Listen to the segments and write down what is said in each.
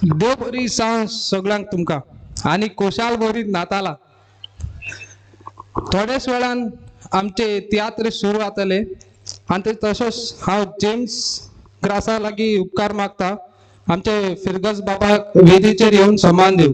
देव बरी सांग सगळ्यांक तुमकां आनी कोशाल बरी नाताला. थोड्याच वेळान आमचे तियात्र सुरू जातले आनी ते तसोच हांव जेम्स ग्रासा लागीं उपकार मागता आमचे फिरगज बाबाक वेदीचेर येवन सन्मान दिवं.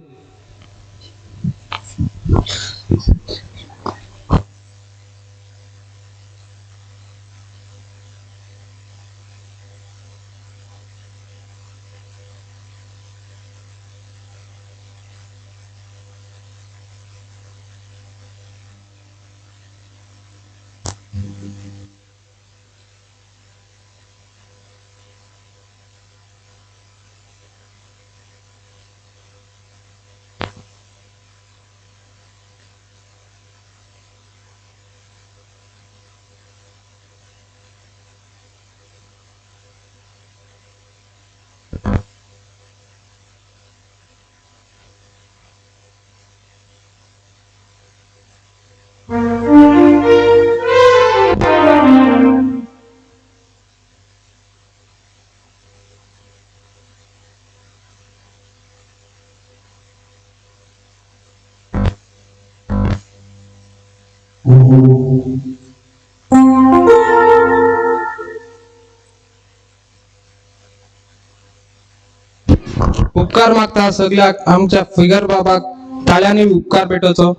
उपकार मागता सगळ्याक आमच्या फिगर बाबाक टाळ्यांनी उपकार पेटोवचो.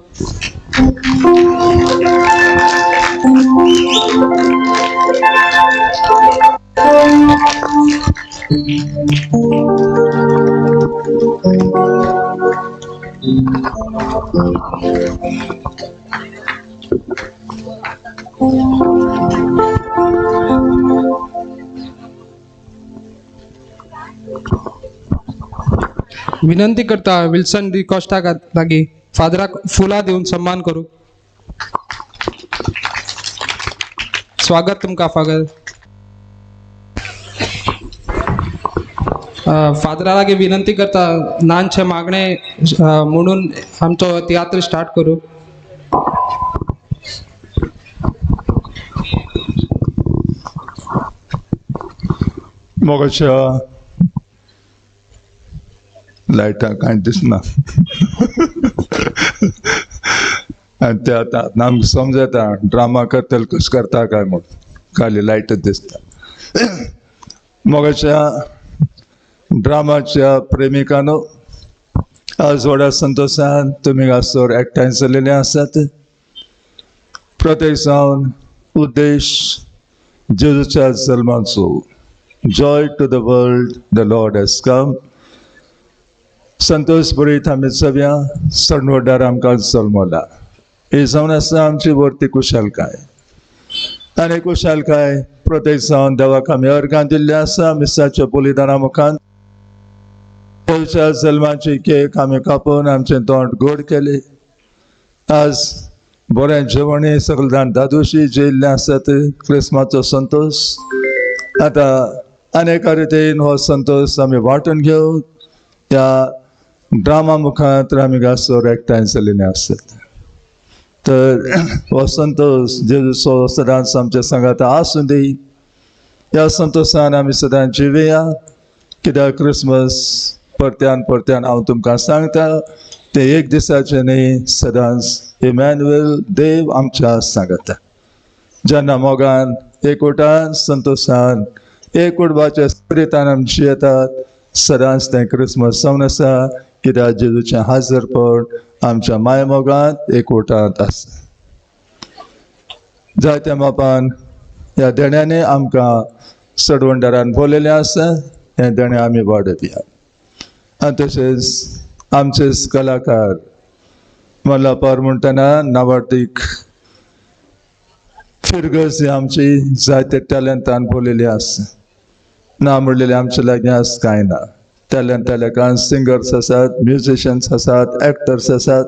विनंती करता विल्सन डी कोस्टा लागीं फादराक फुलां दिवन सन्मान करूं. स्वागत तुमकां फादर. फादरा लागीं विनंती करता नानचे मागणे म्हणून आमचो तियात्र स्टार्ट करूं. मोगाच्या लायटां कांय दिसना आनी ते आतां आमकां समजता ड्रामा करतले कशें करता काय म्हूण खाली लायटच दिसता. मोगाच्या ड्रामाच्या प्रेमिकानो आज व्हडा संतोशान तुमी हांगासर एकठांय जाल्लेले आसात. प्रत्येक जावन उद्देश जेजूच्या जल्माचो. Joy to the world, the Lord has come. Santosh बरीत आमी चव्या सणवड्डार आमकां जल्मला. ही जावन आसा आमची वरती कुशालकाय आनी कुशालकाय प्रत्येक जावन देवाक आमी अर्गां दिल्ली आसा. मिसाच्या बलिदाना मुखान देवच्या जल्माची केक आमी कापून आमचें तोंड गोड केलें. आज बरें जेवण सगळे जाण दादोशी जेयल्ले आसात. क्रिस्माचो संतोश आतां अनेक रितीन हो संतोश आमी वांटून घेवन त्या ड्रामा मुखार आमी गासोर एकठांय जाल्ले आसत. तर हो संतोश जेजूचो सदांच आमच्या सांगाता आसूं दी. ह्या संतोशान आमी सदांच जिवया. कित्याक क्रिसमस परत्यान परत्यान हांव तुमकां सांगता तें एक दिसाचें न्ही, सदांच इमॅन्युएल देव आमच्या सांगाता. जेन्ना मोगान एकवटान संतोशान एकवटबाच्या स्पिरितान आमी जियेतात सदांच तें क्रिसमस जावन आसा. कित्याक जेजूचें हाजरपण आमच्या मायमोगांत एकवटांत आसा. जायत्या मापान ह्या देण्यांनी आमकां सडवंडारान बोलयलें आसा. हें देणें आमी वाडोवया. आनी तशेंच आमचेच कलाकार मल्लापार म्हणटना नावार्तीक फिरगज ही आमची जायते टॅलंटान बोलयली आसा. ना म्हणलेलें आमचे लागीं आज कांय ना. टॅलंट सिंगर्स आसात, म्युजिशियन्स आसात, एक्टर्स आसात.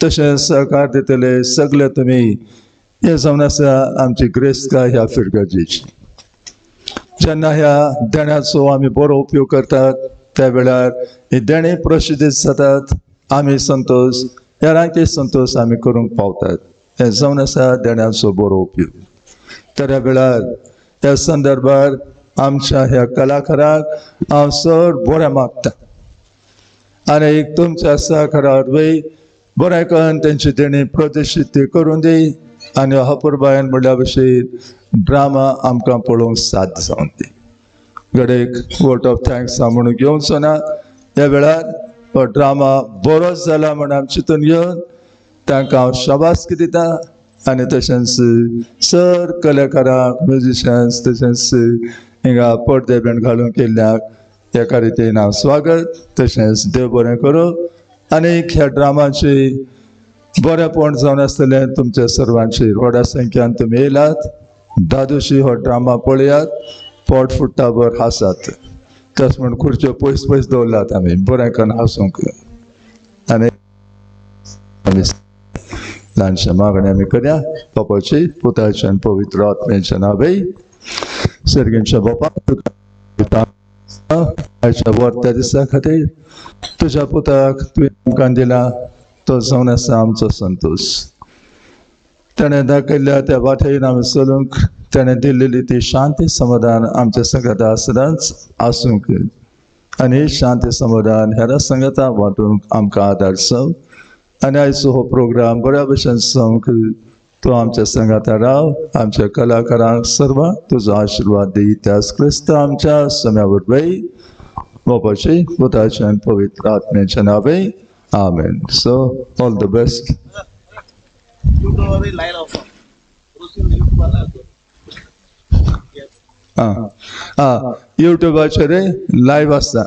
तशेंच सहकार दितले सगळे तुमी. हें जावन आसा आमची ग्रेस्तकाय ह्या फिरगजेची. जेन्ना ह्या देण्याचो आमी बरो उपयोग करतात त्या वेळार ही देणें प्रसिद्ध जातात. आमी संतोश हेरांचे संतोश आमी करूंक पावतात. हें जावन आसा देण्याचो बरो उपयोग. तर ह्या वेळार ह्या संदर्भार आमच्या ह्या कलाकाराक हांव चड बरें मागता आनी एक तुमच्या सहकारा वरवीं बरें करून तेंची तेणी प्रदर्शीत करून दी आनी अपुरबायेन म्हणल्या भशेन ड्रामा आमकां पळोवंक साध्य जावन दी. घडयेक वोट ऑफ thanks हांव म्हणून घेवचो ना. ह्या वेळार हो ड्रामा बरोच जाला म्हण आमी चिंतून घेवन तांकां हांव शाबासकी दिता आनी तशेंच सर कलाकारांक, म्युजिशन्स, तशेंच हिंगा पडदे बीन घालून केल्ल्याक एका रितीन हांव स्वागत, तशेंच देव बरें करूं आनी ह्या ड्रामाची बरेंपण जावन आसतलें तुमच्या सर्वांचेर. व्हडा संख्यान तुमी येयलात, दादोशी हो ड्रामा पळयात, पोट फुट्टाभर हांसात. तशें म्हण खुर्च्यो पयस पयस दवरल्यात आमी बरें करून हांसूंक. आनी आमी ल्हानशें मागणें आमी करया बापाची, पुताची आनी पवित्र आत्म्याच्या नांवान. सर्गींच्या बापा, तुका आयच्या वर त्या दिसा खातीर तुज्या पुताक तुवें आमकां दिला तो जावन आसा आमचो संतोश. ताणें दाखयल्ल्या त्या वाटेन आमी चलूंक, ताणें दिल्लेली ती शांती समाधान आमच्या संगता सदांच आसूंक आनी शांती समाधान हेरा संगता वांटूंक आमकां आदार जावं. आनी आयचो हो प्रोग्राम बऱ्या भशेन जावंक तूं आमच्या संगाता राव. आमच्या कलाकारांक सर्वांक तुजो आशिर्वाद दी. त्याच क्रिस्त आमच्या सम्या वरवीं, बापाचे, पुताचे आनी पवित्र आत्म्याच्या नांवान आमेन. So all the best. आं आं युट्यूबाचेर लायव्ह आसता.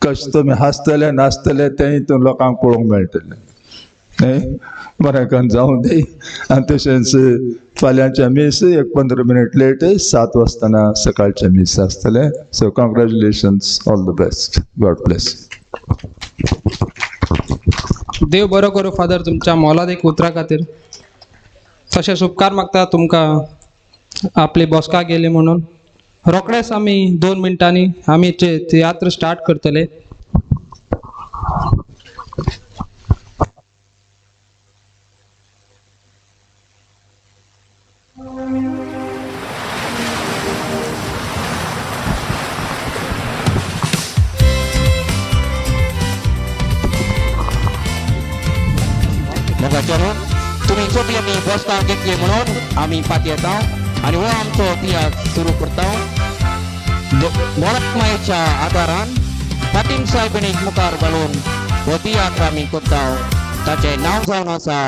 कशें तुमी हांसतले नाचतले तेंय तूं लोकांक पळोवंक मेळटलें. न्ही बरें करून जावं दी. आनी तशेंच फाल्यांचें मीस एक 15 मिनट लेट 7 वाजताना सकाळचें मीस आसतलें. So congratulations, all the best, God bless. देव बरो करूं फादर तुमच्या मोलादीक उतरा खातीर. तशेंच उपकार मागता तुमकां आपली बसका गेली म्हणून. रोखडेच आमी 2 मिनटांनी आमी तियात्र स्टार्ट करतले. तुमी सगळी आमी बसका घेतली म्हणून आमी फाटी येता आनी हो आमचो तियात्र सुरू करता. मोरक मायेच्या आदारान फातीम साहेबणीक मुखार घालून हो तियात्र आमी करता. ताचें नांव जावन आसा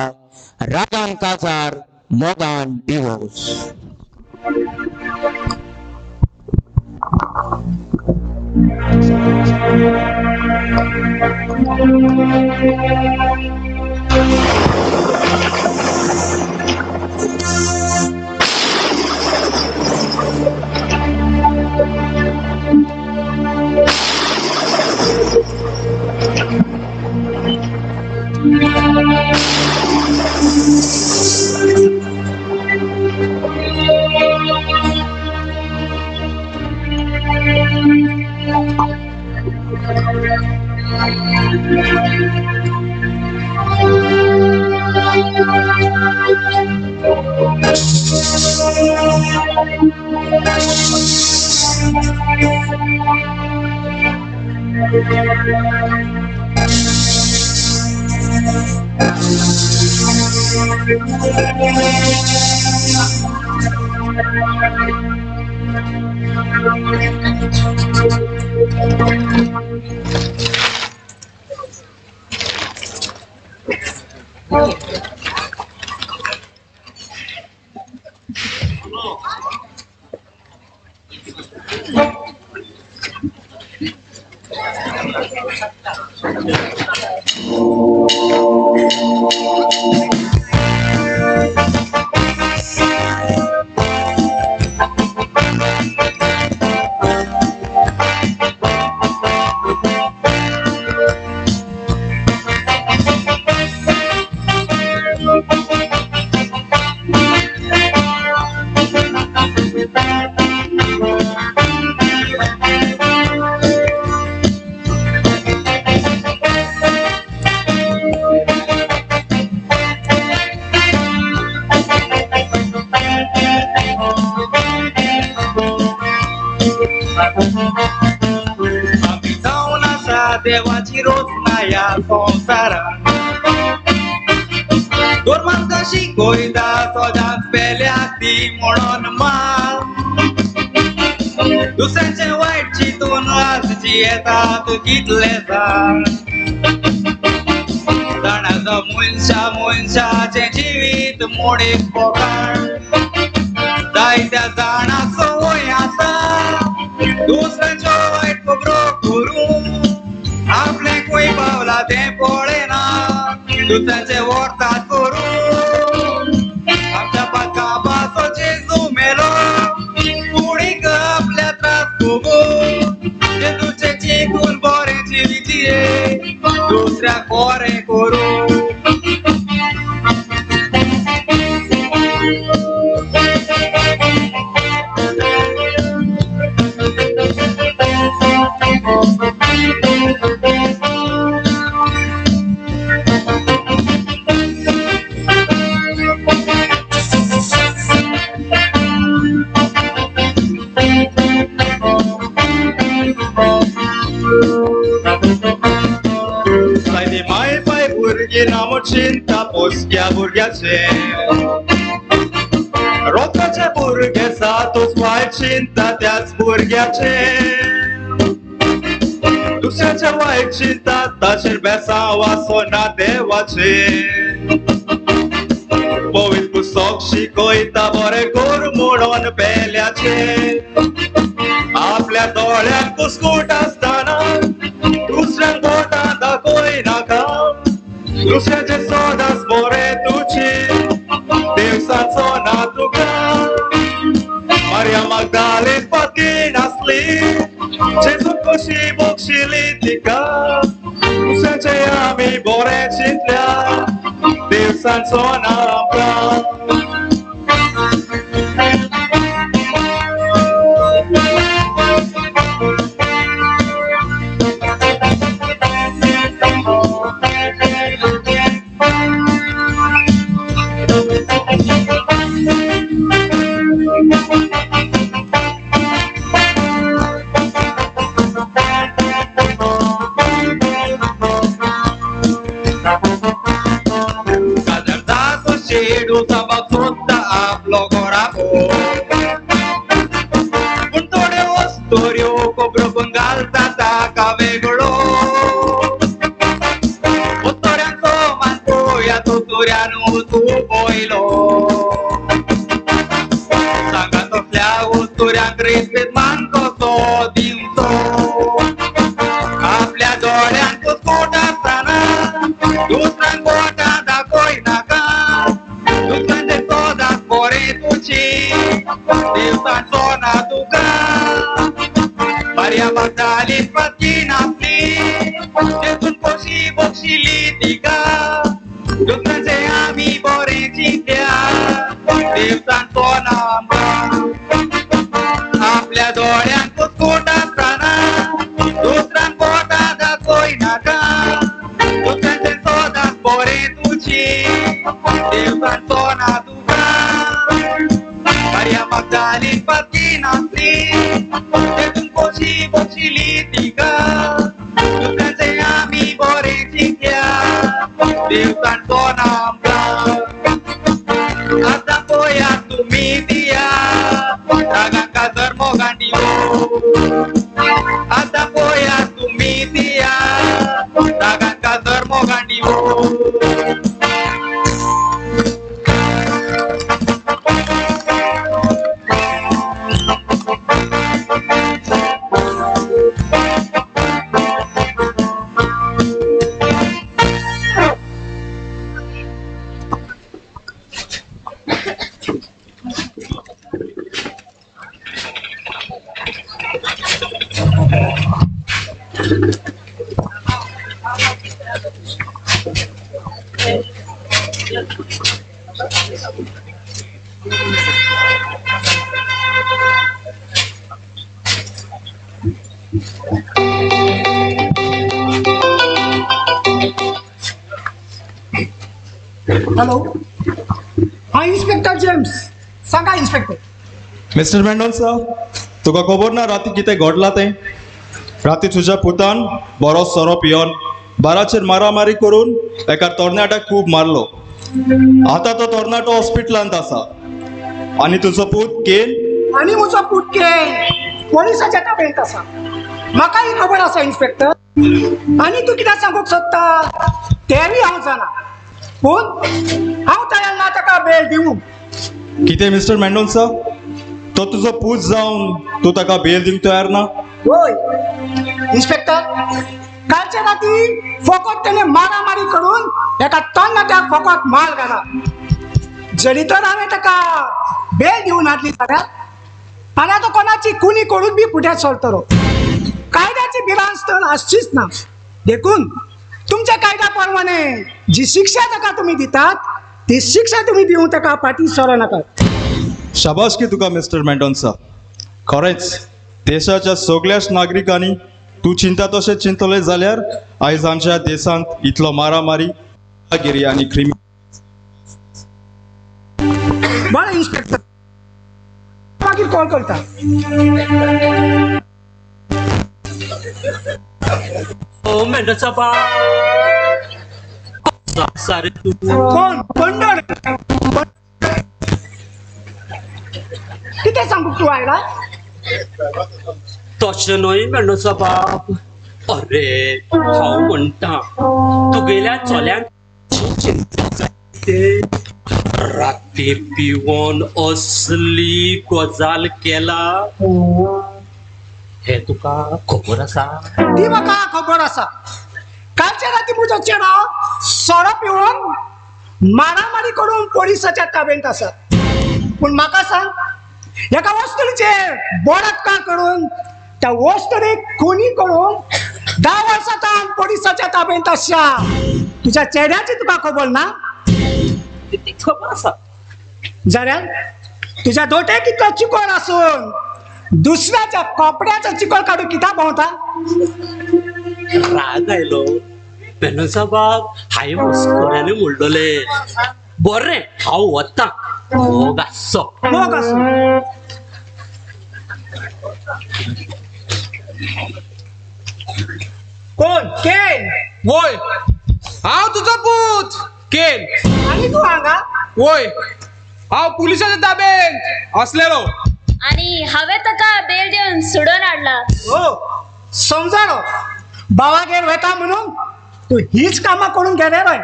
रागान काजार मोगान डिवोर्स. आमी जावन आसा देवाची रोचना ह्या संवसारान. धर्मांत शिकयता सदांच पेल्या ती म्हणून माल. दुसऱ्यांचे वायट चिंतून आज जियेतात कितले जाण. जाणाचो मनशा मनशाचें जिवीत मोडीक पोकाळ. जायत्या जाणांक संवय आसा दुसऱ्यांच्यो वायट खबरो करूं. आपलें खंय पावला तें पळयना दुसऱ्यांचे व्हरतात करूं. आमच्या पातकां जेजू मेलो कुडीक आपल्या त्रास भोगूं. जेजूचें चिंतून बरें जिवीत दुसऱ्याक बरें करूं. चिंता पोसक्या भुरग्याचे रोखाचे भुरगे तोच वायट चिंता त्याच भुरग्याचे. दुसऱ्याचे वायट चिंता ताचेर बेसांव आसना देवाचे. पवित्र पुस्तक शिकयता बरें कर म्हणून पेल्याचे. आपल्या दोळ्यांक कुस्कूट आसतना दुसऱ्यांक बोटां दाखय नाका. दुसऱ्याचे सदांच बरें तुजी देवसाचो ना तुका. मारिया मागदालीन पातकी नासली जेजून कशी बक्षिली तिका. दुसऱ्याचे आमी बरें चिंतल्या देवसाचो ना आमकां. पूण थोड्यो वस्तुऱ्यो खबरो करून घालता ताका वेगळो. उत्तऱ्यांचो मानतो ह्या तुतुऱ्यान तूं पयलो. सांगा तसल्या उत्तुऱ्यांक रेस्पेद मान कसो दिवचो. आपल्या दोळ्यांक कुस्कूट आसतना दुसऱ्यांक बोटां दाखय नाका. दुसऱ्यांचे सदांच बरें तुजी देवसाचो ना तुका. मारिया मागदालीन पातकी नासली जेजून कशी बक्षिली तिका. दुसऱ्यांचे आमी बरें चिंतल्या देवसाचो ना आमकां. आपल्या दोळ्यांक कुस्कूट आसतना दुसऱ्यांक बोटां दाखय नाका. दुसऱ्यांचे सदांच बरें तुजी देवसाचो ना तुका. मारिया मागदालीन पातकी नासली जेजून कशी बक्षिली तिका. दुसऱ्यांचे आमी बरें चिंतल्या देवसाचो ना आमकां. आतां पळयात तुमी दिया रागान काजर मोगान दिवो. आतां पळयात तुमी दिया रागान काजर मोगान दिवो. हॅलो, हा इन्स्पेक्टर जेम्स. सांगा इन्स्पेक्टर. मिस्टर मेंडोन्सा, तुका खबर ना राती कितें घडलां तें? राती तुज्या पुतान बरो सोरो पियोन बाराचेर मारामारी करून एका तरणाट्याक खूब मारलो. आतां तो तरणाटो हॉस्पिटलांत आसा आनी तुजो पूत केन आनी म्हजो पूत केन पोलिसाच्या ताब्यांत आसा. म्हाका ही खबर आसा इन्स्पेक्टर. आनी तूं कितें सांगूंक सोदता तेंय हांव जाणा, पूण हांव तयार ना ताका बेल दिवंक. कितें मिस्टर मेंडोन्सा, तो तुजो पूत जावन तूं ताका बेल दिवंक तयार ना? वय इन्स्पेक्टर, कालच्या राती फकत तेणे मारामारी करून एका तरणाट्याक फकत मार घाला. जरी तर हांवें ताका बेल दिवन हाडली जाल्यार आनी आतां कोणाची कुनी करून बी फुडें सरतलो. कायद्याची भिरांत तर आसचीच ना. देखून तुमच्या कायद्या प्रमाणे जी शिक्षा ताका तुमी दितात ती शिक्षा तुमी दिवंक ताका फाटीं सरो नाकात. शाबास की तुका मिस्टर मेंडोन्सा. खरेंच देशाच्या सगळ्याच नागरिकांनी तूं चिंता तशें चिंतलें जाल्यार आयज आमच्या देशांत इतलो मारामारी गिरी आनी क्रिमी. बरें इन्स्पेक्टर, मागीर कॉल करता. ओ मेंडोन्सा बाब, सारे तूं कोण पंडर कितें सांगू तूं आयला? तशें न्हय मेंडोन्सा बाब. अरे हांव म्हणटा तुगेल्या चल्यान चिंता जाय ते राती पिवन असली गजाल केला हे तुका खबर आसा? ती म्हाका खबर आसा. कालच्या राती म्हजो चेडो सोरो पिवन मारामारी करून पोलिसाच्या ताब्यांत आसा. पूण म्हाका सांग, एका वस्तूचेर बलात्कार करून त्या वस्तूक खुनी करून 10 वर्सां ताण पोलिसाच्या ताब्यांत आसा. तुज्या चेड्याची तुका खबर ना? ती खबर आसा. जाल्यार तुज्या दोटे कितलो चिकोल आसून दुसऱ्याच्या कपड्याचो चिकोल काडून कित्याक भोंवता? राग आयलो मेंडोन्सा बाब, हांवें मस्कऱ्यांनी म्हणलोलें. बरें हांव वतां. मोग आसचो. मोग आसूं. कोण केन? वय हांव तुजो पूत केन. आनी तूं हांगा? वय हांव पुलिसाच्या ताब्यांत आसलेलो आनी हांवें ताका बेल दिवन सोडोवन हाडला. हो समजालो, बाबागेर वता म्हणून तूं हीच कामां करून गेले न्हय.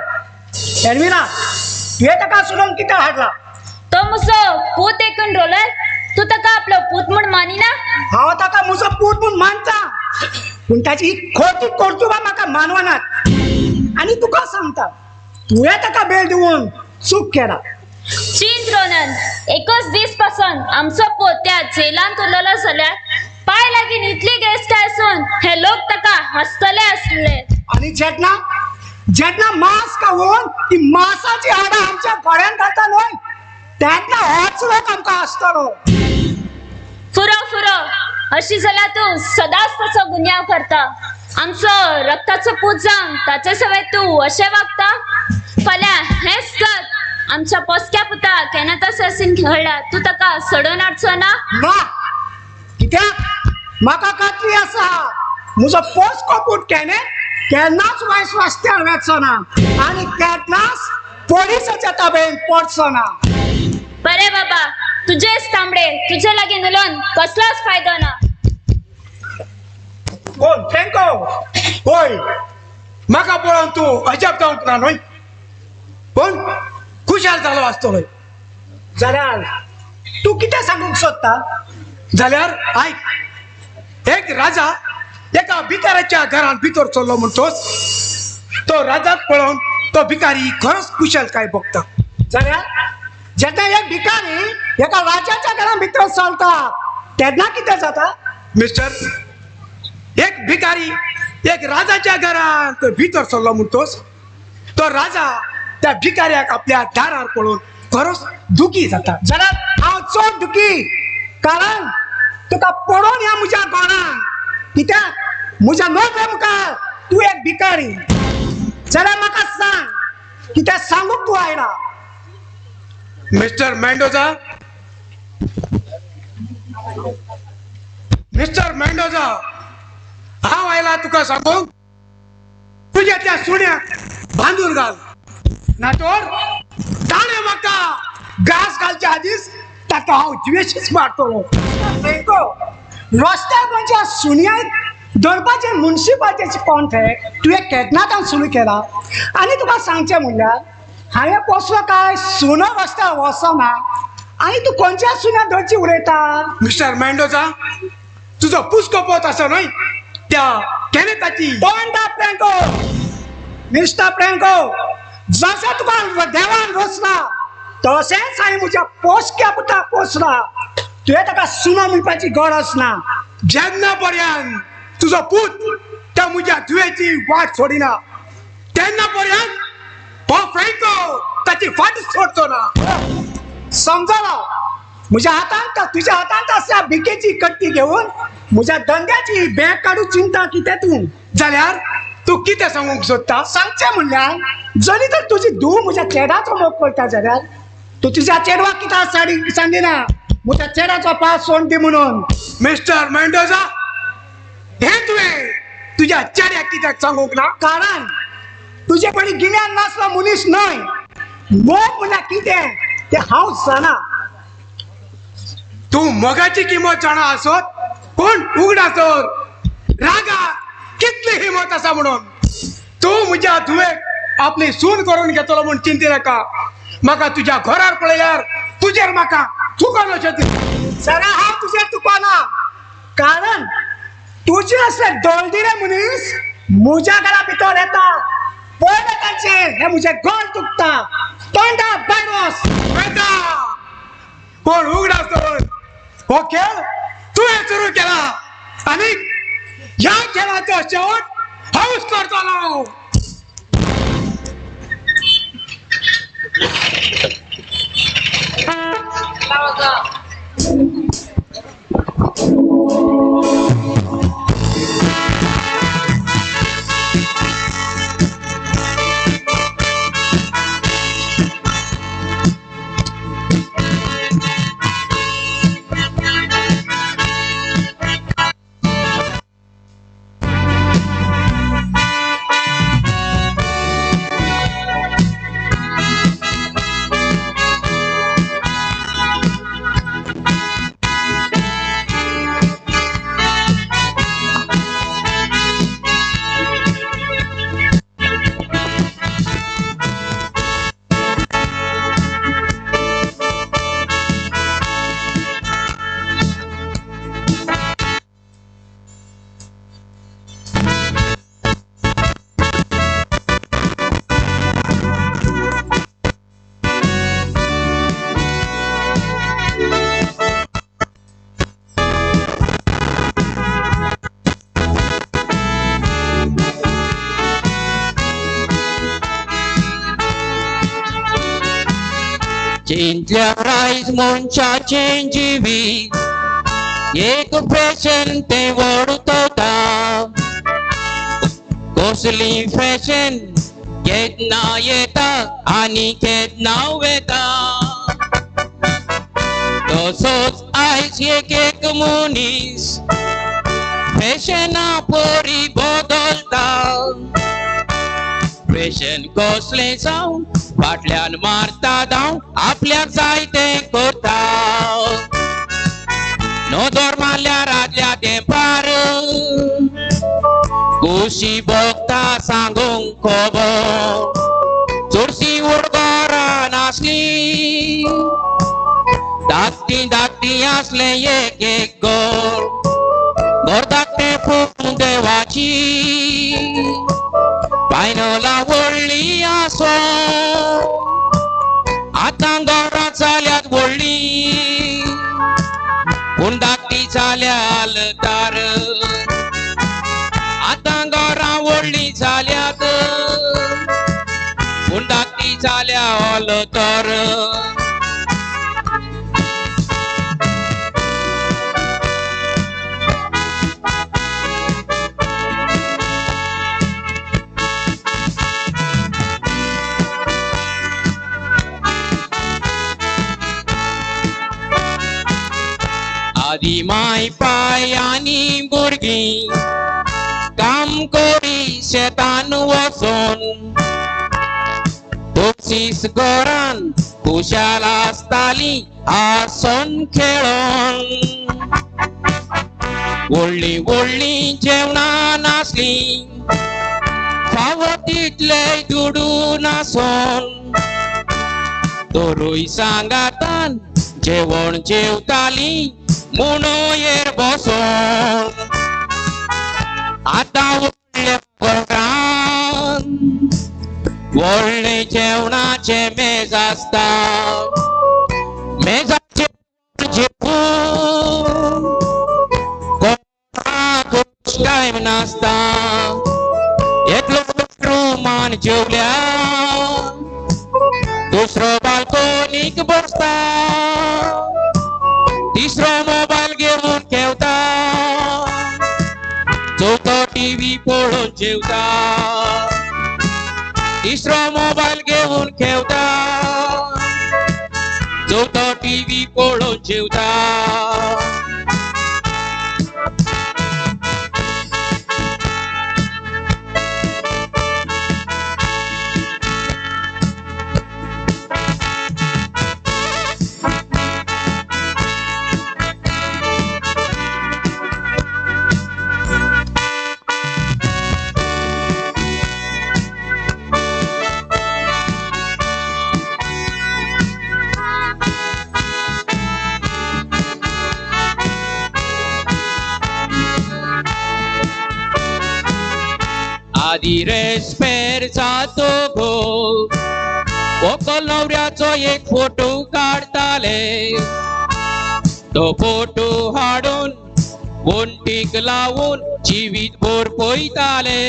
एडविना, तुवें ताका सोडून कित्याक हाडला? तो म्हजो पूत एकूण रोलर, तूं ताका आपलो पूत म्हूण मानिना? हांव ताका म्हजो पूत म्हूण मानता, पूण ताची ही खोटी कर्तुबां म्हाका मानवनात. आनी तुका सांगता, तुवें ताका बेल दिवन चूक केला. चिंत रोनन, एकच दीस पासून आमचो पूत त्या जेलांत उरलेलो जाल्यार पांय लागीं इतली गिरेस्तकाय आसून हे लोक ताका हांसतले आसले. आनी जेन्ना जेन्ना मांस खावन ती मांसाची हाडां आमच्या गळ्यांत घालता न्हय, तेन्ना होच लोक आमकां आसतलो. फुरो फुरो, अशी जाल्यार तूं सदांच तसो गुन्यांव करता. आमचो रक्ताचो पूत जावन ताचे सवें तूं अशें वागता. फाल्यां हेंच गत आमच्या पोसक्या पुताक केन्ना असेन घडला, तूं ताका सोडोवन हाडचो ना? ना, कित्याक म्हाका खात्री आसा म्हजो पोसको पूत केन्ना केन्नाच वायट रस्त्यार वचचो ना आनी केन्नाच पोलिसाच्या ताब्यांत पडचो ना. बरें बाबा, तुजेच तांबडे तुजे लागीं उलोवन कसलोच फायदो ना. कोण फ्रँको? होय, म्हाका पळोवन तूं अजाप जावंक ना न्हय, पूण खुशाल जालो आसतलो. जाल्यार तूं कितें सांगूंक सोदता? जाल्यार आयक, एक राजा एका भिकाऱ्याच्या घरांत भितर सरलो म्हणटोच तो राजाक पळोवन तो भिकारी खरोच कुशलकाय बघता. जाल्यार जेन्ना एक भिकारी एका राजाच्या घरांत भितर सरता तेन्ना कितें जाता? मिस्टर, एक भिकारी एक राजाच्या घरांत भितर सरलो म्हणटोच तो राजा त्या भिकाऱ्याक आपल्या दारार पळोवन खरोच दुखी जाता. जाल्यार हांव चड दुखी, कारण तुका पळोवन ह्या म्हज्या घरांत, कित्याक म्हज्या नदरे मुखार तूं एक भिकारी. जाल्यार म्हाका सांग, कित्याक सांगूंक तूं आयला? मिस्टर मेंडोजा, मिस्टर मेंडोजा, हांव आयला तुका सांगूंक, तुज्या त्या सुण्याक बांदून घाल, ना तर ताणें म्हाका घास घालच्या आदींच ताका हांव जिवेशीच मारतलो. फ्रँको, रस्त्यार खंयच्या सुण्याक धरपाचें मुन्सिपालिटीचें कॉन्ट्रॅक्ट तुवें केन्नाच्यान सुरू केला? आनी तुका सांगचें म्हणल्यार हांवें पोसलो काय सुनो रस्त्यार वचना आनी तूं खंयच्या सुण्याक धरची उलयता? मिस्टर मेंडोजा, तुजो पुस्को पोत आसा न्हय त्या केनेताची. तोंडा फ्रँको, मिस्टर फ्रँको, जशें तुका देवान रचला तशेंच हांवें म्हज्या पोसक्या पुता पोसला. तुवें ताका सुनो म्हणपाची गरज ना. जेन्ना पर्यंत तुजो पूत त्या म्हज्या धुवेची वाट सोडिना तेन्ना पर्यंत हो फ्रँको ताची फाट सोडचो ना. समजलो? म्हज्या हातांत तुज्या हातांत आसल्या भिकेची कट्टी घेवन म्हज्या धंद्याची बॅग काडूं चिंता कितें तूं? जाल्यार तूं कितें सांगूंक सोदता? सांगचें म्हणल्यार जरी तर तुजी धूव म्हज्या चेड्याचो मोग करता जाल्यार तूं तुज्या चेडवाक कित्याक साडी सांगिना म्हज्या चेड्याचो पास सोड दी म्हणून? मिस्टर मेंडोजा, हें तुवें तुज्या चेड्याक कित्याक सांगूंक ना? कारण तुजे कडेन गिन्यान नासलो मनीस न्हय. मोग म्हणल्यार कितें तें हांव जाणा. तूं मोगाची किंमत जाणा आसत, पूण उगडासर रागा कितली हिंमत आसा म्हणून तूं म्हज्या धुवेक आपली सून करून घेतलो म्हूण चिंती नाका. म्हाका तुज्या घरार पळयल्यार तुजेर म्हाका चुकन अशें दिसता. सरा, हांव तुजेर चुकना, कारण तुजे असले दळदिरे मनीस म्हज्या घरा भितर येता पळयले तांचेर हे म्हजें गोल दुखता. तोंडा भायर वच. वयता, पूण उगडास हो खेळ तुवें सुरू केला आनी ह्या खेळाचो शेवट हांवूच करतलो. चिंतल्या रायज मनशाचें जिवीत एक फॅशन तें वडतता. कसली फॅशन केन्ना येता आनी केन्ना वेता. तसोच आयज एक एक मनीस फॅशना परी बदलता. फॅशन कसलें जावं फाटल्यान मारता धांव, आपल्याक जाय तें करता. नदर मारल्यार आदल्या तेंपार कुशी भोगता सांगूंक खबर. चडशी उडगोरां नासली, धाकटी धाकटी आसलें एक एक घर. घर धाकटें पूण देवाची पायनलां व्हडली आसो. आतां घरां जाल्यात व्हडली पूण धाकटी जाल्यार दार. आतां घरां व्हडली जाल्यात पूण धाकटी जाल्यार तर. आदी माय पाय आनी कोसीस घरान खुशाल आसताली हांसून खेळोन. व्हडली व्हडली जेवणां नासली फावो तितले दुडू नासोन तरूय सांगातान जेवण जेवताली म्हणून बसोन. आतां व्हडले घरान व्हडले जेवणाचे मेज आसता मेजाचेर जेवून कोणाक टायम नासता. एकलो रुमान जेवल्या दुसरो बाल्कोनीक बसता तिसरो मोबायल घेवन खेवता चवथो टीव्ही पळोवन जेवता तिसरो मोबायल घेवन खेवता चवथो टीव्ही पळोवन जेवता. आदी रेस्पेर जातो गो व्हंकल न्हवऱ्याचो एक फोटो काडताले तो फोटो हाडून वण्टीक लावून जिवीत भर पळयताले.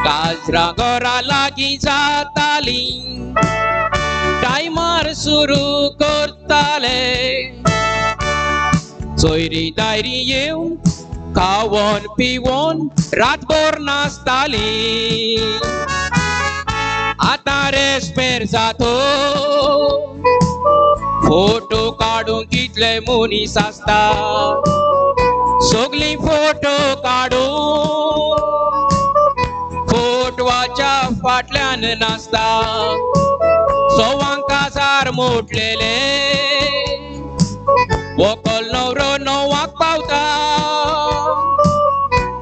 काजरां घरा लागीं जातालीं टायमार सुरू करताले सोयरी दायरी येवन खावन पिवन रातभर नाचताली. आतां रेस्पेर जातो फोटो काडूंक कितले मनीस आसता सगळीं फोटो काडून फोटवाच्या फाटल्यान नाचता सवांक काजार मोडलेले व्हंकल न्हवरो णवाक पावता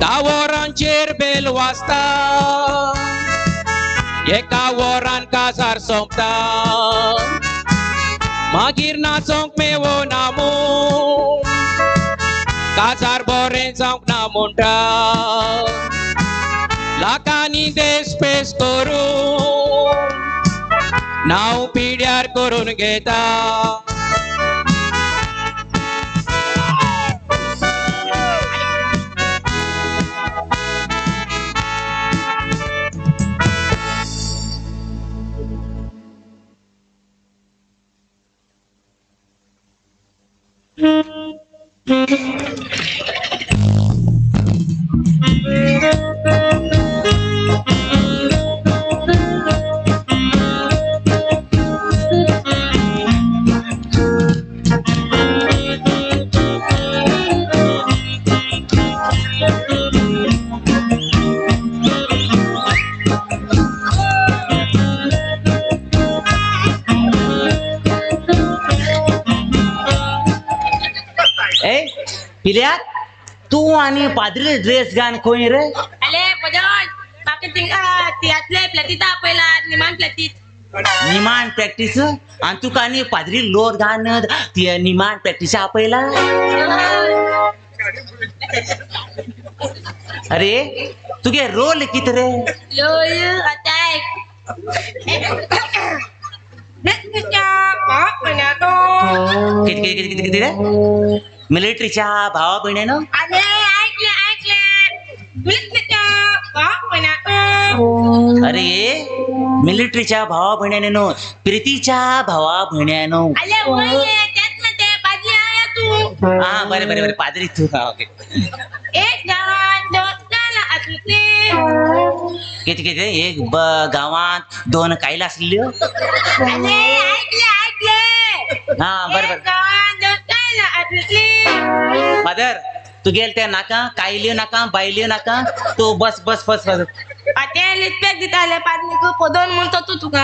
धा वरांचेर बेल वाजता एका वरान काजार सोंपता मागीर नाचोंक मेवना म्हूण काजार बरें जावंक ना म्हणटा लाखांनी देश पेश करून नांव पिड्यार करून घेता. पिल्या तू आणि पाद्री ड्रेस घाल खंय रे? अले पजन म्हाका थिंगा तियातले प्लॅटीता आपयला निमान प्लॅटीत. निमान प्रॅक्टीस आणि तुका आनी पाद्री लोर घाल निमान प्रॅक्टीस आपयला? अरे तुगे रोल कित रे? रोल आतां किती किती किती रे? मिलिटरीच्या भावा बहिणीनं? अरे ऐकले ऐकले मिलिटरीच्या भावा बहिणीनं. अरे मिलिटरीच्या भावा बहिणीनं प्रीतीच्या भावा बहिणीनं. अरे वय त्यात ना ते पादरी आहे तू. हा बरे बरे बरे पादरी तू. ओके. एक गावात दोन कायला असली. किती किती एक गावात दोन कायला असली. अरे ऐकले ऐकले. हा बरे बरे. फादर तू गेल त्या नाका कायल्यो नाका बायल्यो नाका तू बस बस बस बस. ते रिस्पेक्ट दिताले पाद्रीक कोदोन म्हणतो तूं तुका.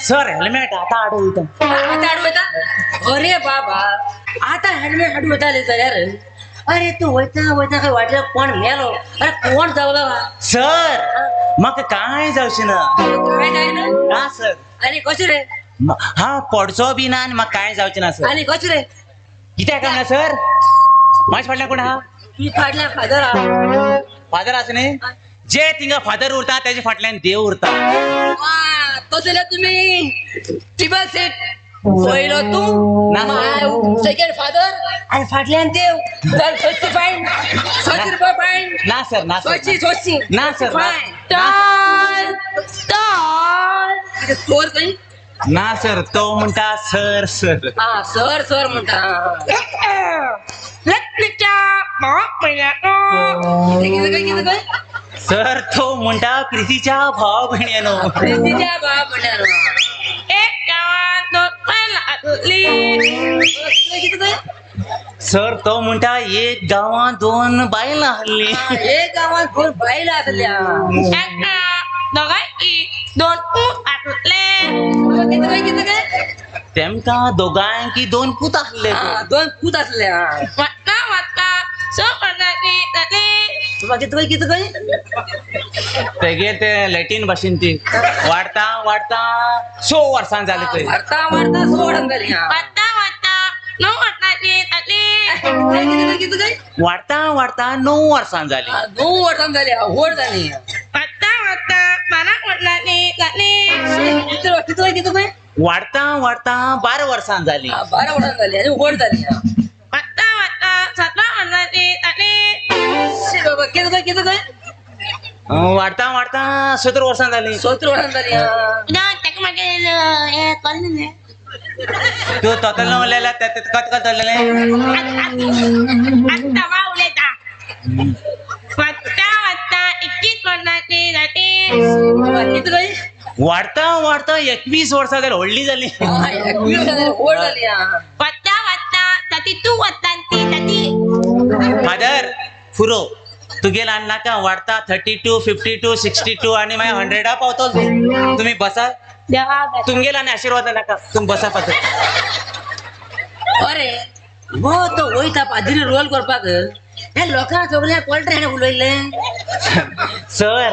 सर हेल्मेट आता हाडू वयता. आता हाडू वयता? अरे बाबा आता हेल्मेट हाडू वयताले जाल्यार अरे तूं वयता वयता खंय वाटेर कोण मेलो अरे कोण जावं बाबा. सर म्हाका कांय जावचें ना. कांय जायना? ना सर. आनी कशें रे? हा पडचो बी ना आनी म्हाका कांय जावचें ना सर. आनी कशें रे? कित्याक ना सर? म्हाज्या फाटल्यान कोण आहा? तुज्या फाटल्यान फादर आहा. फादर आसा न्ही? जे थिंगा फादर उरता तेजे फाटल्यान देव उरता. तो जाल्यार तुमी ट्रिपल सीट पयलो तूं सेकंड फादर आनी फाटल्यान देव. सची फायन 100 रुपया फायन. ना सर ना सर सची सची ना सर फायन. टॉल टॉल चोर खंय? ना सर तो म्हणटा सर सर. हा सर सर म्हणटा. कितें काय? सर तो म्हणटा प्रितीच्या भाव भयण्यानो. प्रितीच्या भाव भयण्यानो. एक गांवांत दोन बायलां आसलीं. सर तो म्हणटा एक गांवांत दोन बायलां आसलीं. एक गांवांत दोन बायलां आसल्या. एका दोगांयकी दोन पूत आसले. कितें कितें काय? तेमकां दोगांयकी दोन पूत आसले. दोन पूत आसले. वता वता स वर्सांची जाली. कितें कितें काय? तेगे ते लॅटीन भाशेन ती वाडता वाडता 6 वर्सां जाली थंय. वाडता वाडता 6 वर्सां जाली. वाडता वाडता 9 वर्सांची जाली. कितें काय? वाडता वाडता 9 वर्सां जाली. 9 वर्सां जाली व्हड जाली. वाडता वाडता 12 वर्सांची जाली. कितें कितें काय? वाडता वाडता 12 वर्सां जाली. 12 वर्सां जाली आनी व्हड जाली. वाडता वाडता 17 वर्सांची जाली. बाबा कितें काय कितें काय? वाडता वाडता 17 वर्सां जाली. 17 वर्सां जाली. ना ताका मागीर हें कळ्ळें न्ही. तूं तोतलो उलयला कत कळटलें? आतां हांव उलयता. वाडता वाडता 21 वर्सांची जाली. कितें काय? वाडता वाडता 21 वर्सां जाली. व्हडली जाली. 21 वर्सां जाली व्हड जाली. वाडता वाडता 32 वर्सांची जाली. फादर फुरो तुगेल आनी नाका. वाडता 32 52 62 आनी मागीर 100 पावतलो तूं. तुमी बसा. तुमगेल आनी आशिर्वाद नाका. तुमी बसा फादर. अरे हो तो वयता पाद्री रोल करपाक हे लोकांक सगळ्यांक कळटा हेणें उलयल्लें. सर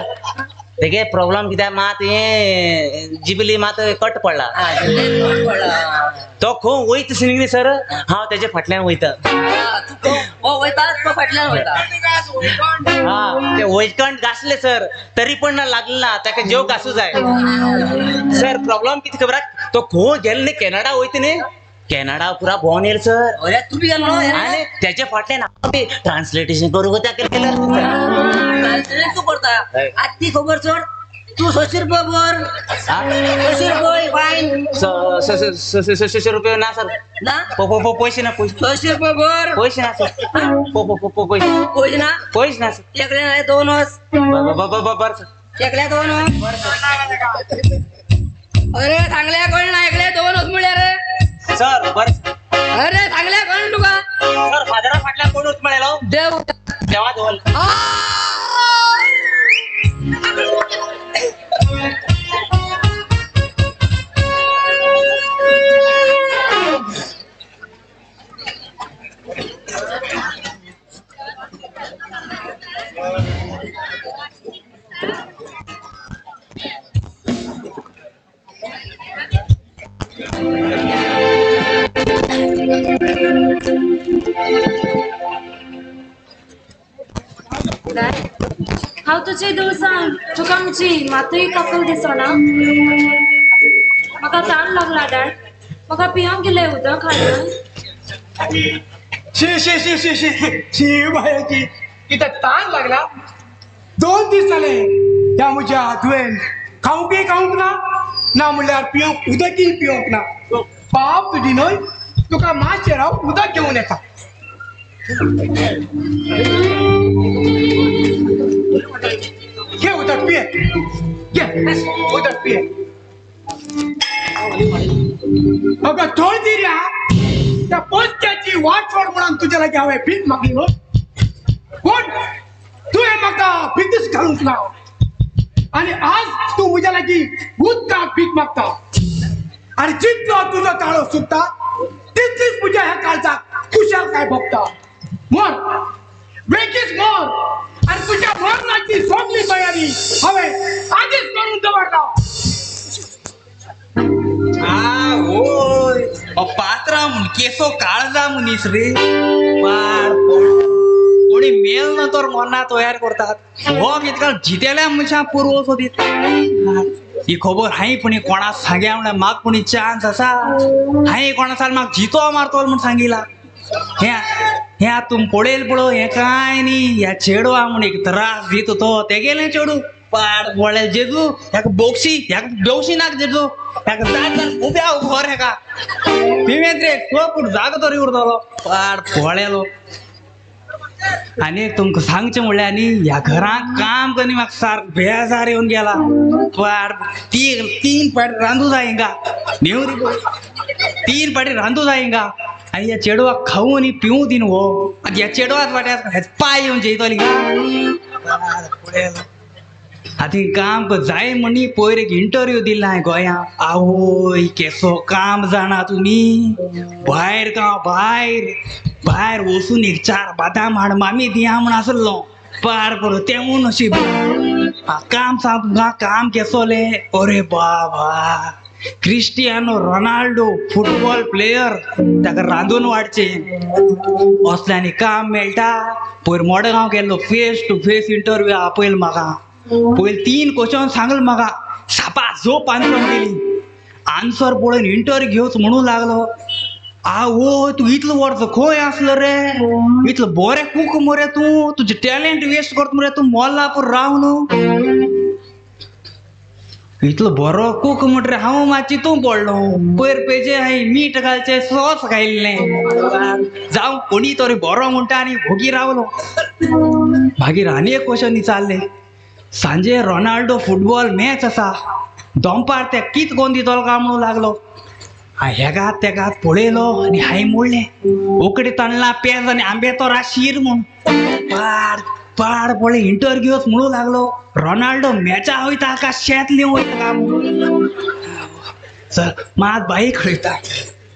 तेगे प्रॉब्लम कित्याक मात हें जिबली मात कट पडला. तो खंय वयता न्ही सर हांव तेजे फाटल्यान वयता. वयता तो फाटल्यान वयता. हा ते वैकंठ घासले सर तरी पण ना लागले ना ताका जेव घासू जाय. सर प्रॉब्लम कितें खबर आहा? तो खंय गेलो न्ही कॅनडा वयता न्ही कॅनडा पुरा भोंवन येयलो सर. अरे तूं बी गेलो आनी तेजे फाटल्यान हांव बी ट्रान्सलेटेशन करूंक ताका केलं. ट्रान्सलेट तूं करता आतां ती खबर सोड. तूं 600 रुपया भर. 600 रुपया फायन. 600 रुपया ना सर. ना पयशे ना. 600 रुपया भर. पयशे ना सर. पयशे ना. पयशे ना सर. एकल्या दोन वस. बर सर. एकल्या दोन वस. अरे सांगल्या कोण ना एकल्या दोन वस म्हळ्यार सर. बर अरे सांगल्या कोण तुका? सर फादरा फाटल्यान कोण वच म्हळेलो? देव. देवा दवरलो. हांव तुजे दोसान तुका म्हजी मातूय काकल दिसना. म्हाका तान लागला डॅड, म्हाका पिवंक गेलें उदक हाडून. शी शी शी शी शी शी बायाची कितें तान लागला. 2 दीस जाले ह्या म्हज्या धुवेन खावंकय खावंक ना, ना म्हणल्यार पिवंक उदकय पिवंक ना. बाप तुजी न्हय, तुका मातशें हांव उदक घेवन येता. घे उदक पिये, घे उदक पिये. अगं थोडी दिल्या त्या पोस्त्याची वाट सोड म्हणून तुज्या लागीं हांवें भीक मागली न्हय, कोण तुवें म्हाका भीकच घालूंक ना आनी आज तूं म्हज्या लागीं उदकाक भीक मागता. आनी जितलो तुजो ताळो सुकता तितलीच म्हज्या ह्या काळजाक खुशालकाय भोगता. मर बेगीच मर, आनी तुज्या मरणाची सगळी तयारी हांवें आदीच करून दवरला. होय पात्रा म्हूण केसो काळजा मनीस रे, कोणी मेल ना तर मरना तयार करतात. हो कितका जितेल्या मनशां पुरवो सोदीत. ही खबर हांवें पुणी कोणाक सांग्या म्हणल्यार म्हाका पुणी चान्स आसा. हांवें कोणा सांग म्हाका जितो मारतलो म्हूण सांगिला. हें हें तुम पळयल पळय, हें कांय न्ही, ह्या चेडवा म्हूण एक त्रास दिता तो तेगेलें चेडूं पाड पळय जेजू ह्याका बोक्षी, ह्याका बेवशी नाका जेजू, ह्याका जात जात उब्या घर हेका पिवेंत रे फूट जागो तरी उरतलो पाड पळयलो. आनी तुमकां सांगचें म्हणल्यार न्ही, ह्या घरांत काम करी म्हाका सारको बेजार येवन गेला. पाड 3 पाटी रांदू जाय हिंगा, नेवरी 3 पाटी रांदू जाय हिंगा. आनी ह्या चेडवाक खावूं न्ही पिवूं दिन हो, आनी ह्या चेडवाच वाट्याक पांय येवन जेयतलो हिंगा. आतां काम जाय म्हणी पयर एक इंटरव्यू दिला हांवें गोंया. आवय केसो काम जाणा तुमी, भायर गांव भायर भायर वचून एक 4 बादाम हाड मामी दिया म्हण आसलो पार पडो तेवून नशीब. काम सांग तुमकां काम केसोलें. अरे बाबा, क्रिस्टियानो रोनाल्डो फुटबॉल प्लेयर ताका रांदून वाडचें असल्यांनी काम मेळटा. पयर मडगांव गेल्लो, फेस टू फेस इंटरव्यू आपयल म्हाका. पयलीं 3 क्वेश्चन सांगल म्हाका, सापा झोप आन्सर दिली. आन्सर पळोवन इंटरव्यू घेवच म्हणूं लागलो. आवय तूं इतलो वर्स खंय आसलो रे, इतलो बरें कूक मरे तूं, तुजें टॅलंट वेस्ट करता मरे तूं मोल्लापूर राव न्हू. इतलो बरो कूक म्हणटरे हांव मातशी तूं पडलो. पयर पेजे हांवें मीठ घालचें सॉस घायल्लें, जावं कोणी तरी बरो म्हणटा आनी भोगी रावलो. मागीर आनी एक क्वेश्चन विचारलें, सांजे रोनाल्डो फुटबॉल मॅच आसा, दोंपार ते कित कोण दितलो काय म्हणूं लागलो. हेगात तेगात पळयलो आनी हांवें म्हणलें उकडे तांदळां पेज आनी आंबे तोरा शीर म्हूण. पाड पाड पळय इंटरव्यूच म्हणूं लागलो, रोनाल्डो मॅचा वयता काय शेत लिवंक वयता काय म्हणून. चल मात बाई खळयता,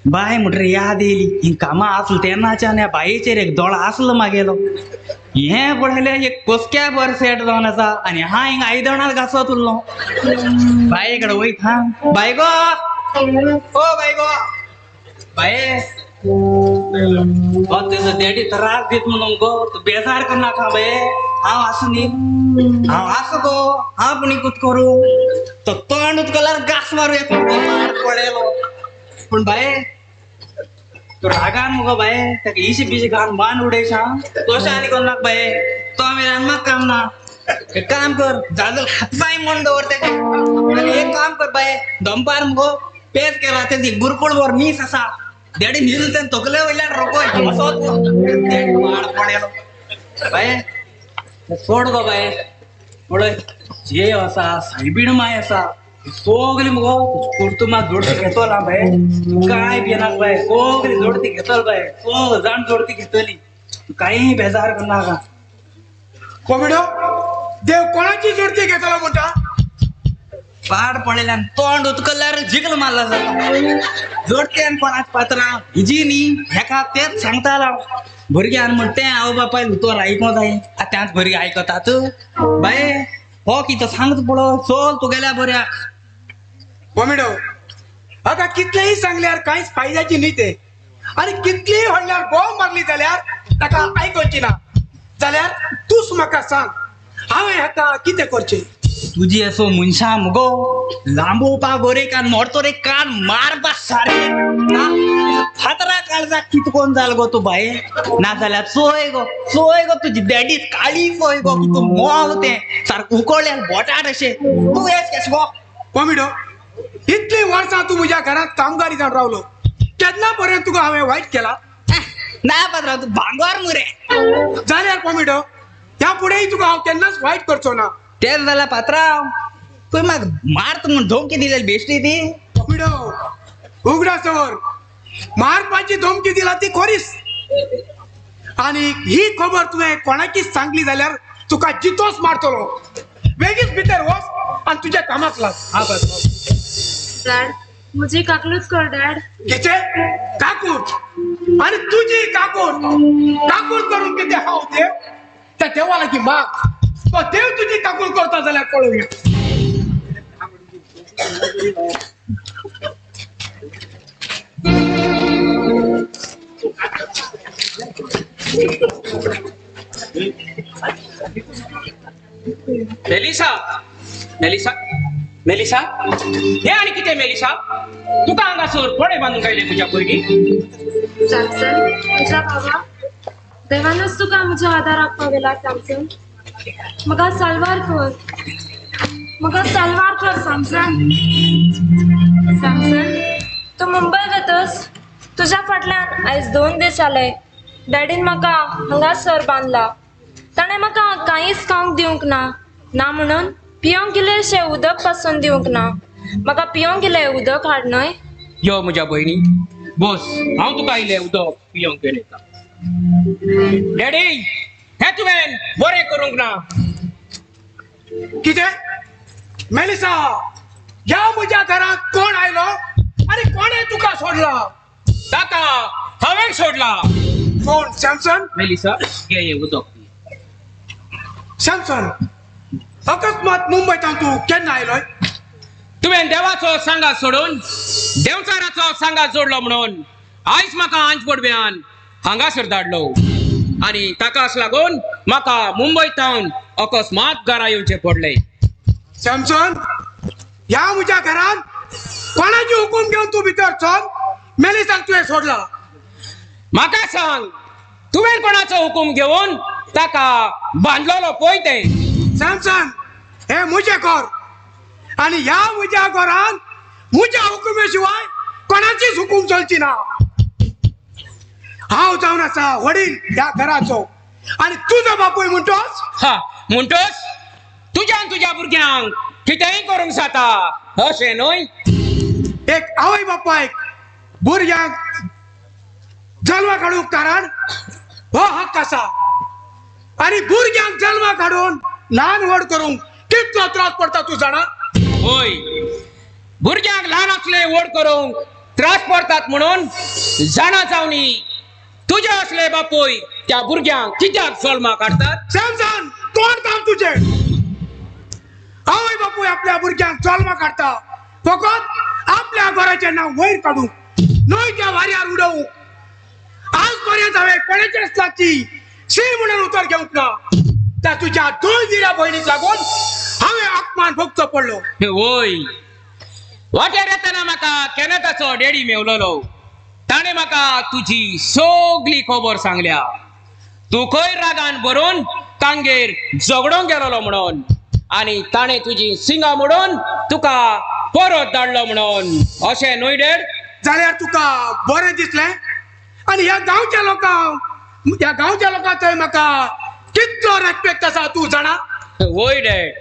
बाय म्हणटरी याद येयली ही कामां आसलो तेन्नाच्यान ह्या बायेचेर एक दोळो आसलो मागेलो. हें पळयलें एक कोसक्या बरें सेट जावन आसा आनी हांव हिंगा आयदणांत घासत उरलो. बाये कडेन वयता, बाय गो, ओ बाय गो, बाये तुजो डॅडी त्रास दीत म्हणून गो, तूं बेजार करनाका बाये, हांव आसा न्ही, हांव आसा गो, हांव पुणी कितें करूं. तो तोंड उदकल्यार घास मारू येता पळयलो. पूण बाये तूं रागान मुगो बाये, ताका इशी बिशी घालून मान उडयशा तशें आनी करनाका बाये, तो मेरेन म्हाका काम ना. एक काम कर, जादू हातपांय म्हण दवर तेका. आनी एक काम कर बाये, दनपार मुगो पेज केला तेजी बुरकुळ भर नीस आसा, डॅडी न्हिदलो तेन्ना तकले वयल्यान रोखोय असोच वाड पडलो. बाये सोड गो बाये, पळय जे आसा सायबीण माय आसा सगळी मुगो कुर्तुमा जोडती घेतलो बाये, कांय भियेनाका बाये, सगळी जोडती घेतलो बाये, सगळी जाण जोडती घेतली, कांय बेजार करनाका. कोमिडो देव कोणाची जोडती घेतलो म्हणटा? पाड पडल्यान तोंड उदकल्यार जिगल मारला जाता जोडते आनी कोणाच पात्रां हिजी न्ही हेका तेच सांगताला भुरग्यान म्हण तें आवय बापाय उतर आयकों जाय. आतां त्याच भुरगे आयकतात बाये, हो कितें सांगता पळय, चल तुगेल्या बऱ्याक. कोमिडो आतां कितलेंय सांगल्यार कांयच फायद्याची न्ही तें. आनी कितलीय व्हडल्यार बोंब मारली जाल्यार ताका आयकोची ना. जाल्यार तूच म्हाका सांग हांवें हाका कितें करचें? तुजी असो मनशां मुगो लांबोवपा गोरे कान मोडतो रे कान मारपा सारकें. फातरा काळजाक कितकोन जाल गो तूं बाये. ना जाल्यार चोय गो चोय गो तुजी डॅडी काळी चोय गो तूं मोव तें सारकें उकळ्ळें बोटाट अशें. तूं येस केस गो कोमिडो, इतलीं वर्सां तूं म्हज्या घरांत कामगारी जावन रावलो, केन्ना पर्यंत तुका हांवें वायट केला? ना पात्रांव, तूं भांगर मुरे. जाल्यार कोमिडो, ह्या फुडेंय तुका हांव केन्नाच वायट करचो ना. तेच जाल्यार पात्रांव, तुवें म्हाका मारता म्हूण धमकी दिलेली बेश्टी ती. कोमिडो, उगडास दवर, मारपाची धमकी दिला ती खोरीस. आनी ही खबर तुवें कोणाकीच सांगली जाल्यार तुका जितोच मारतलो. वेगीच भितर वच आनी तुज्या कामाक लाग. हा पात्रांव. डॅड, म्हजी काकलूच कर डॅड. कितें काकूट? आनी तुजी काकूट काकूट करून कितें हांव देव? त्या देवा लागीं माग, तो देव तुजी काकूट करता जाल्यार पळोवया. मेलिसा, मेलिसा, मेलिसा, हे आनी कितें मेलिसा? तुका हांगासर कोणें बांदून काडलें तुज्या भुरगीं? सॅमसन, म्हज्या बाबा, देवानूच तुका म्हज्या आदाराक पावयला. सॅमसन, म्हाका साल्वार कर, म्हाका साल्वार कर सॅमसन. सॅमसन, तूं मुंबय वतस, तुज्या फाटल्यान आयज 2 दीस जाले. डॅडीन म्हाका हांगासर बांदला. ताणें म्हाका कांयच खावंक दिवंक ना, ना म्हणून पियोंक इल्लेशें उदक पासून दिवंक ना. म्हाका पियोंक इल्लें उदक हाड न्हय. यो म्हज्या भयणी, बस, हांव तुका इल्लें उदक पियोंक घेवन येता. डॅडी, हें तुवें बरें करूंक ना. कितें मेलिसा, ह्या म्हज्या घरांत कोण आयलो आनी कोणें तुका सोडला? ताका हांवें सोडला. कोण? सॅमसन? मेलिसा, घे हें उदक. सॅमसन, अकस्मात मुंबयतान तूं केन्ना आयलोय? तुवें देवाचो सांगात सोडून देंवचाराचो सांगात जोडलो म्हणून आयज म्हाका आंज पडव्यान हांगासर धाडलो आनी ताकाच लागून म्हाका मुंबय तावन अकस्मात घरा येवचें पडलें. सॅमसन, ह्या म्हज्या घरांत कोणाची हुकूम घेवन तूं भितर चल मेलिसाक तुवें सोडला? म्हाका सांग, तुवें कोणाचो हुकूम घेवन ताका बांदलेलो पळय तें. सॅमसन, हें म्हजें घर आनी ह्या म्हज्या घरांत म्हज्या हुकुमे शिवाय कोणाचीच हुकूम चलची ना. हांव जावन आसा वडील ह्या घराचो आनी तुजो बापूय म्हणटोच. हा, म्हणटोच तुज्यान तुज्या भुरग्यांक कितेंय करूंक जाता अशें न्हय? एक आवय बापायक भुरग्यांक जल्मा काडूंक कारण हो हक्क आसा आनी भुरग्यांक जल्मा काडून ल्हान व्हड करूंक कितलो त्रास पडटा तूं जाणा? होय, भुरग्यांक ल्हान असले व्हड करूंक त्रास पडटात म्हणून जाणा जावनी तुजे असले बापूय त्या भुरग्यांक कित्याक जल्मा काडटात? सॅमसन, तोंड काम तुजें. आवय बापूय आपल्या भुरग्यांक जल्मा काडटा फकत आपल्या घराचें नांव वयर काडूंक, न्हय त्या वाऱ्यार उडोवंक. आज पर्यंत हांवें कोणाचेच लागची शी म्हणून उतर घेवंक ना. त्या तुज्या 2 दिऱ्या भयणीक लागून हांवें अपमान भोगचो पडलो. वय, वाटेर येतना म्हाका कॅनडाचो डॅडी मेवलेलो. ताणें म्हाका तुजी सगली खबर सांगल्या. तूं खंय रागान भरून तांगेर झगडोंक गेलोलो म्हणून आनी ताणें तुजी सिंगां मोडून तुका परत धाडलो म्हणून, अशें न्हय डॅड? जाल्यार तुका बरें दिसलें? आनी ह्या गांवच्या लोकांक, ह्या गांवच्या लोकांचोय म्हाका कितलो रेस्पेक्ट आसा तूं जाणा? वय डॅड,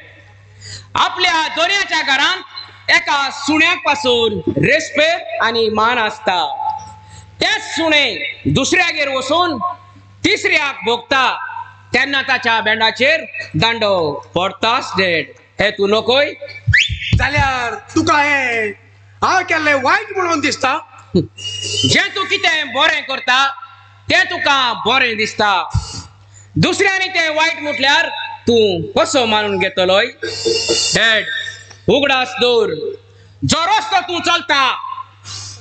आपल्या दोऱ्याच्या घरांत एका सुण्याक पासून रेस्पेद आनी मान आसता. तेच सुणें दुसऱ्यागेर वचून तिसऱ्याक भोगता तेन्ना ताच्या बेंडाचेर दांडो पडटाच डॅड. हे तूं नकोय? जाल्यार तुका हें हांव केल्लें वायट म्हणून दिसता? जें तूं कितें बरें करता तें तुका बरें दिसता, दुसऱ्यांनी तें वायट म्हटल्यार तूं कसो मानून घेतलोय? डॅड, उगडास दवर, जो रस्तो तूं चलता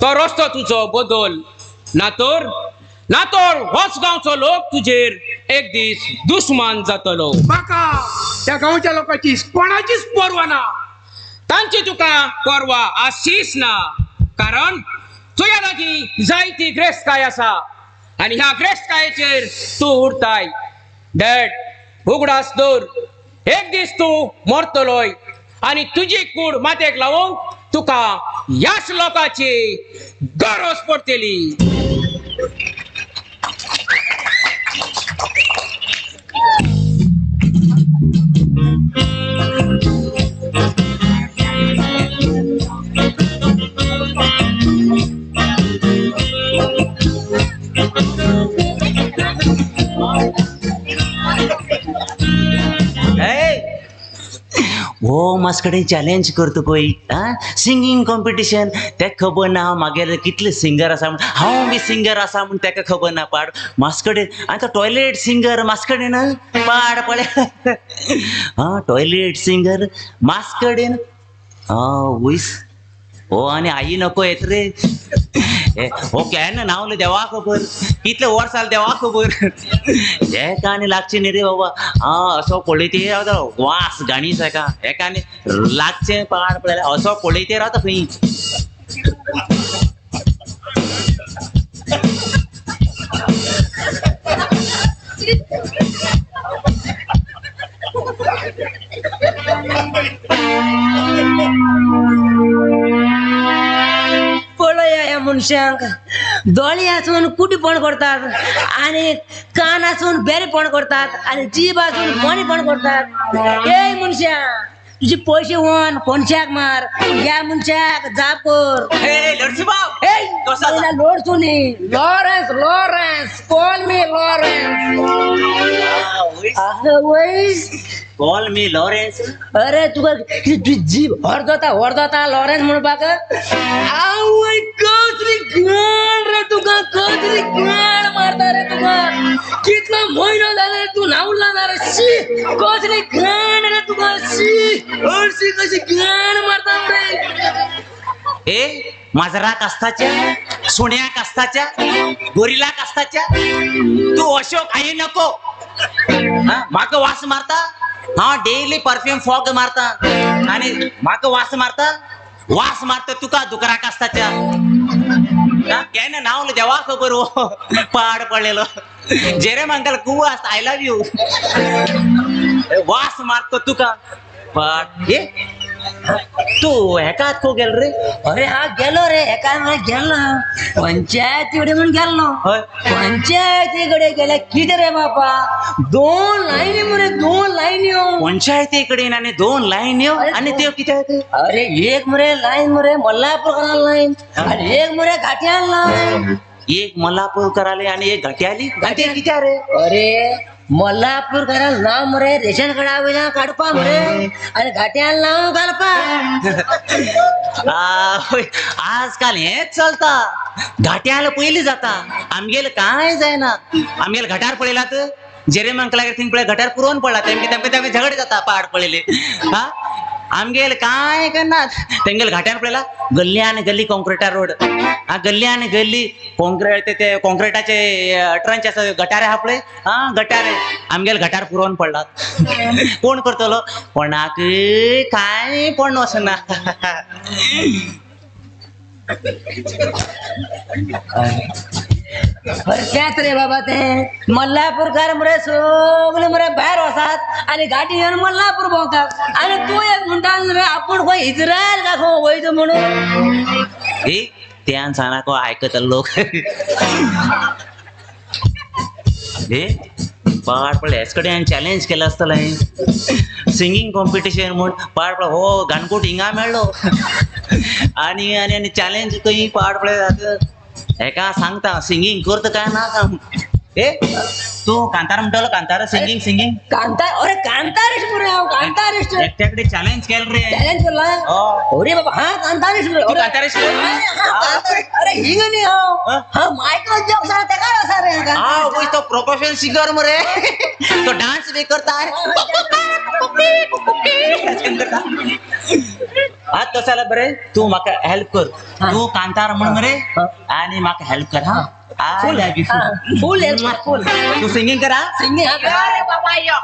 तो रस्तो तुजो बदल. नातर नातर होच गांवचो लोक तुजेर एक दीस दुस्मान जातलो. म्हाका त्या गांवच्या लोकांची कोणाचीच पर्वा ना. तांची तुका पर्वा आशीच ना, कारण तुज्या लागीं जायती ग्रेस्तकाय आसा आनी ह्या ग्रेस्तकायेचेर तूं उरताय. डॅड, उगडास दवर, एक दीस तूं मरतलोय आनी तुजी कूड माथ्याक लावंक तुका ह्याच लोकांची गरज पडटली. हो मास्कडे चॅलेंज करता पळय आं सिंगींग कॉम्पिटिशन. तेका खबर ना मागेर कितले सिंगर आसा म्हण, हांव बी सिंगर आसा म्हण तेका खबर ना. पाड मास्कडे आनी तो टॉयलेट सिंगर मास्कडेन पाड पळय. आं टॉयलेट सिंगर मास्कडेन वयस हो आनी आई नको येत रे. हो केन्ना नावले देवा खबर, कितले वर्स जाले देवा खबर. हेका आनी लागचें न्ही रे बाबा. आं असो पळयते रावता वास घाणीस हेका, हेका आनी लागचें पाड पळयल्यार असो पळयते रावता खंय. पळया ह्या मनशांक दोळे आसून कुटीपण करतात आनी कान आसून बेरेपण करतात आनी जीब आसून मोनेपण करतात. ए मनशा, तुजे पयशे वन कोणशाक मार, ह्या मनशाक जाप कर. लोडसू न्ही, Lawrence Lawrence call me Lawrence. वयस कॉल मी लॉरेन्स. अरे तुका तुजी जीभ हरदता हरदता लॉरेन्स म्हणपाक. आवय कसली घाण रे तुका, कसली घाण मारता रे तुका. कितलो म्हयनो जालो तूं न्हावला ना रे. शी कसली घाण रे तुका, शी हरशी कशी घाण मारता रे. ए माजराक आसताच्या, सुण्याक आसताच्या, गोरिलाक आसताच्या, तूं अशोक आई नको. म्हाका वास मारता. हांव डेली परफ्यूम फॉग मारता आनी म्हाका वास मारता. वास मारता तुका दुकराक आसताच्या. केन्ना नावलो देवा खबर हो पाड पडलेलो. जेरेम अंकल खूब आसता I love you. वास मारता तुका पाड. ए तूं हेका खो गेलो रे? अरे हा गेलो रे हेका गेलो पंचायती कडेन म्हूण गेल्लो. पंचायती कडेन गेल्या कितें रे बापा, दोन लायनी मरे, दोन लायनी. पंचायती कडेन आनी दोन लायन्यो आनी त्यो कितें? अरे एक मरे लायन मरे मल्लापूरकरान लायन आनी एक मरे घाट्यान लायन. एक मल्लापूरकराले आनी एक घाट्याली. घाट्या कित्या रे? अरे मल्लापूरकरान नांव मरे रेशन कार्डा वयल्यान काडपा मरे आनी घाट्यान नांव घालपा. आजकाल हेंच चलता. घाट्याला पयलीं जाता, आमगेले कांय जायना. आमगेले घटार पळयलात जेरेम अंकलागेर थिंग पळय घटार पुरोवन पडला. तेमगे तेमगे तेमगे झगडे जाता पाड पळयले. हा आमगेले कांय करनात. तेमगेले घाट्यार पळयला गल्ली आनी गल्ली कॉन्क्रिटा रोड. हा गल्ली आनी गल्ली कॉन्क्रीट ते कॉन्क्रिटाचे ट्रंच आसा गटारे आहा पळय. हा गटारे आमगेले घटार पुरोवन पडलात. कोण करतलो? कोणाकय कांय पडण वचना. तेंच रे बाबा तें मल्लापूरकार मरे सगळे मरे भायर वसात आनी गाडी घेवन मल्लापूर भोंवतात. आनी तूं एक म्हणटा रे आपूण खंय इज्रायल काय खंय वयता म्हणून. ए त्यान सांगना आयकतलो लोक. ए पाड पडले हेच कडेन चॅलेंज केलें आसतलें सिंगींग कॉम्पिटिशन म्हूण. पाड पडलो हो गाणकोट हिंगा मेळ्ळो आनी आनी आनी चॅलेंज खंय पाड पडले. हेका सांगता सिंगींग करता काय ना सांग. ए तूं कांतार म्हणटलो? कांतार सिंगींग सिंगींग कांतार. अरे कांतारिस्ट मरे हांव, कांतारिस्ट. एकट्या कडेन चॅलेंज केलें रे. चॅलेंज केला? अरे बाबा हा कांतारिस्ट मरे. तूं कांतारिस्ट? अरे हिंग न्ही हांव, हांव मायकल जॅक्सन तेका आसा रे. हा वय तो प्रोफेशनल सिंगर मरे. तो डान्स बी करता. हा तसो जाल्यार बरें तूं म्हाका हेल्प कर. तूं कांतार म्हण मरे आनी म्हाका हेल्प कर. हा फुल फुल हेल्प फुल. तू सिंगिंग करा. सिंगिंग. अरे बाबा यो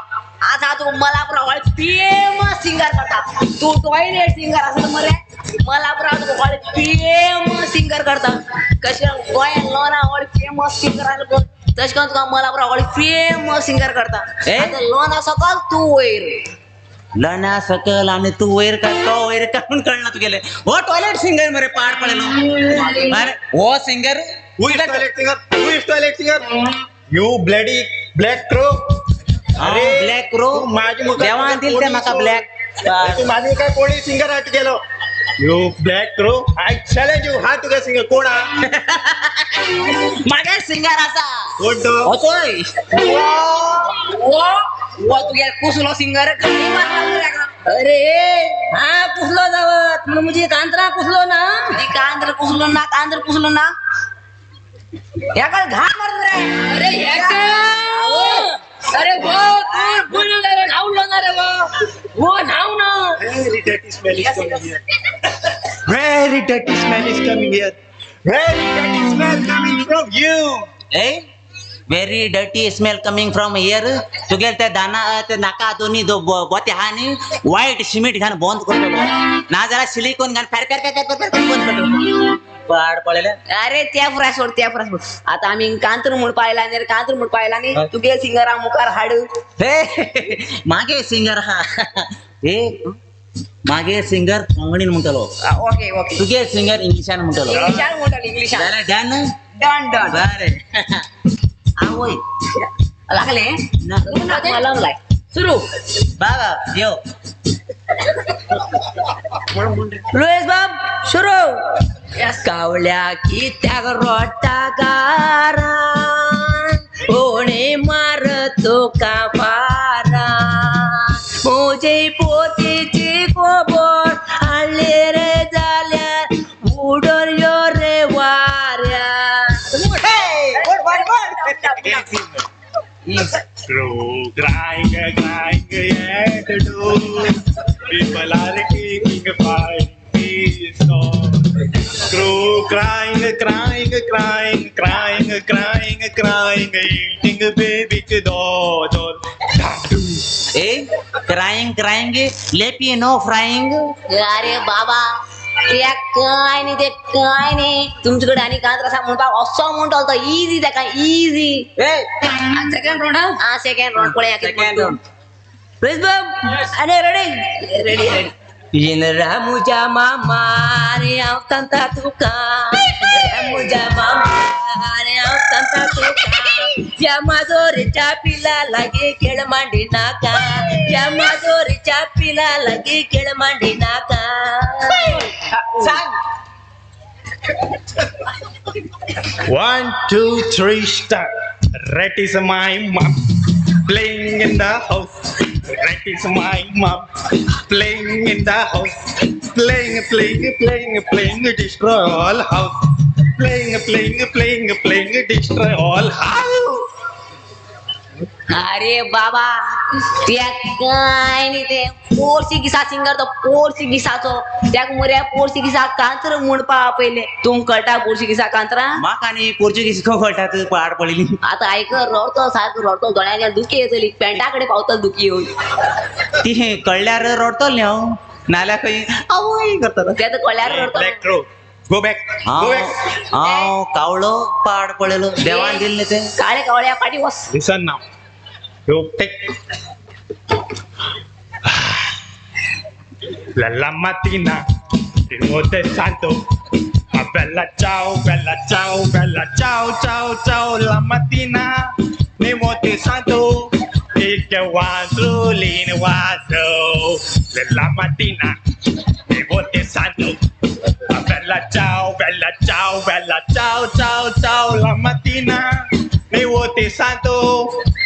आता तू मलापराव फेमस सिंगर करता. तू टॉयलेट सिंगर असं मरे मलापराव तू फेमस सिंगर करता. कशें गोंयांत लोना फेमस सिंगर आसलो पळय तशें करून तुका मलापराव फेमस सिंगर करता. लोना सकल तू वयर. लना सकल आणि तू वयर का तो वयर का कळना तुगेले. हो टॉयलेट सिंगर मरे पाड पडलो. अरे हो singer. Who is toilet singer? Who is toilet singer? You bloody black crow. अरे ब्लॅक क्रो माझी मुखार देवान दिल ते माका ब्लॅक. तू माझी मुखार कोणी सिंगर आट गेलो. You black crow I challenge you. हा तुझा सिंगर कोण हा? माझ्या सिंगर असा कोण तो? होतोय वो तुझ्या कुसलो सिंगर. अरे हा कुसलो जावत म्हणून मुझे कांत्रा कुसलो ना. कांद्र कुसलो ना. कांद्र कुसलो ना. याका घाण मारत रे. अरे याका अरे वो तू बोल रे नावलो ना रे वो वो नाव ना. Very dirty smell is coming here. Very dirty smell is coming here. Very dirty smell coming from you. A very dirty smell coming from here. तुगेल ते दाना ते नाका दोन्ही बोते हा न्ही वायट सिमेंट घालून बंद करतलो ना जाल्यार सिलिकॉन घालून फेर फेर फेर फेर बंद करतलो. पाड पडले. अरे त्या पुरा सोड त्या पुरा सोड. आता आम्ही कांत्र म्हूण पायला न्ही कांत्र म्हूण पायला न्ही तुगे सिंगरा मुखार हाड. हे मागे सिंगर हा. हे मागे सिंगर कोंकणीन म्हणटलो. Okay okay. तुगे सिंगर इंग्लिशान म्हणटलो. इंग्लिशान म्हणटलो. इंग्लिशान जाल्यार डन डन डन. बरें आवय लागले मलम लाय सुरू. बाबा यो लुईस बाब सुरू. कावल्या कित्याक रोटा गारा कोणी मारतो का फारा म्हजे पोतीची खबर हाडली रे जाल्यार उडोर यो रे वाऱ्या. Crow crying, crying at the door. People are keeping fire peace. Crow crying, crying, crying, crying, crying, crying, eating baby dog. Hey, crying, crying, lepi no frying. अरे बाबा ते काय न्ही ते काय न्ही तुमच्याकडे आणि कांत्र असा म्हणपाक असो म्हणटलो तो इजी ताका इजी. सेकंड राउंड हा सेकंड राउंड पळया सेकंड राउंड. प्लीज बाब अरे रेडी रेडी रेडी. येन रामुच्या मामा रे हांव सांगता तुका रामुच्या मामा रे हांव सांगता तुका या माजोरीच्या पिला लागी खेळ मांडी नाका या माजोरीच्या पिला लागी खेळ मांडी नाका. सांग. 1 2 3 start. Rat is my mom playing in the house. Rat is my mom playing in the house. Playing, playing, playing, playing, destroy all house. Playing, playing, playing, playing, destroy all house. अरे बाबा त्या काय न्ही ते पोर्तुगीसा singer तो पोर्तुगीसाचो त्याक मरे पोर्तुगीसा कांत्र म्हणपा पयले. तुमकां कळटा पोर्तुगीसा कांतरा? म्हाका न्ही पोर्तुगीज कळटा. पाड पडली. आतां आयक रडतो सारको रडतो दोळ्यांच्या दुखी येतली पेंटा कडेन पावतलो दुखी येवन. ती कळल्यार रडतलो न्ही हांव नाल्यार खंय आवय करतलो. ते आतां कळल्यार रडतलो. Go back. Go back. हांव कावळो पाड पडलो देवान दिल्लें तें. काळे कावळ्या फाटीं वच. Listen now. You take. La mattina, primo del santo. Ah, bella ciao, bella ciao, bella ciao, ciao, ciao. La mattina, primo del santo. Il che guadrulino guadro. La mattina, primo del santo. Ah, bella ciao, bella ciao, bella ciao, ciao, ciao. La mattina, primo del santo.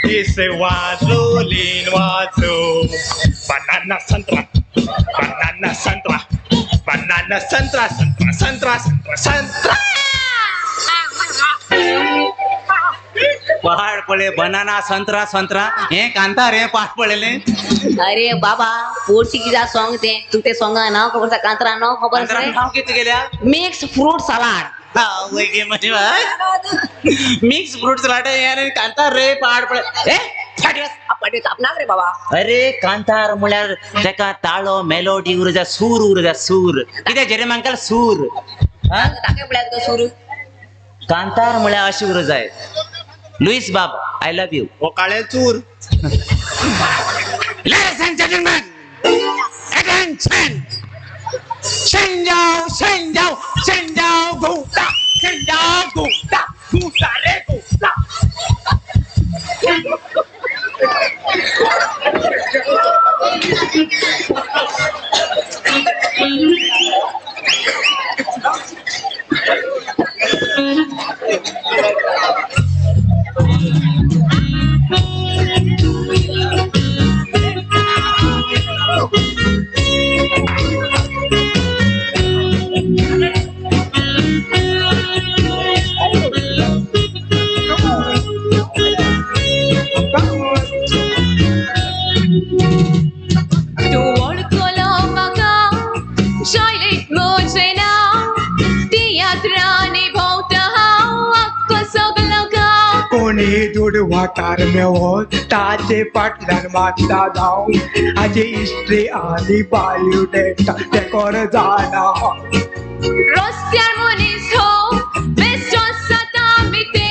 Dice guadrulino guadro. Banana santra. Banana santra, banana santra, santra, santra, santra, santra. पाड पडले banana संत्रा संत्रा हे कांतार हे पाड पडलेले. अरे बाबा पोर्तुगीजा सॉंग ते तू ते सॉंगा नाव खबर आसा? कांतरा नाव खबर आसा? नाव कितें गेल्या? Mix fruit salad. Mix fruit salad कांतार रे पाड पडे. तापनाक रे बाबा. अरे कांतार म्हळ्यार तेका ताळो मेलोडी उर जाय, सूर उर जाय, सूर कितें जेरे अंकल सूर म्हळ्यार सूर. कांतार म्हळ्यार अशें उर जाय. लुईस बाब I love you. हो काळे चूर. Ladies and gentlemen, attention! Senjao, senjao, senjao, guta, senjao, guta, guta re guta. दुडवाकार मेवो ताचे फाटल्यान मारता धांव हाची हिस्ट्री आनी बायोडेटा तेकोर जाणा. रस्त्यार मनीस हो बेश्टो आसता आमी ते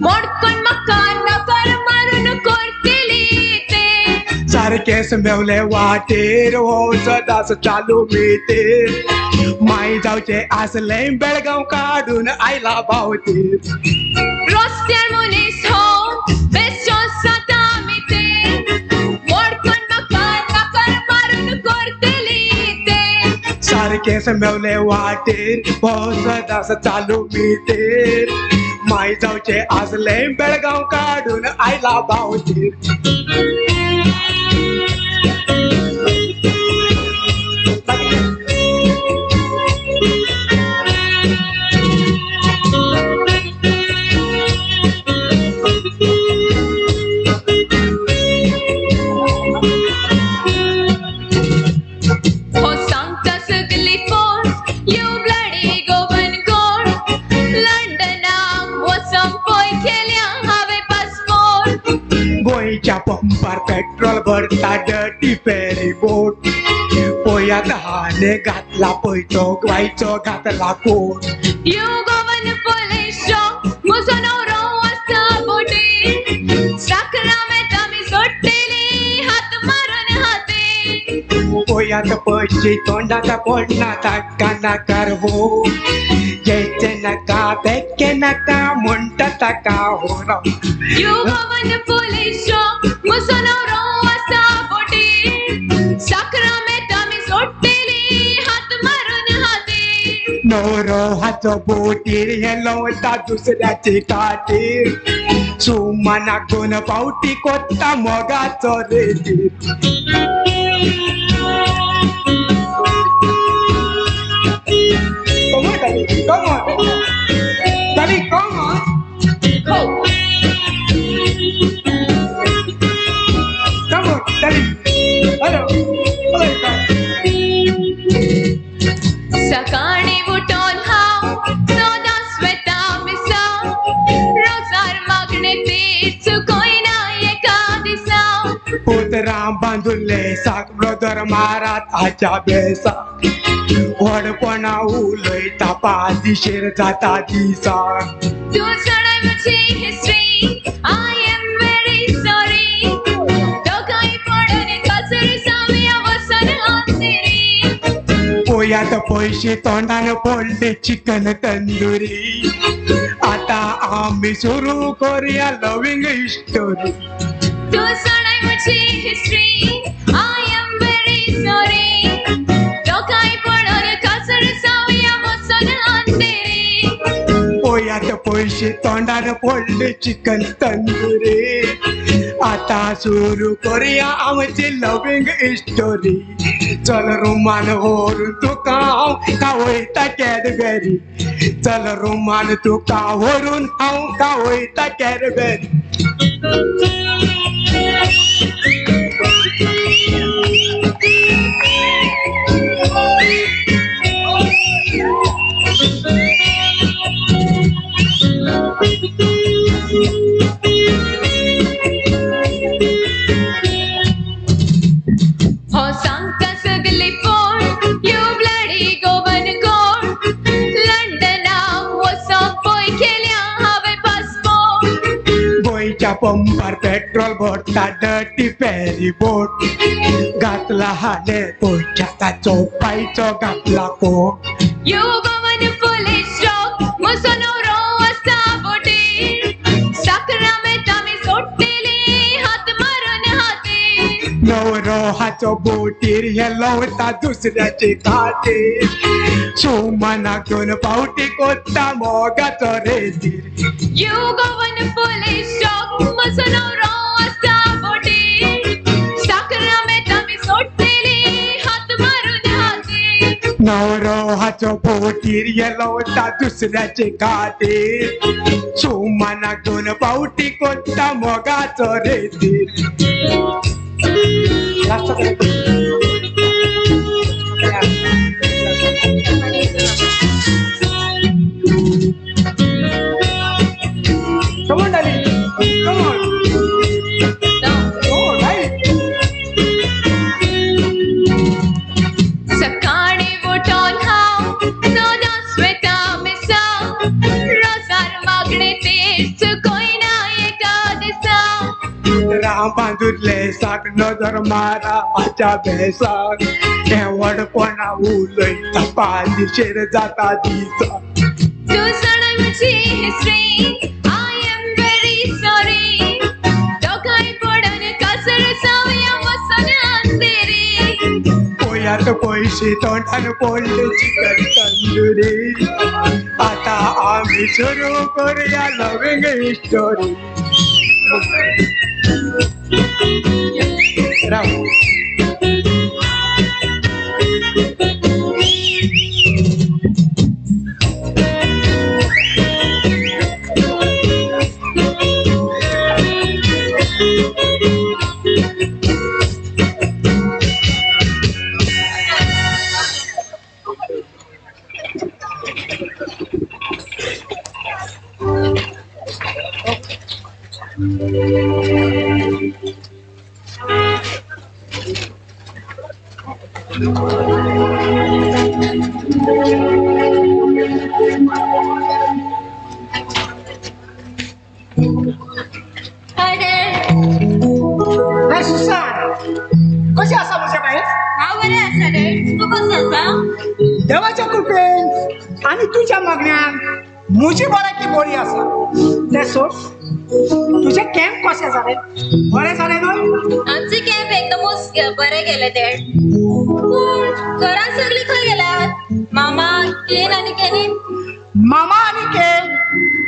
मोडकण म्हाका नकर मारून करतली ते. सारकेच मेवले वाटेर हो सदांच चालू मितेर माय जावचें आसलें बेळगांव काडून आयला बावतीर. रस्त्यार मनीस हो बेश्टो आसता आमी ते मोडकण म्हाका नकर मारून करतली ते. सारकेच मेवले वाटेर हो सदांच चालू मितेर माय जावचें आसलें बेळगांव काडून आयला बावतीर. गोंयच्या पंपार पेट्रोल भरता डर्टी फेरी बोट पोयात हाणे घातला पयतो गोंयचो घातला कोट. You Goan police म्हजो न्हवरो आसता बोटीर साकरामेंत आमी सोडटली हात मारून हाती. पोयात पयशे तोंडात पडना ताका नाकार हो जेचे नाका तेके नाका म्हणटा ताका हो राव. You Goan police म्हजो न्हवरो आसता बोटीर साकरामेंत आमी सोडटली हात मारून हाती. न्हवरो हाचो बोटीर हे लवता दुसऱ्याचे खातीर सुमनाक दोन पावटी कोत्ता मोगाचो रेतीर. Come on, Daddy, come on. Daddy, come on. Go. Come on, Daddy. Hello. Hello, Daddy. सकाळी उठून हांव सदांच वेता मिसा रोजार मागणे ती चुकयना एका दिसा. उतरां बांदुल्ले साक ब्रदर मारात हाच्या बेसा व्हडपणा उलयता पादिशेर जाता दिसा. तूं जाणाय म्हजी history I am very sorry दोगांय पडून काजर जावया वचून आंतेरी. पोयात पयशे तोंडान पडले चिकन तंदुरी आतां आमी सुरू करुया लवींग स्टोरी. तूं जाणाय म्हजी history I am very sorry दोगांय पडून काजर जावया वचून आंतेरी. पोयात पयशे तोंडार पडले चिकन तंदुरी आतां सुरू करुया आमची लवींग स्टोरी. चल रुमान व्हरून तुका हांव खावयता कॅडबेरी चल रुमान तुका व्हरून हांव खावयता कॅडबेरी. हो सांगता सगली फोड you bloody Goan कोण लंडनाक वचोंक पळय केल्या हांवें पासपोर्ट. गोंयच्या पंपार पेट्रोल भरता डर्टी फेरी बोट घातला हाणे गोंयच्या ताचो पायचो घातला कोट. You Goan police dog म्हजो न्हवरो आसा बोटीर साकरामेंत आमी सोडटेली हात मारून हातीर. नवरो हाचो बोटीर हे लवता दुसऱ्याचे खातीर सुमनाक दोन पावटी कोत्ता मोगाचो रेतीर. You Goan police dog म्हजो न्हवरो आसा बोटीर साकरामेंत आमी सोडटेली हात मारून हातीर. नवरो हाचो बोटीर हे लवता दुसऱ्याचे खातीर सुमनाक दोन पावटी कोत्ता मोगाचो रेतीर. Come on, darling. Come on. Oh, right. सकाळी उठोन हांव सदांच वता मिसांव रोजार मागणें तीर्थ कोयना एका दिसा. राम बांदुरले साक नजर मारा आच्या बेसाक हें व्हडपणा उलयता पादिशेर जाता दिसा. तूं जाणा म्हजी history I am very sorry दोगांय पडून काजर जावया वचून अंधेरी. पोयात पयशे तोंडान पडले चिकन तंदुरी आता आमी सुरू करुया लव्हिंग स्टोरी. राव. Hi dad. हाय सुसान, कशें आसा म्हजें बाय? हांव बरें आसा डॅड, तूं कसो आसा? देवाच्या कृपेन आनी तुज्या मागण्यान म्हजी बऱ्याकी बरी आसा. तें सोड, तुजें कॅम्प कशें जालें? बरें जालें न्हय? आमचें कॅम्प एकदमूच बरें गेलें डॅड. पूण घरांत सगळीं खंय गेल्यात? मामा, केन आनी केनी? मामा आनी केन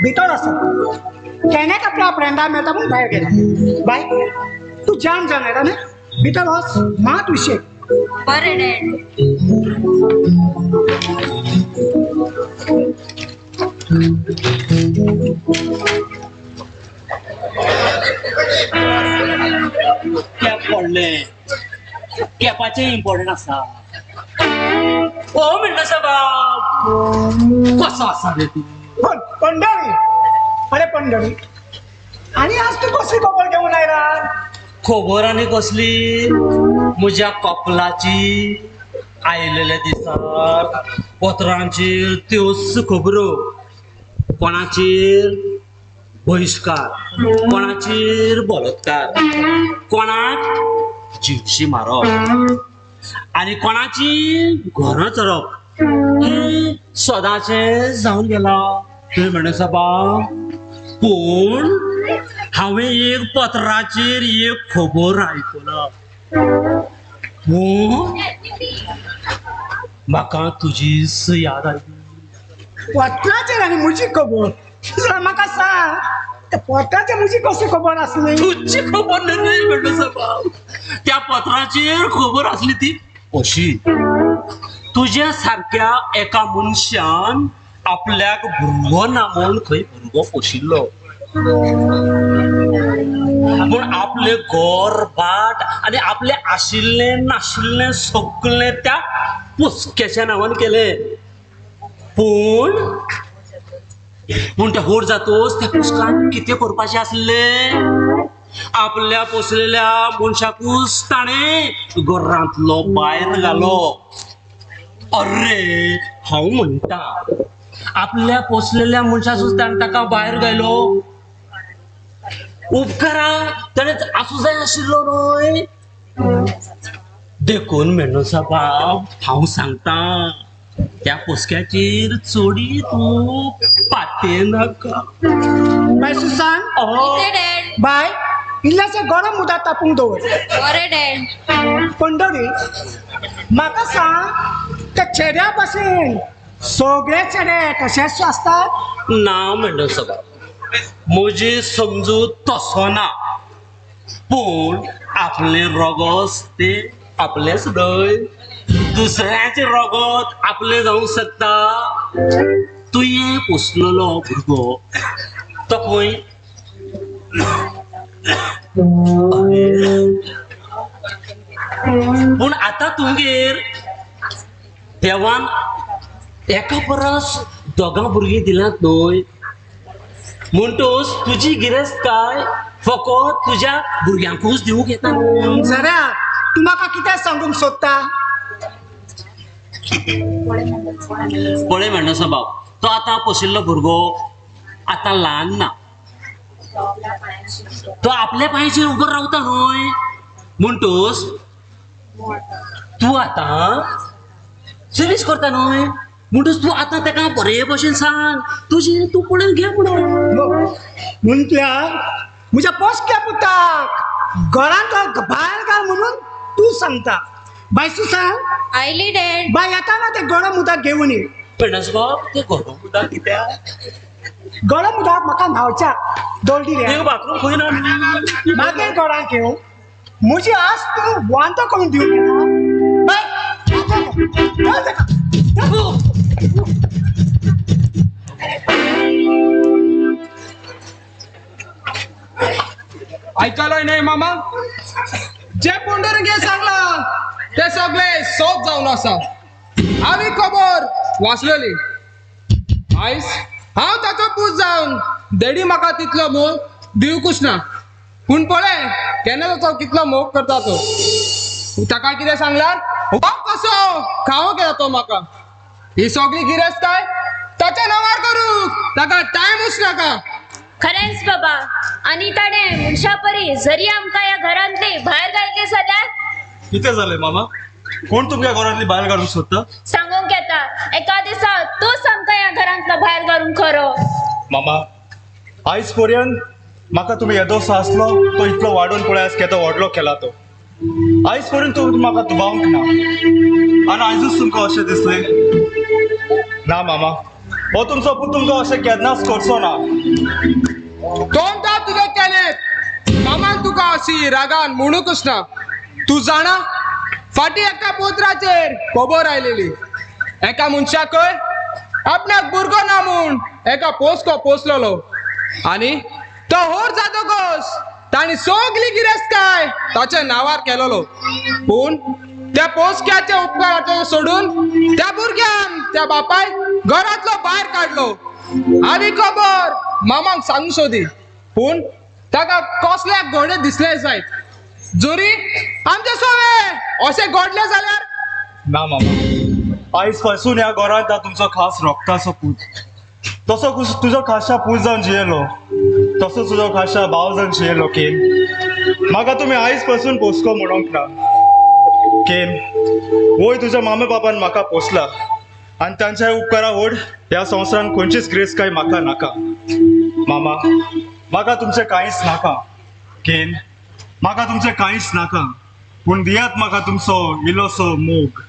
भितर आसा. केन्याक आपल्या फ्रेंडा मेळटा म्हूण भायर गेला. बाय, तूं जाम जाण येता न्हय? भितर वच, मात विशेक. बरें डॅड. कॅप पडलें कॅपाचें इम्पॉर्टंट आसा. ओ म्हणटा साबाब कसो आसा रे तूं? पंढरी, अरे पंढरी, आनी आज तूं कसली खबर घेवन आयला? खबर आनी कसली? म्हज्या कपलाची आयलेल्या दिसाक पत्रांचेर त्योच खबरो. कोणाचेर बहिश्कार, कोणाचेर बलात्कार, कोणाक जिवशी मारप आनी कोणाची घरां चरप हें सदांचें जावन गेलां. तुवें म्हणलें साबा, पूण हांवें एक पत्राचेर एक खबर आयकला. पूण म्हाका तुजीच याद आयली. पत्राचेर आनी म्हजी खबर? म्हाका सांग, त्या पत्राचेर म्हजी कसली खबर आसली? तुजी खबर न्हय म्हणलो साबा, त्या पत्राचेर खबर आसली ती अशी, तुज्या सारक्या एका मनशान आपल्याक भुरगो ना म्हूण खंय भुरगो पोशिल्लो, पूण आपले घर भाट आनी आपलें आशिल्लें नाशिल्लें सगळें त्या पुसक्याच्या नांवान केलें. पूण पूण त्या होड जातोच त्या पुस्तकान कितें करपाचें आसलें? आपल्या पोसलेल्या मनशाकूच ताणें घरांतलो भायर घालो. अरे हांव म्हणटा आपल्या पोसलेल्या मनशाकूच ताणें ताका भायर घालो. उपकारा ताणें आसूं जाय आशिल्लो न्हय. देखून मेंडोसा बाब हांव सांगता त्या पोसक्याचेर चोडी तूं पाते नाका. बाय सुसान, बाय इल्लेशें गरम उदक तापूंक दवर. बरें डॅड. पंडरी म्हाका सांग त्या चेड्या भशेन सगळे चेडे तशेंच आसतात? ना मेंडोसा बाब, म्हजी समजूत तसो ना, पूण आपलें रोगोस ते आपलेंच न्हय, दुसऱ्याचें रोगोत आपलें जावंक शकता. तुवें पोसलेलो भुरगो तो खंय? पूण आतां तुमगेर देवान एका परस दोगां भुरगीं दिल्यात न्हय, म्हणटोच तुजी गिरेस्तकाय फकत तुज्या भुरग्यांकूच दिवंक येता न्हय. जरा तूं म्हाका कितें सांगूंक सोदता? पळय मेंडोसा बाब, तो आतां पोशिल्लो भुरगो आतां ल्हान ना, तो आपल्या पांयाचेर उबो रावता न्हय. म्हणटोच तूं आतां सर्वीस करता न्हय, म्हणटोच तूं आतां ताका बरे भशेन सांग तुजें तूं पळोवन घे म्हणून. म्हटल्यार म्हज्या पोसक्या पुताक घरांत भायर घाल म्हणून तूं सांगता. बाय सुसान, आयली डॅड. बाय येताना तें गरम उदक घेवन ये. पेणस बाब तें गरम उदक कित्याक? गरम उदक म्हाका न्हावच्याक दवरिल्लें. बाथरूम खंय ना? मागीर घरांत घेवन म्हजी आस तूं वांतो करून दिवंक येता. बाय आयकलोय न्हय मामा, जे पंडुरंगे सांगला ते सगळे सोप जावन आसा. हांवें खबर वाचलेली. आयज हांव ताचो पूत जावन देडी म्हाका तितलो मोग दिवकूच ना, पूण पळय केन्ना ताचो कितलो मोग करता तो. ताका कितें सांगल्यार वाग कसो खावंक येता तो म्हाका. ही सगळी गिरेस्तकाय ताच्या नांवार करूंक ताका टायमूच नाका. खरेंच बाबा, आनी ताणें मनशा परी जरी आमकां ह्या घरांतली भायर घातली जाल्यार. कितें जालें मामा? कोण तुमच्या घरांतली भायर घालूंक सोदता? सांगूंक येता, एका दिसा तूंच आमकां ह्या घरांतलो भायर घालूंक खरो. मामा आयज पर्यंत म्हाका तुमी येदोसो आसलो तो इतलो वाडोवन पळय आयज केदो व्हडलो केला तो. आयज पर्यंत तुमी म्हाका दुबावंक ना आनी आयजूच तुमकां अशें दिसलें? ना मामा, हो तुमचो पूत तुमकां अशें केन्नाच करचो ना. तोंड दाब तुजें केलें. मामान तुका अशी रागान म्हणूंकच ना. तूं जाणा फाटीं एका पोत्राचेर खबर आयलेली, एका मनशाकय आपणाक भुरगो ना म्हूण एका पोसको पोसलेलो आनी तो होर जातकच ताणी सगली गिरेस्तकाय ताच्या नांवार केलेलो. पूण त्या पोसक्याचे उपकाराचे सोडून त्या भुरग्यान त्या बापाय घरांतलो भायर काडलो. आनी खबर मामाक सांगूंक सोदी, पूण ताका कसल्या घोडे दिसले जायत. जरी आमचे सोवे अशें घडलें जाल्यार? ना मामा, आयज पासून ह्या घरांत तुमचो खास रोगताचो पूत तसो तुजो खाशा पूत जावन जियेलो, तसो तुजो खाशा भाव जावन जियेलो. केन म्हाका तुमी आयज पासून पोसको म्हणूंक ना. केन वय तुज्या मामे बापान म्हाका पोसला आनी तांच्या उपकारा व्हड ह्या संवसारान खंयचीच ग्रेस काय म्हाका नाका. मामा म्हाका तुमचें कांयच नाका. केन म्हाका तुमचें कांयच नाका, पूण दियात म्हाका तुमचो इल्लोसो मोग.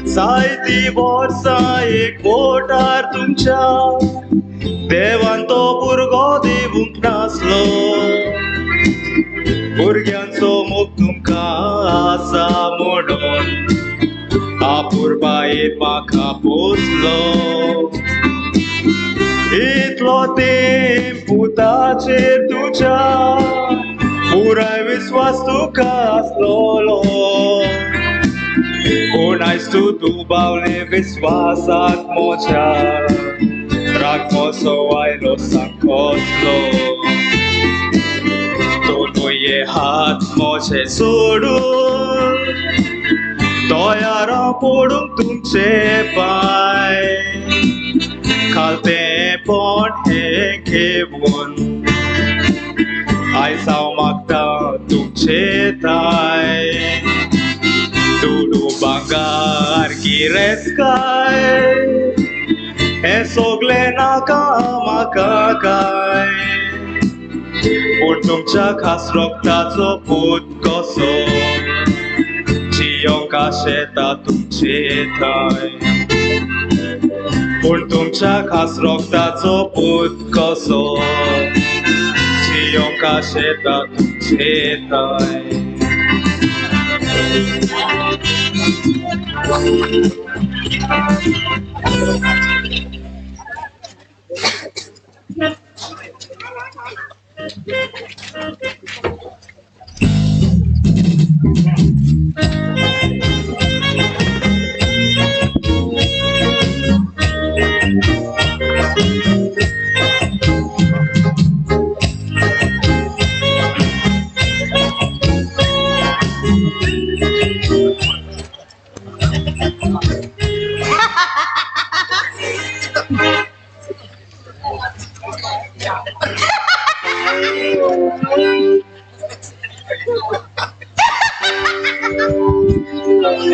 जायती वर्सां एक बोटार तुमच्या देवान तो भुरगो दिवंक नासलो. भुरग्यांचो मोग तुमकां आसा म्हणून आपुरबायेन म्हाका पोसलो. इतलो तेंप पुताचेर तुज्या पुराय विस्वास तुका आसलोलो, पूण आयज तूं दुबावले विस्वासाक म्हज्या, राग कसो आयलो सांग कसलो. दोनूय हात म्हजे सोडून तयार हांव पडूंक तुमचे पांय, खालतेंपण हें घेवन आयज हांव मागता तुमचे थाय. दुडू भांगार गिरेस्तकाय हें सगळें नाका म्हाका काय, पूण तुमच्या खास रक्ताचो पूत कसो जियोंक आशेता तुमचे थाय, पूण तुमच्या खास रक्ताचो पूत कसो जियोंक आशेता तुमचे थाय.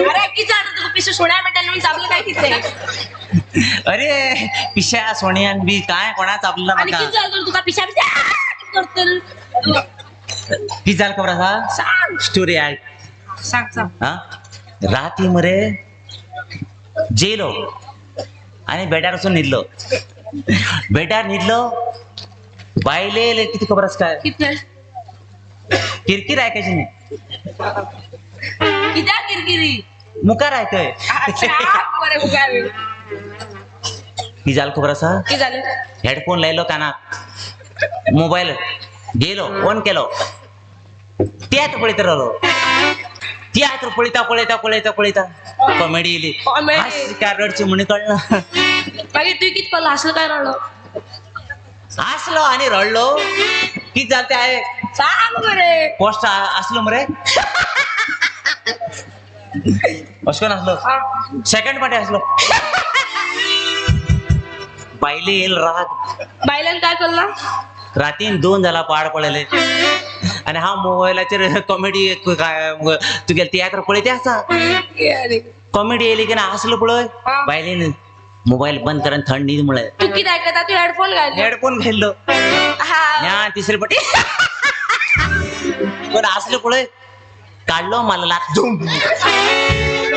अरे किती तुका पिशे सोण्या मेळटा म्हणून चाबलं काय कितें? अरे पिशा सोण्यान बी काय कोणा चाबलं आणि म्हाका. किती झालं तुका पिशा पिशा करतल? किती झालं खबर आसा? सांग. स्टोरी ऐक. सांग सांग. हा राती मरे जेलो आणि बेडार वचून न्हिदलो. बेडार न्हिदलो बायले किती खबर आसा काय? कितें? किरकिर ऐकायची न्ही. कित्याक किरकिरी? मुखार ऐकय. बरें मुखार. कितें जालें खबर आसा? कितें जालें? हेडफोन लायलो कानाक, मोबायल गेलो ऑन केलो, तियात्र पळयत रावलो. तियात्र पळयता पळयता पळयता पळयता कॉमेडी येयली. काय रडची म्हण कळना. मागीर तुवें कितें केलें? हांसलो काय रडलो? हांसलो आनी रडलो. कितें जालें तें आयक. सांग मरे. पोस्ट आसलो मरे अशें करून आसलो. सेकंड पार्टी आसलो. बायले येयल राग. बायल्यान काय केलां? रातीन 2 जाला पाड पळयले आनी हांव मोबायलाचेर कॉमेडी तुगेले तियात्र पळयते आसा. कॉमेडी येयली की ना हांसलो पळय, बायलेन मोबायल बंद कर थंड न्हीद म्हळें. तूं कितें आयकता? तूं हेडफोन घाल. हेडफोन घाल्लो. ह्या तिसरे पटी पण हांसलो पळय, काडलो मारलो लात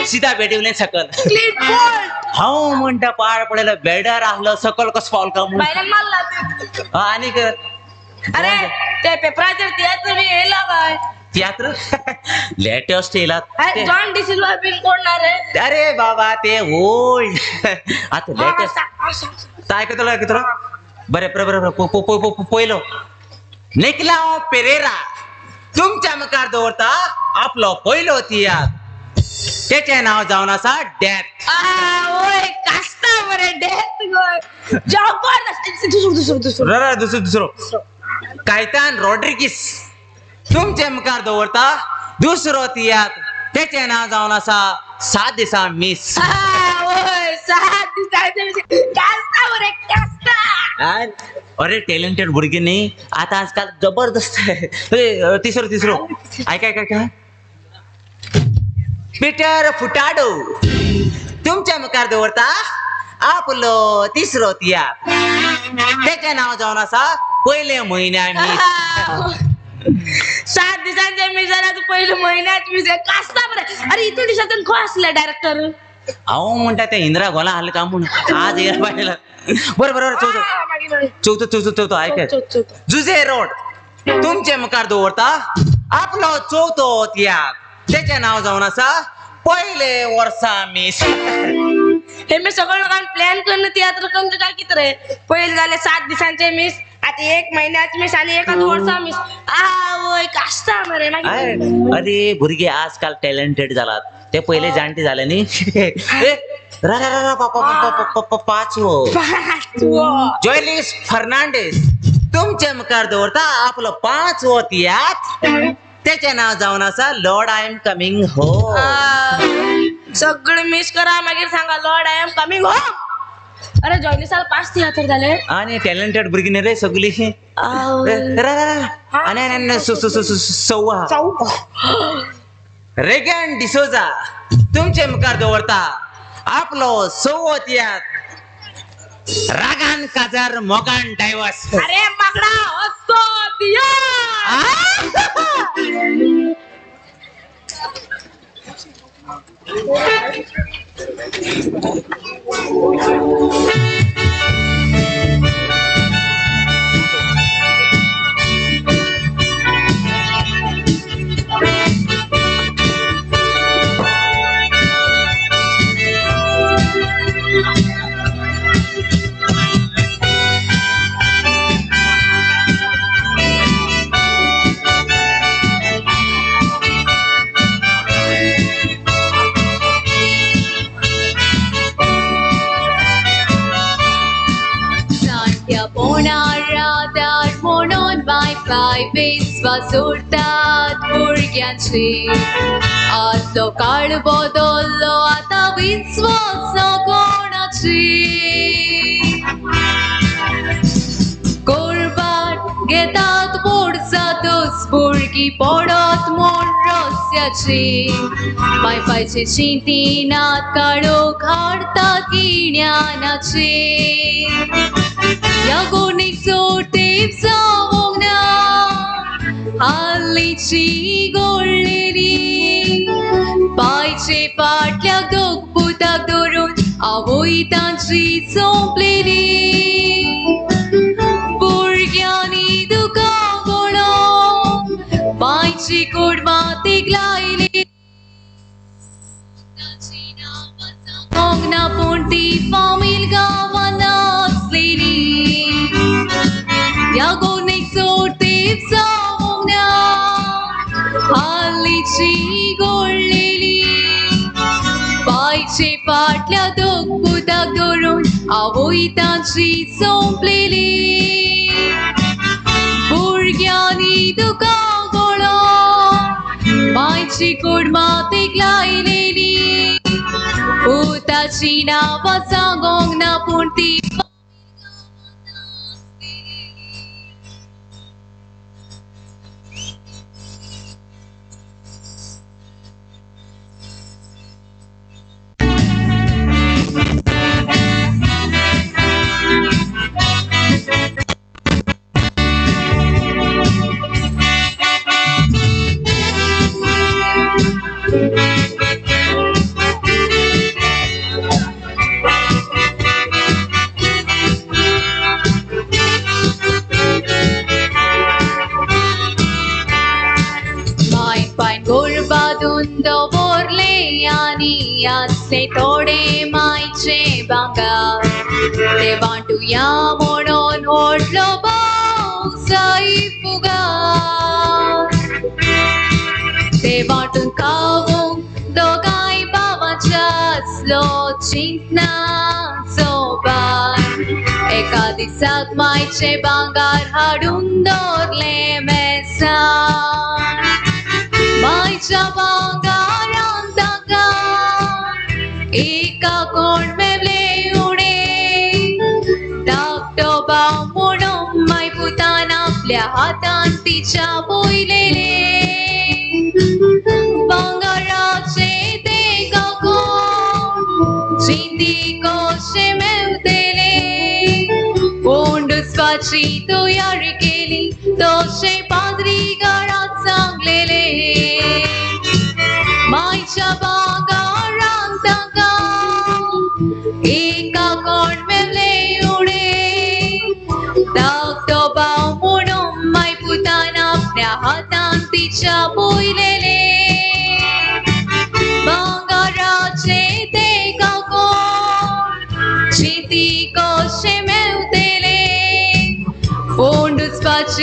सिधा बेटी सकल. हांव म्हणटा पाड पडलो बेडार आसलो सकल कसो पावल का म्हूण. आनीक अरे ते पेपराचेर तियात्र बी येयला काय? तियात्र लेटेस्ट येयला. जॉन डिसिल्वा बीन कोण ना रे? अरे बाबा ते ओल्ड. आतां लेटेस्ट आयकतलो आयकतलो. बरें बरें बरें पयलो निकलांव पेरेरा तुमच्या मुखार दवरता आपलो पयलो तियात्र. तेचें नांव जावन आसा डेथ. ओय कास्ता मरे डेथ गोय जबरदस्त. दुसरो दुसरो दुसरो दुसरो दुसरो कायतान रॉड्रिगीस तुमचे मुखार दवरता दुसरो तियात्र. तेचें नांव जावन आसा 7 दिसां मीस. ओय 7 दिसांचे कास्ता मरे कास्ता. अरे टॅलेंटेड भुरगीं न्ही आतां आजकाल जबरदस्त. तिसरो तिसरो आयक आयक आयक. पिटर फुटाडो तुमच्या मुखार दवरता आपलो तिसरो तियात्र. तेचें नांव जावन आसा पयले म्हयन्या मीस. 7 दिसांचे मीस जाल्यार तूं पयले म्हयन्याच मीस कास्ता बरें. अरे इतले दिसांच्यान खंय आसले डायरेक्टर? हांव म्हणटा तें इंदिरा गोला हाडलें काय म्हूण आज येयला बायला. बरें बरें चवथो चवथो चवथो चवथो आयक. जुजे रोड तुमचे मुखार दवरता आपलो चवथो तियात्र तेचें नांव जावन आसा पयले वर्सा मीस. हे मी सगळं लोकांनी प्लॅन करून तियात्र करून काय कित रे. पहिले झाले 7 दिसांचे मिस, आता 1 महिन्यात मिस आणि 1 वर्सा मिस. आवय कास्ता मरे मागीर. अरे भुरगे आजकाल टॅलेंटेड जालात, ते पहिले जाणटे झाले न्ही. रा रा रा पापा पाचवो जॉयलिस फर्नांडीस तुमचे मुखार दवरता आपलो 5वो तियात्र, तेचें नांव जावन आसा Lord I am coming home. सगळे मिस करा मागीर सांगा Lord I am coming home. अरे जॉयलिसाल 5 तियात्र झाले आणि टॅलेंटेड भुरगीं न्ही रे सगळी. आनी सव्वा रेगन डिसोजा तुमचे मुखार दवरता आपलो 6वो तियात्र रागान काजार मोगान डायवर्स. अरे माकडा असो तियात्र. विश्वास उरतात भुरग्यांची, आदलो काळ बदल्लो आतां विश्वास ना कोणाची. कोरबाट घेतात बोडसातच भुरगीं पडत म्हूण रस्त्याची, मायपायचे चिंतिनात काळोख हाडटा गिन्यानाची. ह्या गोणीक चोटेप जावंक ना हालींची गोडलेली, पायचे फाटल्या दोग पुताक धरून आवय तांची सोंपलेली. भुरग्यांनी दुकां गळोवन मायची कूड मातीक लायली, सांगोंक ना पूण ती फामील गांवान आसलेली. ह्या गोणीक चोटेप जावंक ना हालींची गोडलेली, पायचे फाटल्या दोग पुताक धरून आवय तांची सोंपलेली. भुरग्यांनी दुकां गळोवन मायची कूड मातीक लायलेली, पुताची नांवां सांगोंक ना पूण ती आसले थोडे मायचे भांगर ते वांटुया म्हणून व्हडलो भाव जाय फुगार. ते वांटून खावूंक दोगांय भावाच्या आसलो चिंतनाचो भार. एका दिसाक मायचे भांगर हाडून दवरलें मेजार, मायच्या भांगारान तांकां एका कोण मेवले उणे. धाकटो भाव म्हणून माय पुतान आपल्या हातान तिच्या पयलेले भांगराचे ते कोण चिंती कशें मेवतले. कोण दुसपाची तयारी केली तशें पाद्री घरांत सांगलेले. मायच्या भांगारान तांकां एका कोण मेवले उणे. धाकटो भाव म्हणून माय पुतान आपल्या हातान तिच्या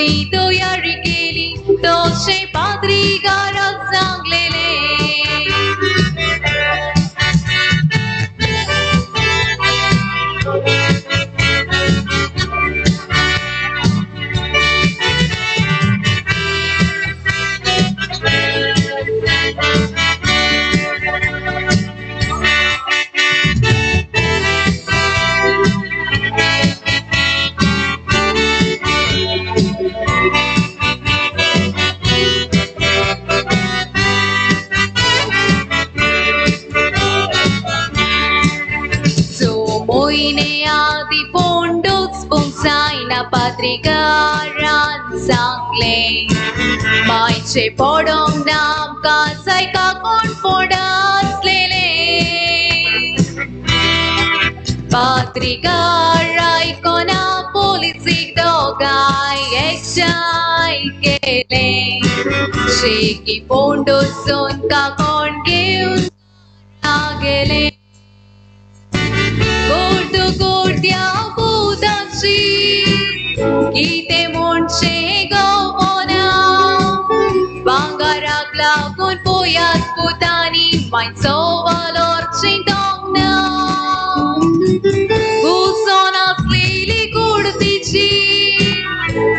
मिसाची तयारी केली तशें पाद्रीगाराक सांगलेलें. पाद्रीगारान सांगलें मायचे पडोंक ना आमकां जाय काकोण फोड आसलेलें. पाद्रीगार आयकोना पोलिसीक दोगांय एकठांय केलें. शेकी फोंडूसून काकोण घेवन गेलें. गोडू गोडत्या पुताची कितें म्हणचें गवना भांगराक लागून पोयात पुतांनी मायचो वालोर चिंतोंक ना. घुसोन आसलेली कूड तिची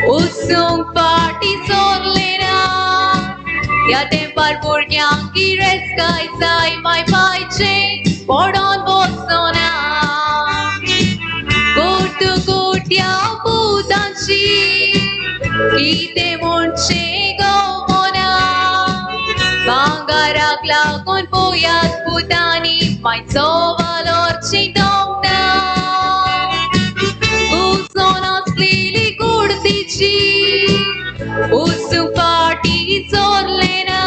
उसूंक फाटीं सोरलें ना. ह्या तेंपार भुरग्यांक गिरेस्तकाय जाय माय पायचें पडोन बसोना. गोडू गोडत्या पुतांची कितें म्हणचें गवना भांगराक लागून पोयात पुतांनी मायचो वालोर चिंतोंक ना. घुसोन आसलेली कूड तिची उसूंक फाटीं सोरलें ना.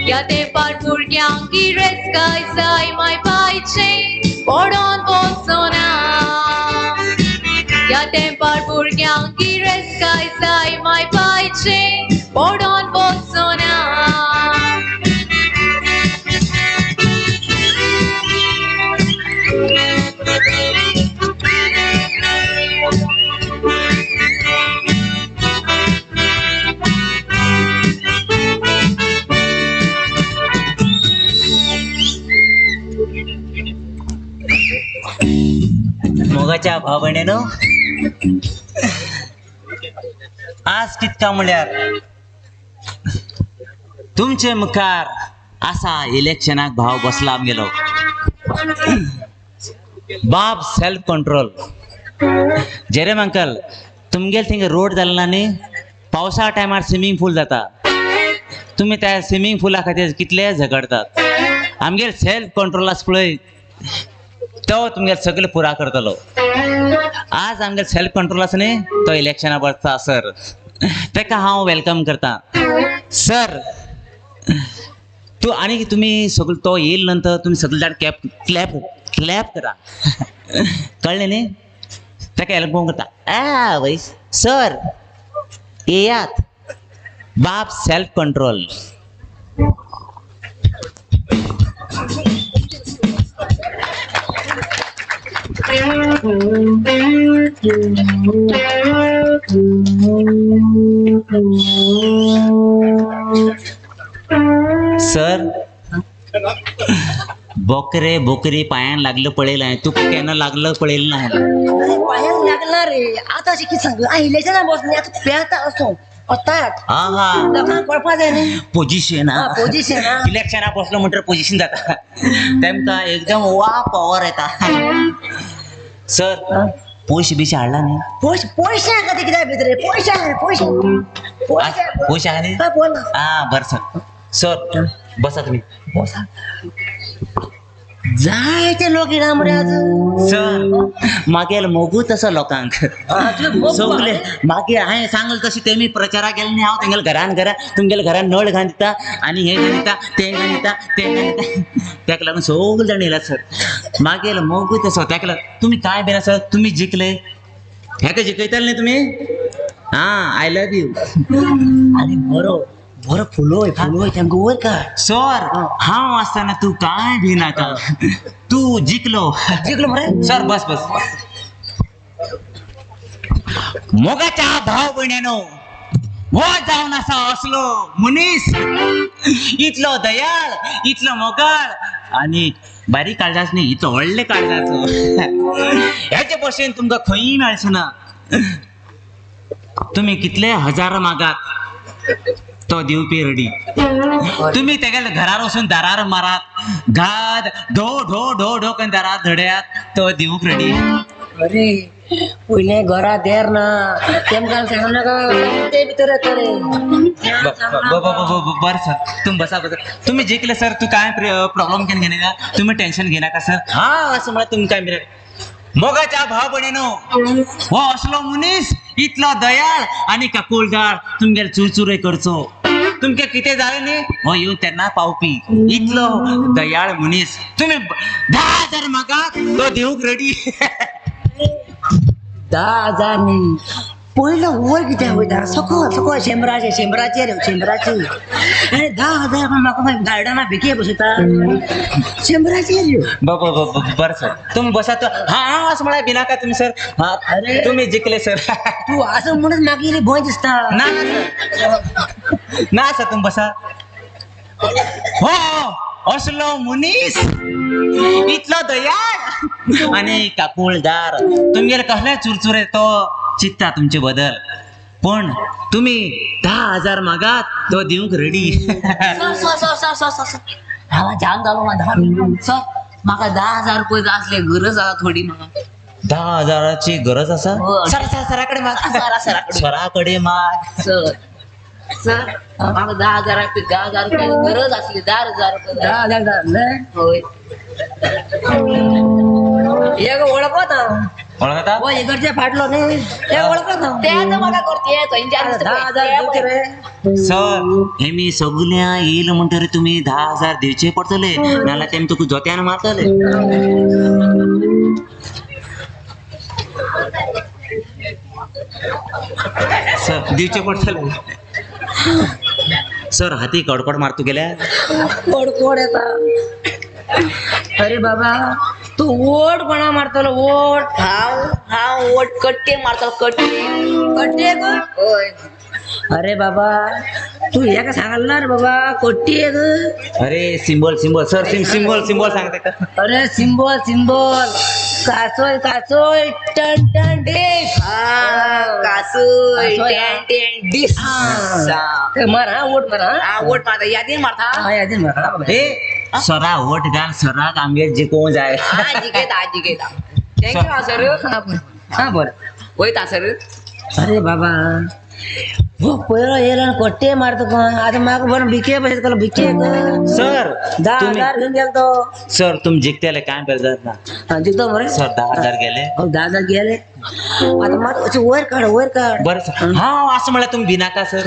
ह्या तेंपार भुरग्यांक गिरेस्तकाय जाय माय पायचें पडोन बसोना. ह्या तेंपार भुरग्यांक गिरेस्तकाय जाय माय पायचें पडोन बसोना. मोगाच्या भाव भयणीनो, आज कितका म्हळ्यार तुमचे मुखार आसा इलेक्शनाक भाव बसला आमगेलो बाब सेल्फ कंट्रोल. जेरेम अंकल, तुमगेल थिंगा रोड जालो ना न्ही, पावसा टायमार स्विमींग पूल जाता, तुमी त्या स्विमींग पुला खातीर कितले झगडतात. आमगेल सेल्फ कंट्रोल आसा पळय तो तुमगेल सगळें पुरा करतलो. आज आमगेल सेल्फ कंट्रोल आसा न्ही तो इलेक्शना बसता सर, तेका हांव welcome करता सर. तूं आनी तुमी सगळो तो येयल नंतर तुमी सगळे जाण क्लॅप क्लॅप क्लॅप करा, कळ्ळें न्ही? तेका welcome करता. आ वय सर येयात बाब सेल्फ कंट्रोल. सर बोकरे बोकरी पायान लागलं पळयलं आहे, तुका केन्ना लागलं पळयलं ना? पायान लागला रे. आतां अशें कितें सांगू, इलेक्शना बसली आतां पेंवता असो पोजिशन इलेक्शना बसलो म्हणटर पोजिशन जाता तेमकां एकदम वा पॉवर येता. सर पयशे बिशे हाडला न्ही? पयशे पयशे आहा ते कित्याक भितर पयशे आहा, पयशे पयशे आहा न्ही? आं बरें सर. सर बसा तुमी बसा. जायते लोक येना मरे आज. सर मागेल मोगूच आसा लोकांक सगळे. मागीर हांवें सांगलें तशें तेमी प्रचाराक गेले न्ही, हांव तेंगेले घरान घरा तुमगेले घरान नळ घालून दिता आनी हें घालून दिता तें घालून दिता तें घालून दिता, तेका लागून सगळे जाण येयला सर. मागेल मोगूच आसा तेका लागून तुमी कांय भिना सर, तुमी जिखले हेका जिखयतले न्ही तुमी. आं I love you. आनी बरो बरो फुलोय फुलोय तांकां वयर काड. सर हांव आसतना तूं कांय भिनाका, तूं जिखलो. जिखलो मरे सर. बस बस. मोगाच्या भाव भयण्यानो हो जावन आसा असलो मनीस इतलो दयाळ इतलो मोगाळ आनी बारीक काळजाच न्ही इतलो व्हडले काळजाचो हेचे भशेन तुमकां खंयी मेळचें ना. तुमी कितले हजार मागात तो दिवपी रेडी. तुम्ही तेगेल्या घरार वचून दारार मारात घात ढो ढो ढो ढो करून दारार धडयात तो दिवंक रेडी. अरे पयलें घरा देर ना तेमकां सांगू नाका ते भितर येतले. बरें सर तुमी बसा बसा. तुमी जिखले सर तूं कांय प्रॉब्लम केन्ना घेयनाका तुमी टेंशन घेयनाका सर. हा असो म्हळ्यार तुमी कांय मोगाच्या भाव भयणीनो हो असलो मनीस इतलो दयाळ आनी काकुळदार तुमगेले चुरचुरे करचो तुमकां कितें जालें न्ही हो येवन तेन्ना पावपी इतलो दयाळ मनीस. तुमी 10,000 मागात तो दिवंक रेडी. 10,000 न्ही पयलो वयर कित्याक वयता सकल सकल शंबराचेर शंबराचेर शंबराचेर आनी 10,000 म्हाका गार्डना भिके बसयता शंबराचेर. बरें सर तुमी बसात. हा असो म्हळ्यार भिनाका तुमी सर. हा तुमी जिखले सर. तूं आसा म्हणून मागीर भंय दिसता. ना ना सर तुमी बसा. हो असलो मनीस इतलो दयाळ आनी काकुळदार तुमगेले कसले चुरचुरे तो चित्ता तुमचे बदल पण तुमी 10,000 मागात तो दिवंक रेडी. हांव जाम जालो सर म्हाका 10,000 रुपये जाय आसले गरज आसा थोडी म्हाका. 10,000ची गरज आसा? सर सर सराकडे माग. सराकडे माग. सर सर म्हाका 10,000 रुपये 10,000 रुपये गरज आसली. 10,000 रुपये 10,000 हय. एक वळखत वळखता हो इकडचे फाटलो न्ही ते वळखत ते आतां म्हाका करते थंयच्यान 10,000 दिवचे रे सर. हेमी सगळ्या येयल म्हणटरी तुमी 10,000 दिवचे पडटले नाल्यार तेमी तुका जोत्यान मारतले. सर दिवचे पडटले सर. हाती कडकड मारतू गेल्या कडकड येता. अरे बाबा तू ओट कोणा मारतलो ओट? हांव हांव ओट कट्टे मारतलो कट्टे कट्टे. हय अरे बाबा तू हेका सांगल ना रे बाबा कट्टे. अरे symbol symbol sir symbol symbol सांगता का? अरे सिम्बॉल सिम्बॉल कासोय कासोय टन टन डिस. कासोय टन टन डिस. मार हा ओट मार. हा ओट मारता यादीन मारता. हा यादीन मारता. ए सरा वोट घाल सराक आमगेर जिखोवंक जाय. हा जिखयता जिखयता. Thank you हा सर. हा बरें वयता सर. अरे बाबा हो पयलो येयलो कट्टे मारता कोण आतां म्हाका बरें भिके भशेन केलो भिके. सर 10,000 घेवन गेलो तो. सर तुमी जिखतले कांय बेजार ना. जिखतो मरे सर. 10,000 गेले. 10,000 गेले आतां मात अशें वयर काड वयर काड. बरें सर. हा असो म्हळ्यार तुमी भिनाका सर.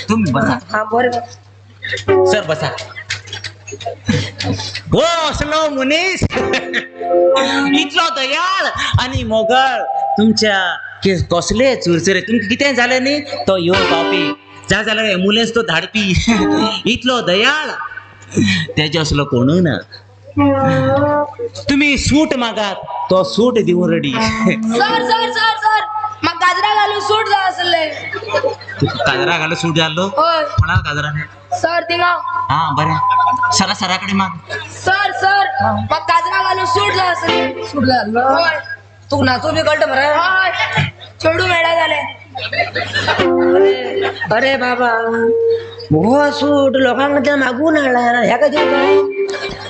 तुमी बसा. हा बरें सर बसा. हो असलो मनीस इतलो दयाळ आनी मोगाळ तुमच्या कसले चुरचुरे तुमकां कितें जालें न्ही तो येवन पावपी जाय जाल्यार एम्बुलन्स तो धाडपी इतलो दयाळ तेजे असलो कोणूय ना. तुमी सूट मागात तो सूट दिवंक ready. Sir sir sir sir म्हाका गाजरा घालून सूट जाय आसले. काजरा घालून सूट जाल्लो? हय. कोणाक काजरा? सर थिंगा. हा बरें सरा सराकडे माग. सर सर म्हाका काजरा घालून सूट जाय आसले. सूट जाय आसलो? हय. तुका नाचूंक बी कळटा मरे? हय चेडूं मेळना जालें. अरे बाबा हो सूट लोकांक ते मागून हाडला हेका दिवं?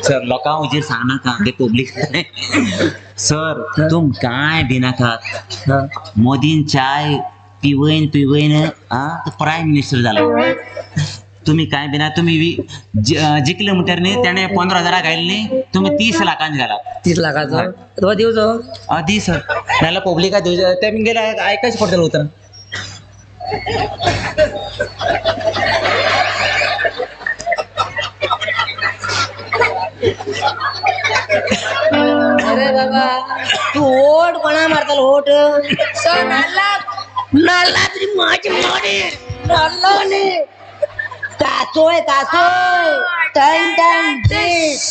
सर लोकां हुजीर सांगनाका ते पब्लीक. सर तुम कांय भिनाकात. मोदीन चाय पिवयन पिवयन आ तो प्रायम मिनिस्टर जालो. तुमी कांय भिना तुमी जिखले म्हणटर न्ही तेणें 15,000 घायले न्ही तुमी 30 लाखांक घालात. 30 लाखाचो तो दिवचो? दी सर नाल्यार पब्लिका दिवचो ते गेले आयकच पडटलें उतरां. अरे बाबा तू ओट कोणा मारतलो ओट? सर नाल्लाक. नाल्ला तरी माझी मोडी नाल्ला न्ही कासोय कासोय टन टन डिस.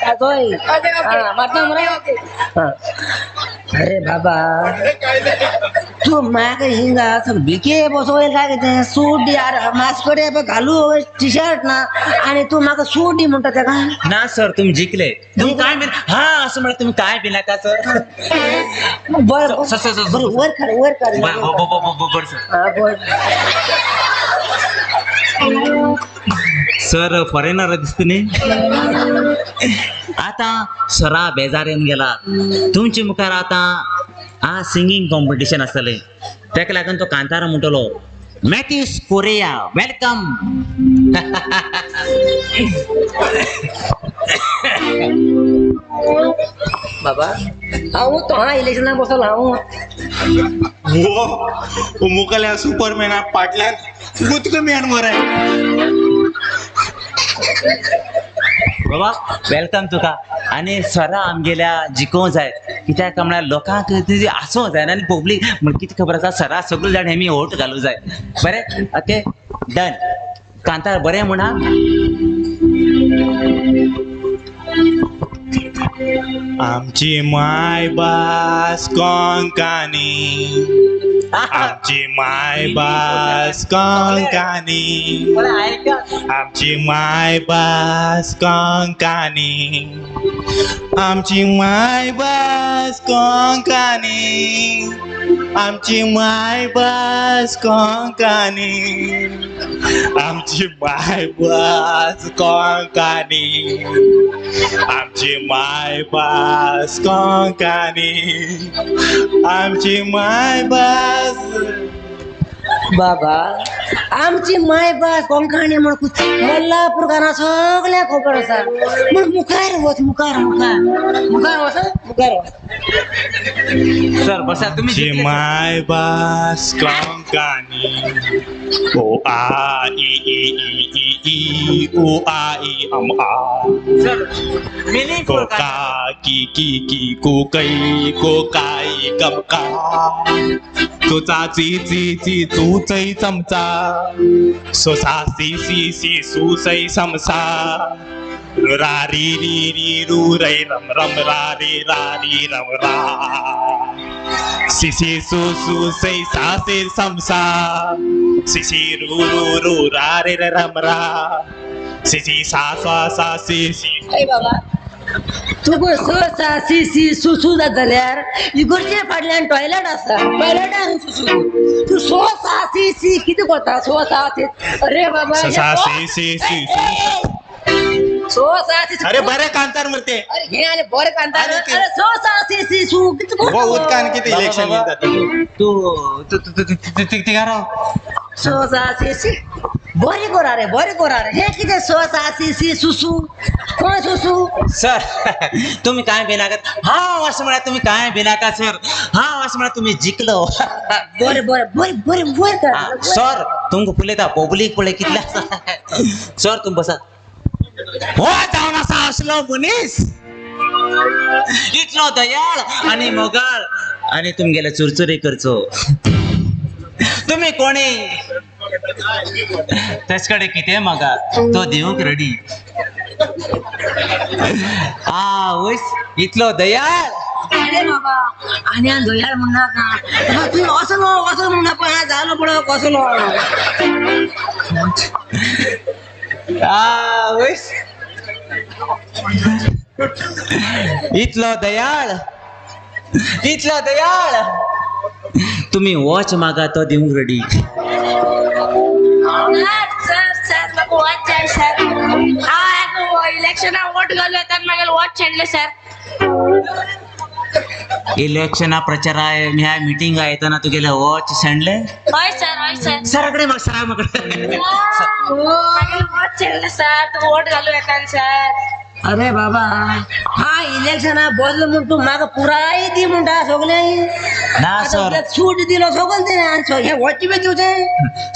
कासोय मारता मरे. अरे बाबा तू म्हाका हिंगा भिके बसोयल काय कितें सूट दी यार मास्कडे घालू टी शर्ट ना आनी तूं म्हाका सूट दी म्हणटा तेका. ना सर तुम्ही जिंकले. तुम्ही काय बिन हा असं म्हणा तुम्ही काय बिनाका सर. बरं बरं वर काढ वर काढ. बरं सर. सर फॉरेनर दिसते न्ही. आता सरा बेजार येवन गेला. तुमचे मुखार आतां आ सिंगींग कॉम्पिटिशन आसतलें तेका लागून तो कांतारा म्हणटलो मॅथ्यूस कोरेया welcome. बाबा हांव तो हा इलेक्शनाक बसलो हांव. हो मुखाल्या सुपरमॅना फाटल्यान गुतकमॅन मरे. बाबा welcome तुका. आनी सरा आमगेल्या जिकोवंक जाय कित्याक म्हळ्यार लोकांक आसूंक जाय आनी पब्लीक म्हण कितें खबर आसा सरा सगळे जाण हेमी वोट घालूं जाय. बरें ओके डन. कांतार बरें म्हणा. आमची मायभास कोंकणी आमची मायभास कोंकणी आमची मायभास कोंकणी आमची मायभास कोंकणी आमची मायभास कोंकणी आमची मायभास कोंकणी आमची मायभास कोंकणी आमची मायभास. बाबा आमची मायभास कोंकणी म्हण मल्लापूरकारां सगळ्यांक खबर आसा म्हण मुखार वच मुखार मुखार मुखार वच मुखार वच. सर बसा तुम्ही. मायभास कोंकणी ओ आ ई ई ई ई ओ आ ई अम आ सर मिनिंगफुल को का की की की को कई को काई कम का चोचा ची ची ची चू चई चमचा सोसा सी सी सी सू सई समसा रा री री री रू रई रम रम रा रे रा री रम रा सी सी सू सू सई सा से समसा सी सी रू रू रू रा रे रे रम रा सी सी सा सा सा सी सी. अरे बाबा तुका स सा सी सी सु सु जात जाल्यार इगोर्जे फाटल्यान टॉयलेट आसा टॉयलेटान सु सु तूं सो सा सी सी कितें करता सो सा सी. अरे बाबा सा सी सी सी सो सा सी. अरे बरे कांतार मरते. अरे हे आनी बरे कांतार. अरे सो सा सी सी सु कितें हो उदकान कितें इलेक्शन घेता तूं तूं थिंगा राव. सो सा सी सी बरें करा रे बरें करा रे. हें कितें सो सा सी सी सुसू कोण सुसू. सर तुम्ही काय भिनाकात. हा असं म्हळ्यार तुम्ही काय भिनाका सर. हा असं म्हळ्यार तुम्ही जिखलो. बरें बरें बरें बरें बरें कर सर. तुमकां पळयता पब्लीक पळय कितले आसा. सर तुमी बसात. हो जावन आसा असलो मनीस इतलो दयाळ आनी मोगाळ आनी तुमगेले चुरचुरी करचो. तुम्ही कोणी तेच कडेन कितें मागा तो दिवंक रेडी. आवयस इतलो दयाळ. अरे बाबा आनी दयाळ म्हणनाका तूं असलो असलो म्हणना पळय जालो पळय कसलो. आवयस इतलो दयाळ इतलो दयाळ. तुम्ही वॉच मागा तो दिवंक रेडी. सर सर सर म्हाका वॉच जाय सर. हांव इलेक्शनाक वोट घालूं येता आनी म्हागेलें वॉच शेणलें सर. इलेक्शना प्रचारा ह्या मिटिंगा येतना तुगेलें वॉच शेणलें. हय सर हय सर. सराकडे माग सरा माकडे. म्हागेलें वॉच शेणलें सर. तूं वोट घालूं येता सर. अरे बाबा हा इलेक्शना बसलो म्हूण तूं म्हाका पुराय दी म्हणटा सगळें. ना सर सूट दिलो सगळें दिलें हें वॉच बी दिवचें.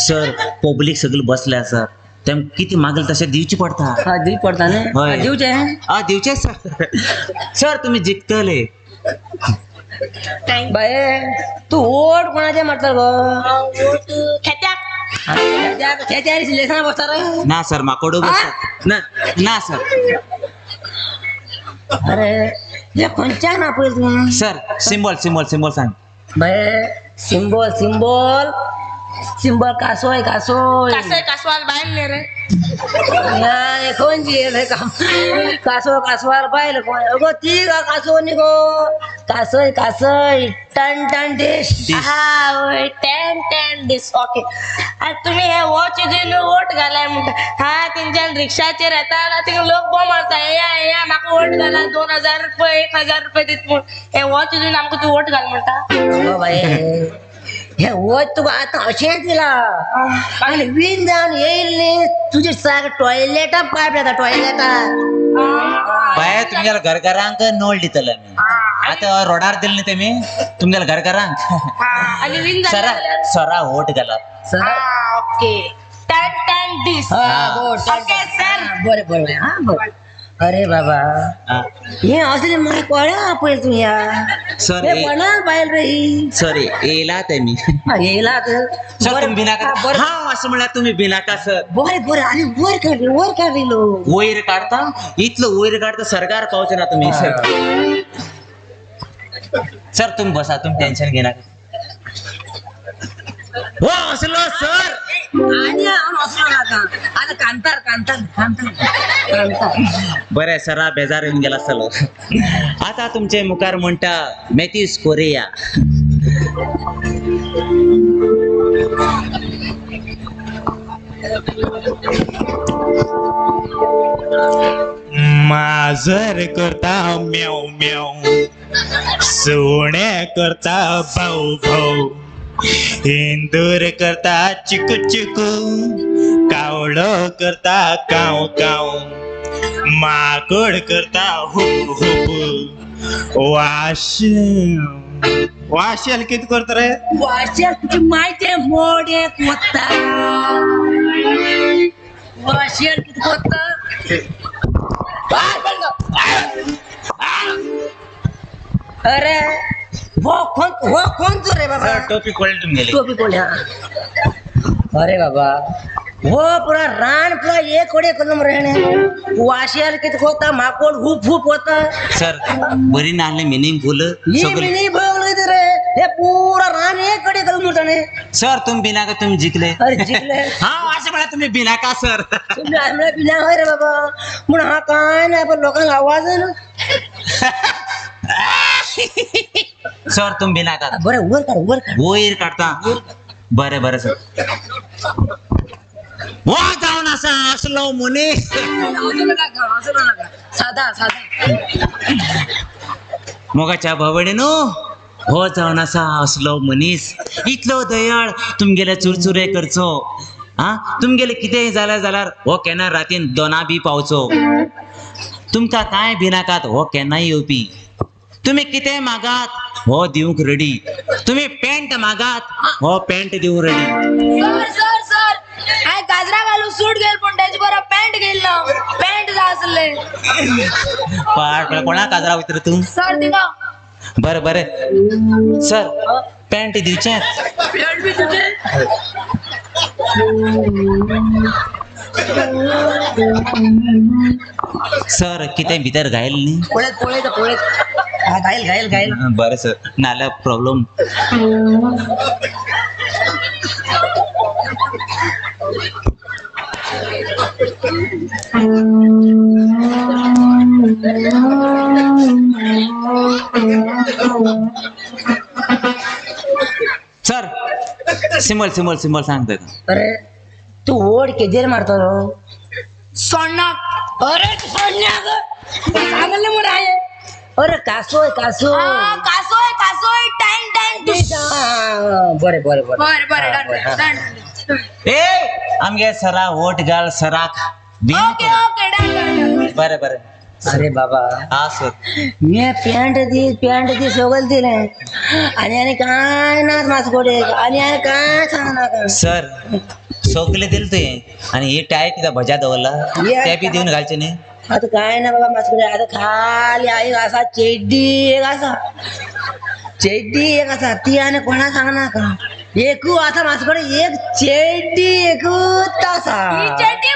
सर पब्लीक सगळी बसले आसा तेम कितें मागले तशें दिवचें पडटा. दिवचें पडटा न्ही. दिवचें. हय दिवचें सर. सर तुमी जिखतले. बाये तूं वोट कोणाचें मारतलो गो. वोट खेत्याक. खेत्यार इलेक्शना बसता रे. ना सर माकोडू बसता ना. ना सर. अरे हे खंयच्यान आपयला तुवें? सर सिंबॉल सिंबॉल सिंबॉल सांग. बरे सिंबॉल सिंबॉल सिंबॉल कासोय कासोय कासोय कासवाल बायल न्ही रे. ना खंयची रे कासो कासवाल बायल कोण अगो ती कासो न्ही गो कासय कासय टन टन डीश. हा वय 10 10 दीस. ओके आनी तुमी हे वॉच दिवन वोट घालाय म्हणटा. हा तेंच्यान रिक्षाचेर येता ना थिंगा लोक बोम मारता येया येया म्हाका वोट घाला 2000 रुपये 1000 रुपये दीत म्हूण. हे वॉच दिवन आमकां तूं वोट घाल म्हणटा. अगो बाये हे वच तुका आतां अशेंच दिला आनी वीन जावन येयल न्ही तुजे सारकें टॉयलेटा पायप येता टॉयलेटा. बाय तुमगेल्या घरघरांक नळ दितले आमी. आतां रोडार दिले न्ही तेमी तुमगेल्या घरघरांक. आनी वीन सरा सरा वोट घालात. ओके 10 10 दीस. ओके सर बरें बरें. हा बरें. अरे बाबा हे असले म्हाका कोणा आपयला तूं ह्या? सर हे कोणाक बायल रे ही? सर येयला तेमी. येयला सर तुमी भिनाका. हांव अशें म्हणल्यार तुमी भिनाका सर. बरें बरें. आनी वयर काड वयर काड लो. वयर काडता इतलो वयर काडता सरकार पावचे ना तुमी सर. सर तुमी बसा तुमी टेन्शन घेनाका. हो असलो सर आनी हांव असलो नाका आतां कांतार कांतार कांतार कांतार. बरें सरा बेजार येवन गेला आसतलो. आतां तुमचे मुखार म्हणटा मॅथ्यूज कोरिया. माजर करता म्याव म्याव, सुणे करता भाऊ भाऊ, इंदूर करता चिकू चिकू, कावळो करता काव काव, माकड करता हुप हुप, वाशेल वाशेल कित करता रे? वाशेल तुजी मायते मोडे कोत्ता. वाशेल कित कोत्ता? अरे वो कोण तो रे बाबा? टोपी कोळ्या तुमगेली. टोपी कोळ्या. अरे बाबा वो पुरा रान पुरा एक कोडे कलम रहणे वाशेल कित कोता माकोड हुप हुप होता. सर बरी नाहले मिनिंगफुल सगळे मिनिंगफुल रे हे पुरा रान एक कडे कलम उरताने. सर तुम बिनाका तुम जिंकले. अरे जिंकले. हा अशें म्हळ्यार तुमी बिनाका सर. तुमी म्हळ्यार बिना हय रे बाबा म्हूण हा काय ना पण लोकांक आवाज ना. सर तुम बिनाका. बरें वयर काड वयर काड वयर काडता. बरें बरें सर. वो जावन आसा असलो मनीस. सादा सादा मोगाच्या भावडेनो हो जावन आसा असलो मनीस इतलो दयाळ तुमगेले चुरचुरे करचो. आ तुमगेले कितेंय जाल्यार जाल्यार हो केन्ना रातीन 2 बी पावचो. तुमकां कांय भिनाकात हो केन्नाय येवपी. तुमी कितें मागात हो दिवंक रेडी. तुमी पॅन्ट मागात हो पॅन्ट दिवंक रेडी. सर सर सर हांवें गाजरा घालून सूट घेयल पूण तेजे बरो पॅन्ट घेयल ना. पॅन्ट जाय आसले. पाड कोणा काजरा वयता रे तूं? सर दिगा. बरें बरें सर पॅन्ट दिवचें. पॅन्ट बी दिवचें. सर कितें भितर घायल न्ही? पळयत पळयत पळयत घायल घायल घायल. बरें सर नाल्यार problem. Sir symbol symbol symbol सांग ताका. अरे तू वोट केजेर मारतलो? सोण्णाक. अरे सोण्णाक सांगलें मरे हांवें. अरे कासोय कासोय कासोय कासोय टँग टँग. बरें बरें बरें बरें बरें डन डन. ए आमगे सरा वोट घाल सराक. Okay okay done done. बरें बरें. अरे बाबा हा सर मी पॅन्ट दी पॅन्ट दी सगळें दिलें आनी आनी कांय ना म्हाजे कडेन आनी आनी कांय सांगनाका. सर सगळें दिलें तुवें आनी ही टाय कित्याक भज्या दवरला ते बी दिवन घालचे न्ही. आतां कांय ना बाबा म्हाजे कडेन आतां खाली एक आसा चेड्डी एक आसा चेड्डी एक आसा ती आनी कोणाक सांगनाका. एकू आसा म्हाजे कडेन एक चेड्डी एकूच आसा. चेड्डी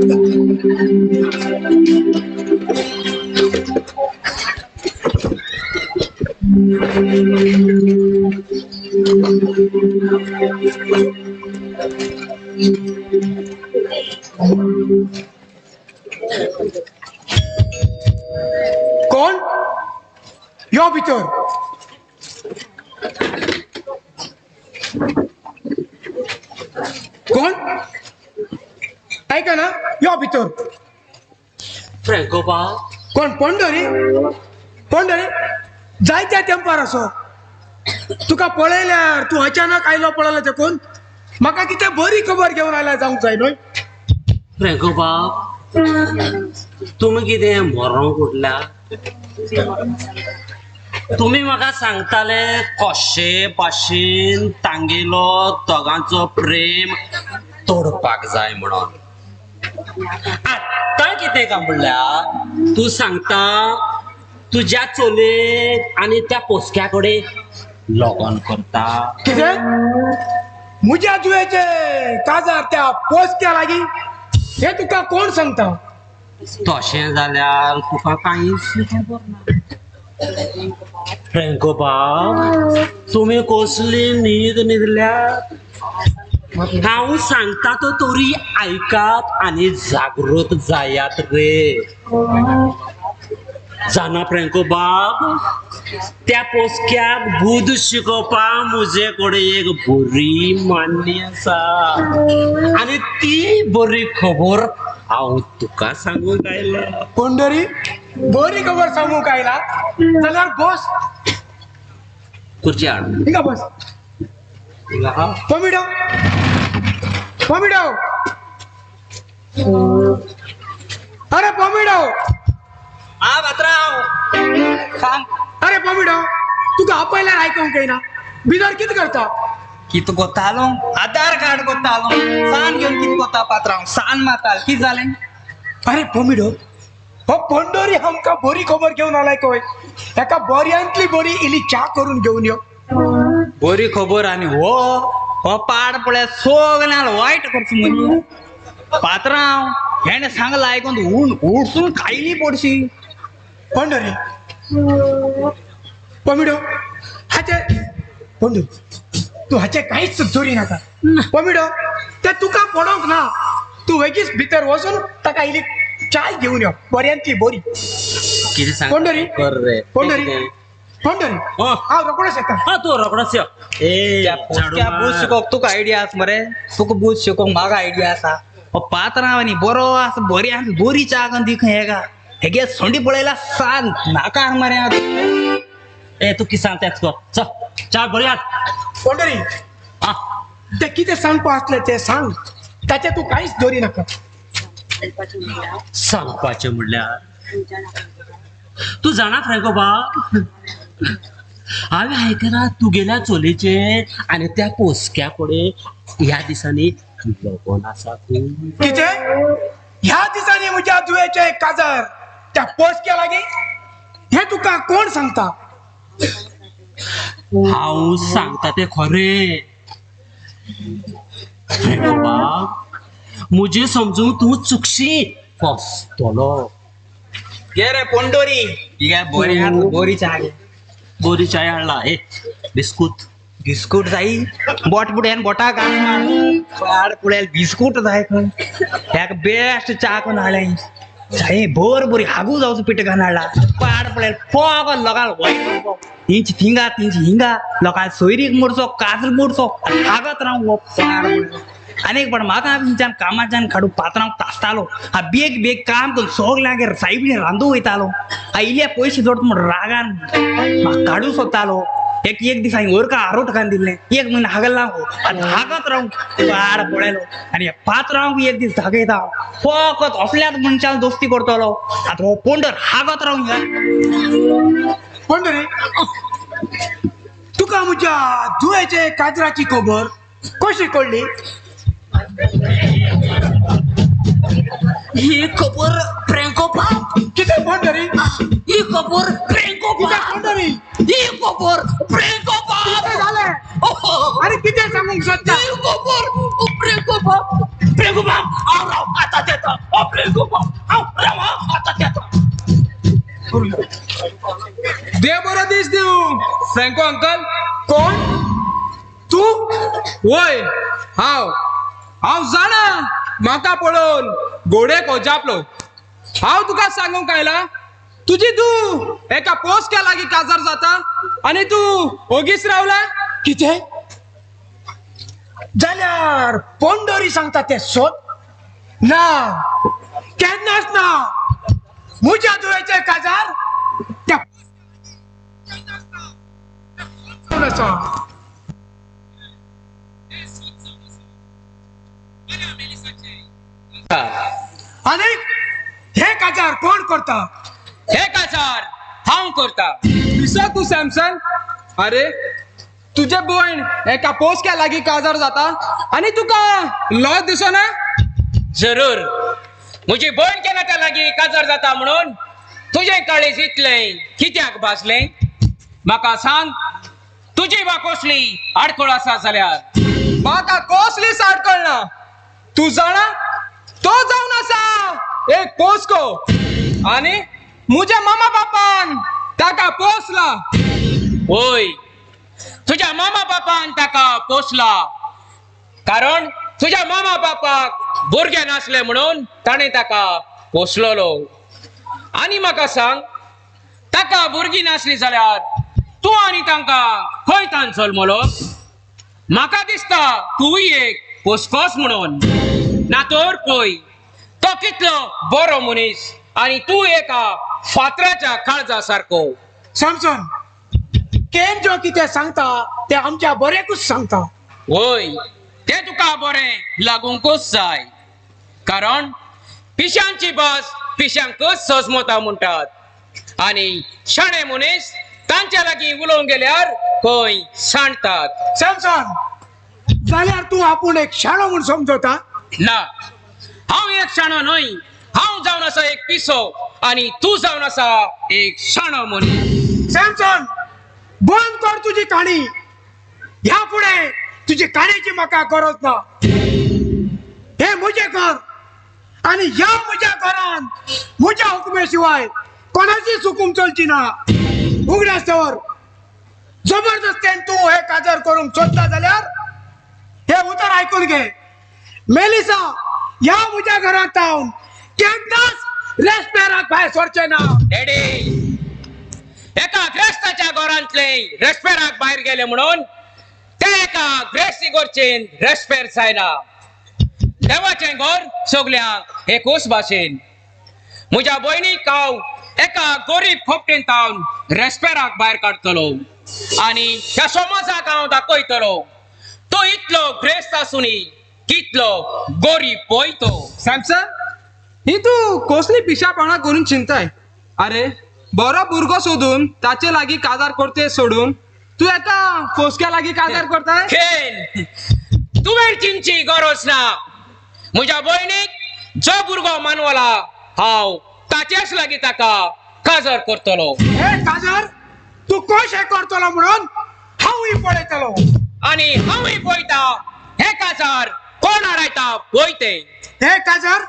कोण यो भितर? कोण ऐका ना, यो भितर. फ्रँको बा कोण? पंडरी. पंडरी जायत्या तेंपार असो तुका पळयल्यार तूं अचानक आयलो पळयलो तेकून म्हाका कितें बरी खबर घेवन आयला जावंक जाय न्हय. फ्रँको बाब तुमी कितें मरोंक उठल्या? तुमी म्हाका सांगताले कशे भाशेन तांगेलो दोगांचो प्रेम तोडपाक जाय म्हणून. आतां कितें काय म्हणल्यार तूं सांगता तुज्या चलयेक आनी त्या पोसक्या कडेन लगन करता. कितें? म्हज्या जुवेचे काजार त्या पोसक्या लागीं? हें तुका कोण सांगता? तशें जाल्यार तुका कांयच खबर ना. फ्रँको बाब तुमी कसली न्हीद न्हिदल्या? हांव सांगता तो तरी आयकात आनी जागृत जायात रे. जाणा फ्रँको बाब, त्या पोसक्याक बुद्द शिकोवपाक म्हजे कडेन एक बरी मान्य आसा आनी ती बरी खबर हांव तुका सांगूंक आयला. पंडरी बरी खबर सांगूंक आयला जाल्यार बस खुर्ची हाड. हिंगा बस. पमिडो पमिडो, अरे पमिडो. हा पात्रांव सांग. अरे पमिडो तुका आपयल्यार आयकोंक येना, भितर कितें करता? कितें कोतालो? आधार कार्ड कोतालो. सान घेवन कितें कोता पात्रांव? सान माताल कितें जालें? अरे पमिडो, हो पंडोरी आमकां बरी खबर घेवन आलाय खंय. एका बऱ्यांतली बरी इल्ली च्या करून घेवन यो. बरी खबर? आनी हो हो पाड पळय सगळ्यांक वायट करचो मनीस. पात्रांव हेणें सांगलां आयकून ऊन उडसून खायली पडशी. पंडरी पमिडो हाचे पंडरी तूं हाचे कांयच जोरी नाका. पमिडो ते तुका पडोंक ना, तूं वेगीच भितर वचून ताका इल्ली चाय घेवन यो बऱ्यांतली बरी. कितें सांग? पंडरी पंडरी पंडरी हांव रोकडोच येता. तूं रोकडोच यो. बुद्द शिकोवंक तुका आयडिया आसा मरे? तुका बुद्द शिकोवंक म्हाका आयडिया आसा. हो पात्रांव आनी बरो आसा, बरी आसा, बरी च्या करून दी खंय हेका. हेगे सोंडी पळयला सांग नाकार मरे. ए तूं कितें सांगता तेंच कर. चल च्या बरी हाड. पंडरी ते कितें सांगपा आसलें तें सांग, ताचें तूं कांयच दवरी नाका. सांगपाचें म्हणल्यार तूं जाणा फ्रँको बाब, हांवें आयकलां तुगेल्या चलयेचें आनी त्या पोसक्या कडेन ह्या दिसांनी लगन आसा. कितें? ह्या दिसांनी म्हज्या जुवेचें काजार त्या पोसक्या लागीं? हें तुका कोण सांगता? हांव सांगता तें खरें फ्रँको बाब, म्हजें समजूंक तूं चुकशी फसतलो. घे रे पंडोरी, ही बरी बरी च्या घे. बरी चाय हाडला. ए बिस्कूट बिस्कूट जाई बोट बुड्यान बोटाक पाड पुळ्याल बिस्कूट जाय खंय. ह्याक बेस्ट च्या करून हाडलें जाय भर बरी हागू जावचो पिठ घालून हाडला. पाड पुळ्याल फोग लोकांक वायट इंच थिंगा तिंच हिंगा लोकांक सोयरीक मोडचो काजर मोडचो हागत राव हो पाड. आनी एक पण म्हाका हिंच्यान कामाच्यान काडू पात्रांव तासतालो. हा बेग बेग काम करून सगल्यांगेर सायबीन रांदू वयतालो. हा इल्ले पयशे जोडटा म्हूण रागान म्हाका काडू सोदतालो. एक एक दीस हांवें वरका आरोट घालून दिल्लें. एक म्हयनो हागला आनी हागत रावूं पाड पळयलो. आनी पात्रांव एक दीस दाखयता फकत असल्याच मनशान दोस्ती करतलो. आतां हो पंडर हागत रावूं. पंडरी तुका म्हज्या जुवेचे काजराची खबर कशी कळ्ळी? ही खबर फ्रँको बाब. कितें पंडरी? ही खबर फ्रँको बाब. पंडरी ही खबर फ्रँको बाब. कितें जालें? अरे कितें सांगूंक सोदता? प्रेगू बाब, हांव राव आतां येता. प्रेगू बाब, हांव राव आतां येता. देव बरो दीस दिवं फ्रँको अंकल. कोण तूं? वय हांव हांव जाणा म्हाका पळोवन घोडेक अजापलो. हांव तुका सांगूंक आयला तुजी तूं एका पोसक्या लागीं काजार जाता आनी तूं ओगीच रावला. कितें जाल्यार पोंडोरी सांगता तें सोद ना, केन्नाच ना. म्हज्या धुवेचें काजार त्या आसा. आनी हे काजार कोण करता? हे काजार हांव करता. पिसो तूं सॅमसन. अरे तुजे भयण एका पोसक्या लागीं काजार जाता आनी तुका लज दिसना? जरूर म्हजी भयण केन्ना त्या लागीं काजार जाता म्हणून तुजें काळीज इतलें कित्याक भासलें? म्हाका सांग, तुजी बा कसली आडखळ आसा जाल्यार? म्हाका कसलीच आडखळ ना. तूं जाणा तो जावन आसा एक पोसको आनी म्हज्या मामा बापान ताका पोसला. वय, तुज्या मामा बापान ताका पोसला कारण तुज्या मामा बापाक भुरगें नासलें म्हणून ताणें ताका पोसलेलो. आनी म्हाका सांग, ताका भुरगीं नासली जाल्यार तूं आनी तांकां खंय तान जल्मलो? म्हाका दिसता तूंय एक पोसकोच म्हणून. ना तर पळय तो कितलो बरो मनीस आनी तूं एका फातराच्या काळजा सारको. सॅमसन, केन जो कितें सांगता तें आमच्या बरेकूच सांगता. वय, तें तुका बरें लागूंकूच जाय कारण पिशांची भास पिशांकच सजमता म्हणटात आनी शाणे मनीस तांच्या लागीं उलोवंक गेल्यार खंय सांडटात. सॅमसन, जाल्यार तूं आपूण एक शाणो म्हूण समजता? ना, हांव एक शाणो न्हय. हांव जावन आसा एक पिसो आनी तूं जावन आसा एक शाणो मनीस. सॅमसन, बंद कर तुजी काणी. ह्या फुडें तुजी काणयेची म्हाका गरज ना. हें म्हजें घर आनी ह्या म्हज्या घरान म्हज्या हुकमे शिवाय कोणाचीच हुकूम चलची ना. उगडास दवर, जबरदस्तेन तूं हे काजार करूंक सोदता जाल्यार हे उतर आयकून घे. मेलिसा ह्या म्हज्या घरांत हांव केन्नाच रेस्पेराक भायर सरचें ना. डॅडी, एका ग्रेस्ताच्या घरांतले रेस्पेराक भायर गेले म्हणून ते एका ग्रेस्ती घरचेन रेस्पेर जायना. देवाचें घर सगल्यांक एकूच भाशेन. म्हज्या भयणीक हांव एका गरीब खोपटेन तावन रेस्पेराक भायर काडटलो आनी ह्या समाजाक हांव दाखयतलो तो इतलो ग्रेस्त आसूनी कितलो गरीब पळय तो. सॅमसन, ही तूं कसली पिशापणां करून चिंताय? अरे बरो भुरगो सोदून ताचे लागीं काजार करते सोडून तूं एका पोसक्या लागीं काजार करताय? खेल तुवें चिंतची गरज ना. म्हज्या भयणीक जो भुरगो मानवला हांव ताचेच लागीं ताका काजार करतलो. हे काजार तूं कशें करतलो म्हणून हांवूय पळयतलो. आनी हांवूय पळयता हे काजार कोण आडायता पळय तें. हे काजार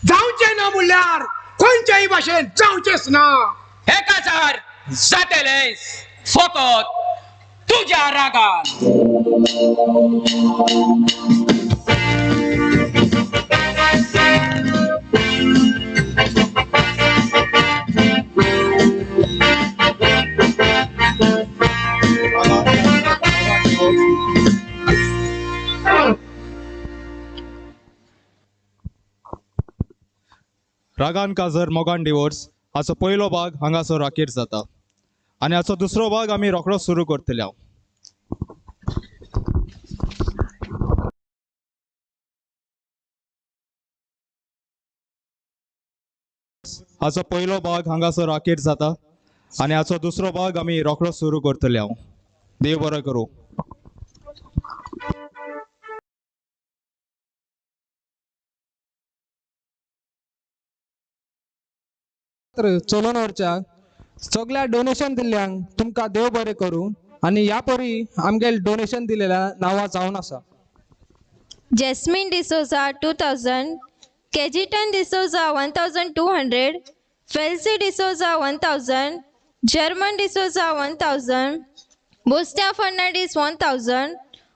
जावचें ना म्हणल्यार खंयच्याय भाशेन जावचेंच ना. हे काजार जातलेंच फकत तुज्या रागान. रागान काजर मोगान डिवोर्स हाचो पयलो भाग हांगासर अखेर जाता आनी हाचो दुसरो भाग आमी रोखडोच सुरू करतले. हाचो पयलो भाग हांगासर अखेर जाता आनी हाचो दुसरो भाग आमी रोखडोच सुरू करतले. देव बरो करूं. चलोवन व्हरच्याक सगळ्या डोनेशन दिल्ल्यांक तुमकां देव बरें करूं. आनी ह्या परी आमगेले डोनेशन दिलेल्या नांवां जावन आसा. Jasmine D'Souza 2000, Kejitan D'Souza 1200, Felsi D'Souza 1000, German D'Souza 1000, Bostia Fernandes 1000,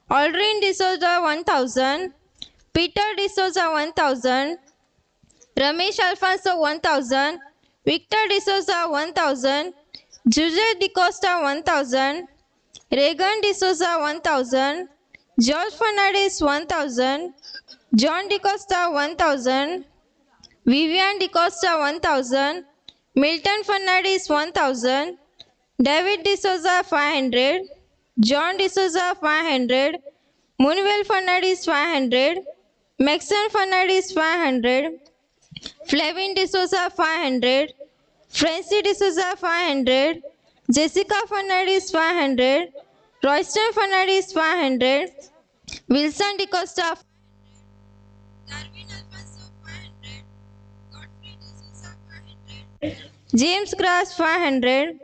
Aldrin D'Souza 1000, Peter D'Souza 1000, Ramesh Alfonso 1000, Victor D'Souza 1000, Jose D'Costa 1000, Reagan D'Souza 1000, George Fernandes 1000, John D'Costa 1000, Vivian D'Costa 1000, Milton Fernandes 1000, David D'Souza 500, John D'Souza 500, Munwell Fernandes 500, Maxon Fernandes 500, Flavin D'Souza 500, Francie D'Souza 500, Jessica Fernandes 500, Royston Fernandes 500, Wilson D'Costa 500, James Grass 500,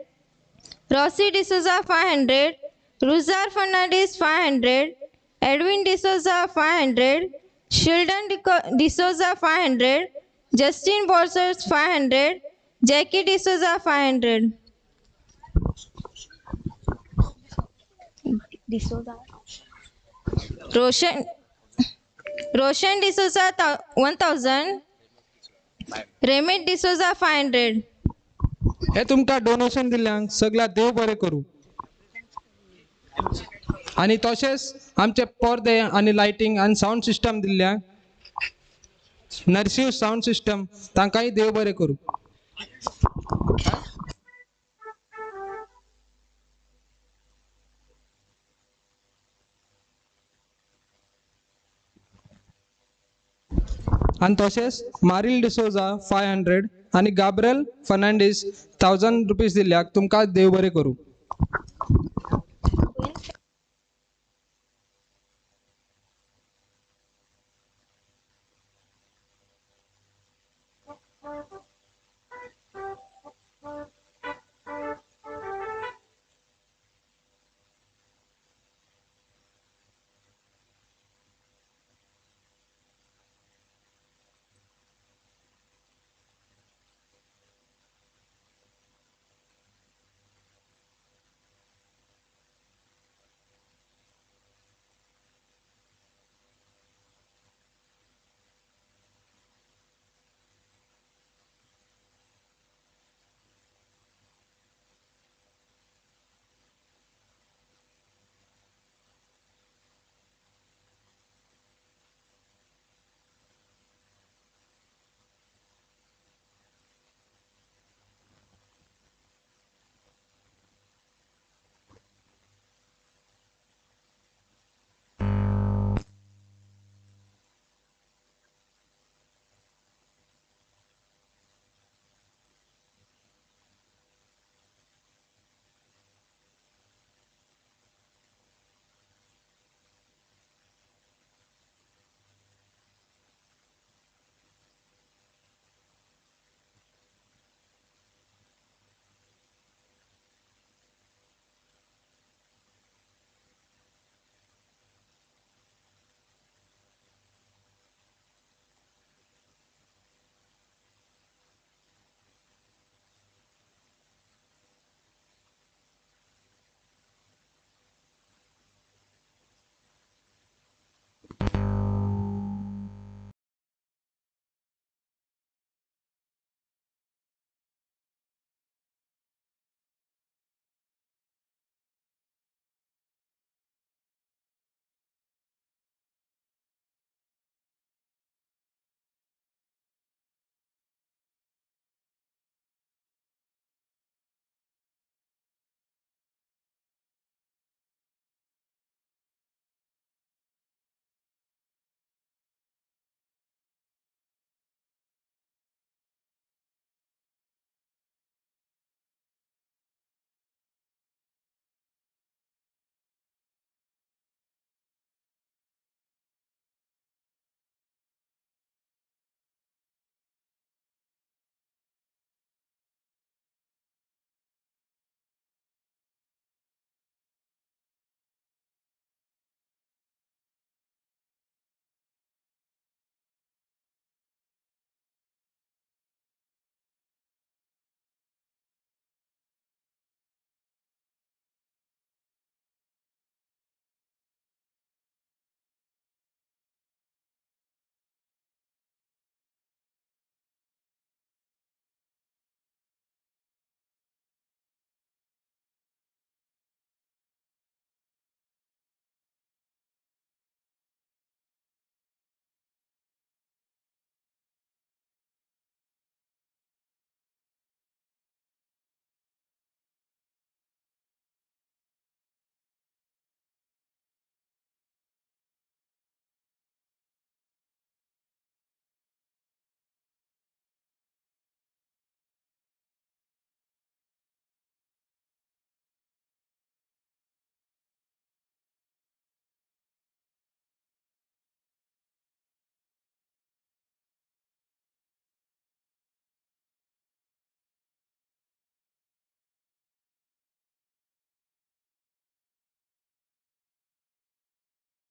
Rossi D'Souza 500, Ruzar Fernandes 500, Edwin D'Souza 500, Sheldon D'Souza 500, Justin Borsers 500, Jackie D'Souza 500. D'Souza. Roshan D'Souza 1000, Remit D'Souza 500. हे तुमकां donation दिल्ल्यांक सगळ्या देव बरें करूं. आनी तशेंच आमचे पडदे आनी लायटींग आनी सावंड सिस्टम दिल्ल्यांक नरसीव सावंड सिस्टम तांकांय देव बरें करूं. आनी तशेंच मारील डिसोजा 500 आनी गाब्रियल फर्नांडीस 1000 रुपीज दिल्ल्याक तुमकां देव बरें करूं.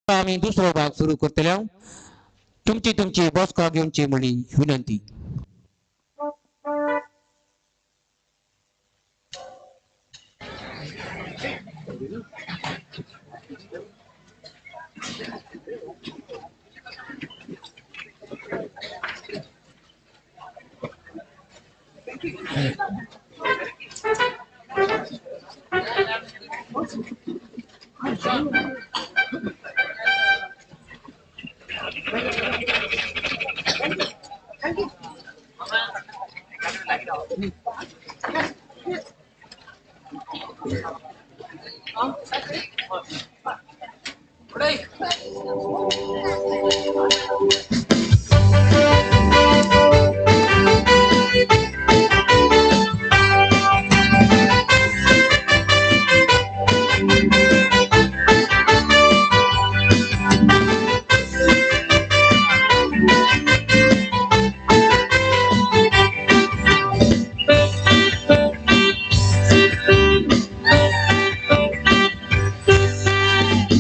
आमी दुसरो भाग सुरू करतले. तुमची तुमची बसका घेवची म्हणली विनंती.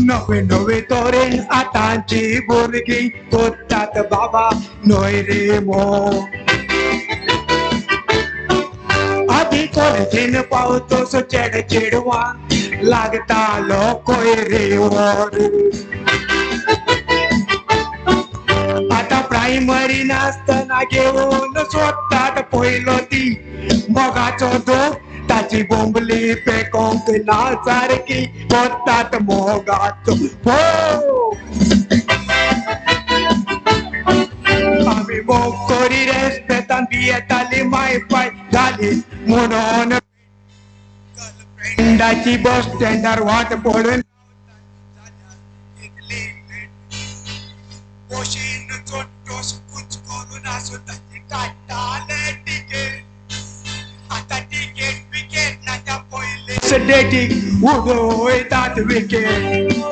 नवे नवे तोरे आतांची भुरगीं कोत्तात बाबा न्हय रे मो. आदी कॉलेजीन पावतोस चेड चेडवां लागतालो कोय रे वोर. आतां प्रायमरी नासतना घेवन सोदतात पयलो ती मोगाचो दोग ताची बोंबली पेकोंक ना सारकी कोत्तात मोगाचो भोग. आमी मोग करी रेस्पेतान भियेताली माय पाय घाली म्हणून गर्लफ्रेंडाची बस स्टँडार वाट पळोवन बशीन चोट्टोस कुच करून आसूं ताची काडटाले टिकेट. आतां टिकेट विकेट ना त्या पयले डेटीक उडयतात विकेट.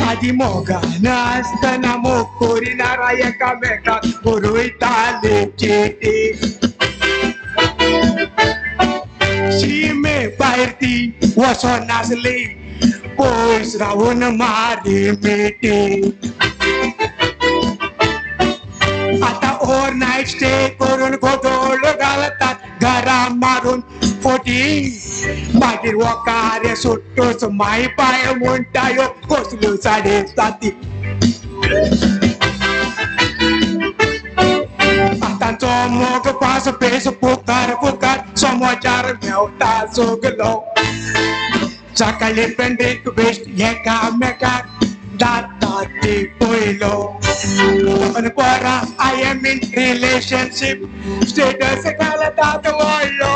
आदी मोगान आसतना मोग करिना एकामेकाक बरयताले चिटी. शिमे भायर ती वचोन नासली पयस रावन मारी मिटी. आतां ओवरनायट स्टे करून गोदोळ घालतात घरा मारून फोटी. मागीर वकार सुट्टोच माय पाय म्हणटा ह्यो कसल्यो साडे साती. आतांचो मोग पास पेस पुकार पुकार समाचार मेवता सगलो. सकाळी फ्रेंड रिक्वेस्ट एकामेकाक जाता ती पयलो. परा I am in relationship status घालतात व्हडलो.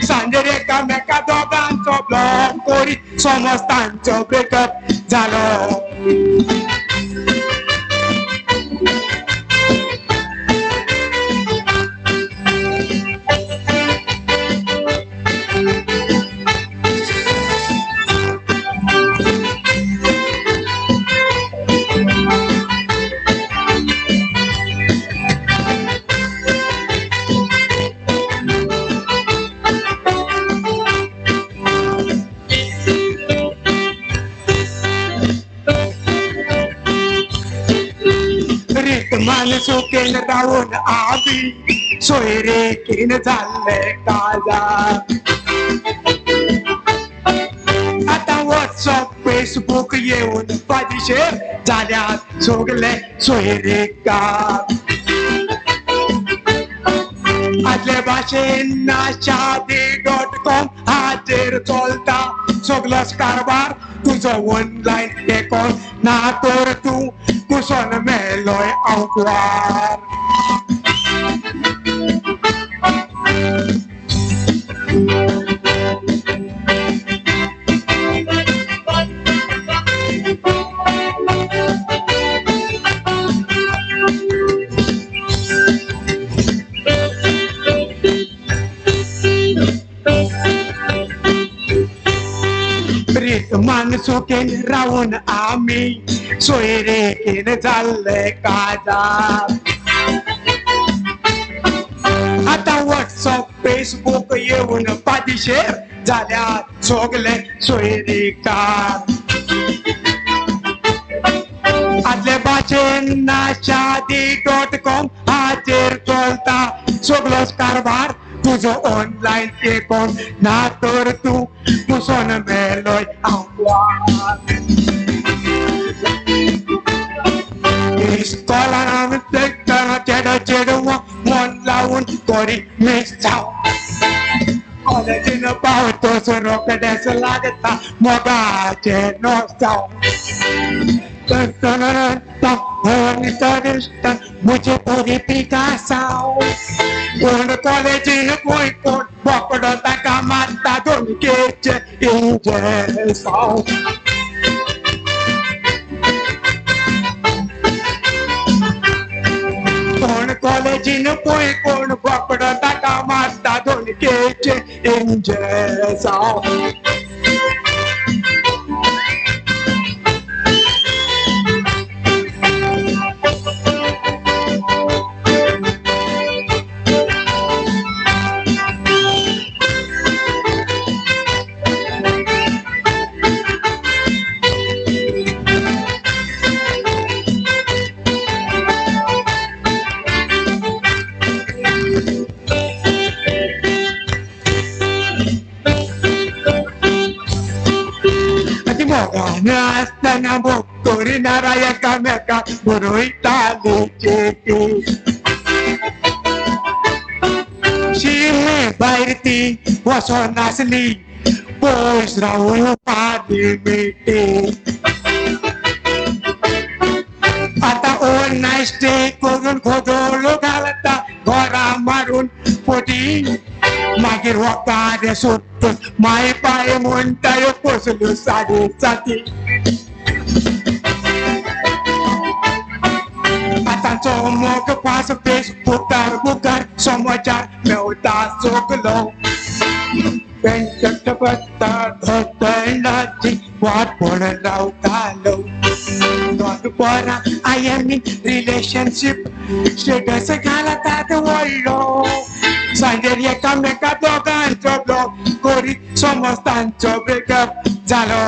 सांजेर एकामेका दोगांचो ब्लॉक करीत समज तांचो ब्रेकअप जालो. सुकेन रावन आमी सोयरेकीन जाल्ले काजार. आतां वॉट्सअप फेसबूक येवन पादिशेर जाल्यात सगले सोयरेकार. आदले भाशेन ना शादी डॉट कॉम हाचेर चलता सगलोच कारबार. तुजो ऑनलायन एकावंट ना तर तूं कुसोन मेलोय आंकवार. सुखेन रावून आमी सोयरेकेन जाल्ले काजार. आतां व्हॉट्सअप फेसबूक येवन पादिशेर जाल्यार सगले सोयरीकार. आदले भाशेन ना शादी.com हाचेर चलता सगलोच कारभार तुजो ऑनलायन एकाउंट ना तर तूं कुसोन मेलोय हांव. इस्कॉलान चेडो चेडवां मन लावन करी मिसांव. कॉलेजीन पावतोच रोखडेंच लागता मोगाचें नोसांव. मुझे पूरी पिकासांव. कोण कॉलेजीन खंय कोण बोकडो ताका मारता दोनकेचें इंजेसांव. कोण कॉलेजीन पळय कोण बोकडो ताका मारता दोनकेचें इंजेसांव. आसतना मोग करिना एकामेका बरयताली चिटी. शिमे भायर ती वचोन नासली पयस रावून पादी मिटी. आतां ओन स्टे करून खोदोळो घालता घरा मारून फोटी. मागीर वकार सोडटून माय पाय म्हणटा ह्यो कसल्यो साडी जाती. आतांचो मोग पास फेसबुकार बुकार समाचार मेवता सगलो. धोतणाची वाट पळोवन रावतालो. दोन पोरां I am in relationship status घालतात व्हडलो. सांजेर एकामेका दोगांचो ब्लॉक करीत समज तांचो ब्रेकअप जालो.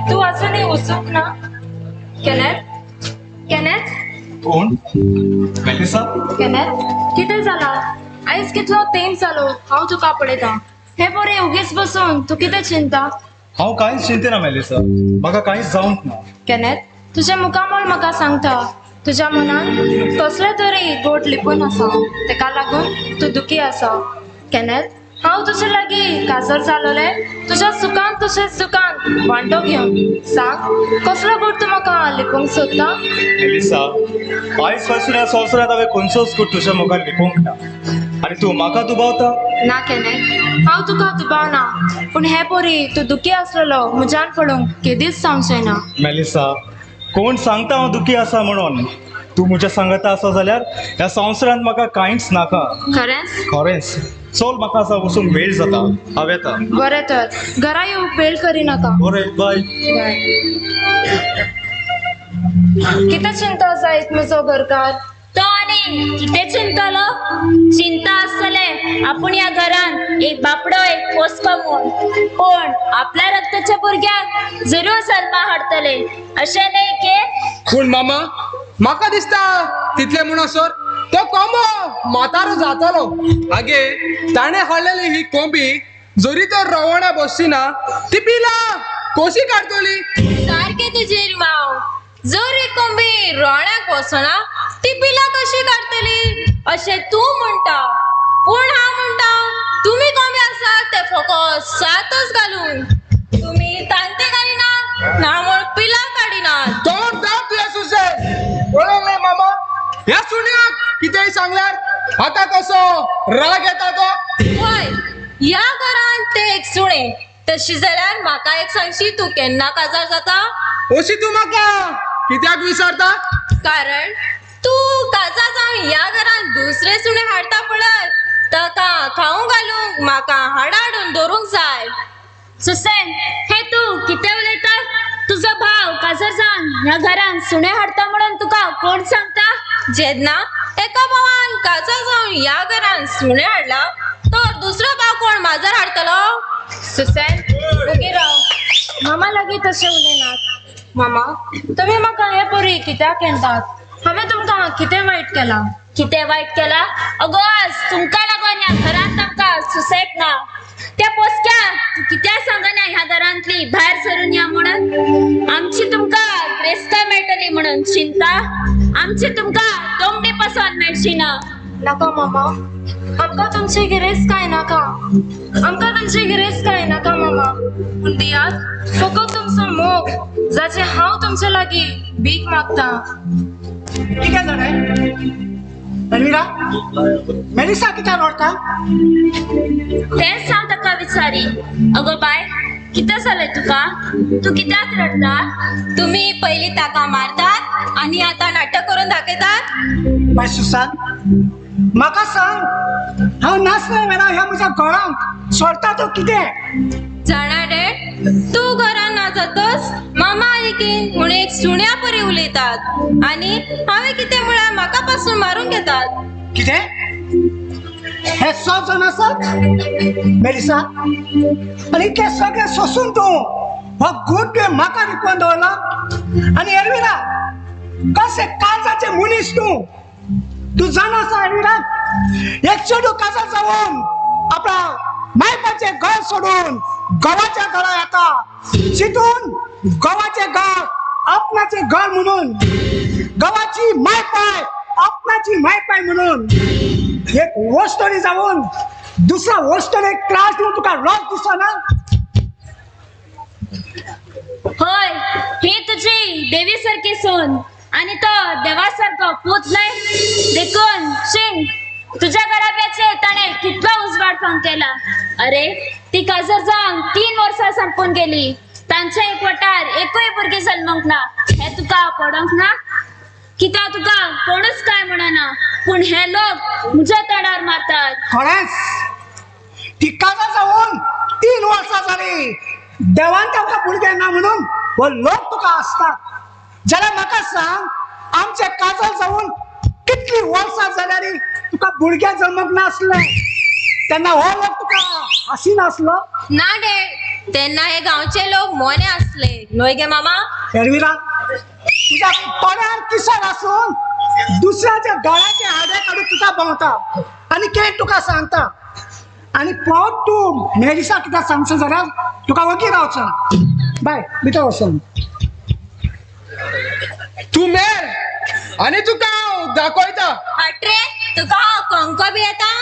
तूं अजूनही वचूंक ना? Kenneth, Kenneth. कोण? मेलिसा. केनेथ, कितें जालां? आयज कितलो तेंप जालो हांव तुका पळयतां. हे बरें उगीच बसून तूं कितें चिंता? हांव कांयच चिंतना मेलिसा, म्हाका कांयच जावंक ना. केनेथ, तुजें मुखामळ म्हाका सांगता तुज्या मनान कसलें तरी गोट लिपून आसा, तेका लागून तूं दुखी आसा. केनेथ, हांव तुजे लागीं काजर जालोलें तुज्या सुखान तशेंच दुखान वांटो घेवन. सांग, कसलो गोट तूं म्हाका लिपोवंक सोदता? मेलिसा, आयज पासून ह्या संवसारांत हांवें खंयचोच गोट तुज्या मुखार लिपोवंक ना. आनी तूं म्हाका दुबावता? ना केनेथ, हांव तुका दुबावना, पूण हे परी तूं दुखी आसलेलो म्हज्यान पळोवंक केदीच जावचें ना. मेलिसा, कोण सांगता हांव दुखी आसा म्हणून? तूं म्हज्या सांगता आसा जाल्यार ह्या संवसारांत म्हाका कांयच नाका. खरेंच? खरेंच. चल, म्हाका आसा वचूंक वेळ जाता, हांव येता. बरें तर, घरा येवंक वेळ करिनाका. बरें, बाय. बाय. कितें चिंता जायत म्हजो घरकार? तो आनी कितें चिंतलो? चिंता आसतलें आपूण ह्या घरान एक बापडो एक पोसको म्हूण, पूण आपल्या रक्ताच्या भुरग्याक जरूर जल्मा हाडटले अशें न्हय के? पूण मामा, म्हाका दिसता तितले म्हणसर तो कोंबो म्हातारो जातलो. आगे, ताणें हाडलेली ही कोंबी जरी तर रवणा बसची ना, ती पिला कशी काडटली? सारकें तुजें माव, जर एक कोंबी रोण्याक वचना ती पिलां कशी काडटली अशें तूं म्हणटा. पूण हांव म्हणटा तुमी कोंबे आसात ते फकत सातच घालून तुमी तांते घालिनात ना म्हूण पिलां काडिनात. तोंड दाप तुजें सुसेन. पळयलें मामा, ह्या सुण्याक कितेंय सांगल्यार आतां कसो राग येता तो. हय, ह्या घरान ते एक सुणें. तशी जाल्यार म्हाका एक सांगशी, तूं केन्ना काजार जाता? अशी तूं म्हाका कित्याक विचारता? कारण तूं काजार जावन ह्या घरान दुसरे सुणे हाडता पळय, ताका खावंक घालूंक म्हाका हाडा हाडून दवरूंक जाय. सुसेन, हे तूं कितें उलयता? तुजो भाव काजार जावन ह्या घरान सुणे हाडता म्हणून तुका कोण सांगता? जेन्ना एका भावान काजार जावन ह्या घरान सुणे हाडला तर दुसरो भाव कोण माजर हाडटलो? सुसेन, ओगी राव, मामा लागीं तशें उलयनात. मामा, तुमी म्हाका हे परी कित्याक येतात? हांवें तुमकां कितें वायट केलां? कितें वायट केलां? अगो आज तुमकां लागून ह्या घरांत आमकां सुसेग ना. त्या पोसक्या तूं कित्याक सांगना ह्या घरांतली भायर सरून या म्हणून? आमची तुमकां ग्रेस्तां मेळटली म्हणून चिंता, आमची तुमकां तोमडी पसून मेळची ना. नाका मामा, आमकां तुमची गिरेस्त काय नाका, आमकां तुमची गिरेस्त काय नाका मामा. पूण दियात फकत तुमचो मोग, जाचे हांव तुमचे लागीं भीक मागता. कितें जालें एल्विरा? मेलिसा कित्याक रडटा? तेंच हांव ताका विचारी. अगो बाय, कितें जालें तुका? तूं कित्याक रडटा? तुमी पयलीं ताका मारतात आनी आतां नाटक करून दाखयतात. बाय सुसान, म्हाका सांग, हांव नासलें वेळार ह्या म्हज्या घरांत सोडटा तो कितें? जाणा डॅड, तूं घरान ना जातच मामा आनी किन म्हूण एक सुण्या परी उलयतात आनी हांवें कितें म्हळ्यार म्हाका पासून मारून घेतात. कितें हे सग जाण आसात मेलिसा? आनी इतलें सगळें सोसून तूं हो गूट तुवें म्हाका विकून दवरला? आनी एल्विरा, कशें काळजाचें मनीस तूं? तूं जाणा आसा एल्विरा, एक चेडूं काजार जावन आपल्या मायपाचें घर सोडून घोवाच्या घरा येता, चिंतून घोवाचें घर आपणाचें घर म्हणून, घोवाची मायपाय आपणाची मायपाय म्हणून एक वस्तरी जावन दुसऱ्या वस्तरेक त्रास दिवन तुका लज दिसना? हय, ही तुजी देवी सारकी सून आनी तो देवा सारको पूत न्हय, देखून शिंग तुज्या घराब्याचेर ताणें कितलो उजवाड फांकेला. अरे ती काजर जावन 3 वर्सां संपून गेली, तांच्या एकवटार एकूय भुरगें जल्मूंक ना. हें तुका पडोंक ना? कित्याक तुका कोणूच काय म्हणना, पूण हे लोक म्हज्या तोंडार मारतात. खरेंच ती काजर जावन 3 वर्सां जाली, देवान तांकां भुरगें ना म्हणून हो लोक तुका आसतात. जाल्यार म्हाका सांग, आमचें काजर जावन कितली वर्सां जाल्यार तुका भुरगें जल्मूंक नासलें, तेन्ना हो लोक तुका हासी नासलो? ना डॅड, तेन्ना हे गांवचे लोक मोने आसले न्हय गे मामा? एल्विरा, तुज्या तोंडार किसर आसून दुसऱ्याच्या गळ्याचे हाडे काडून तुका भोंवता आनी कितें तुका सांगता, आनी परत तूं मेलिसा कित्याक सांगता जाल्यार तुका वगी रावचो ना. बाय, भितर वचून तूं मेर आनी तुका हांव दाखयता. हट रे, तुका हांव कंको बी येता?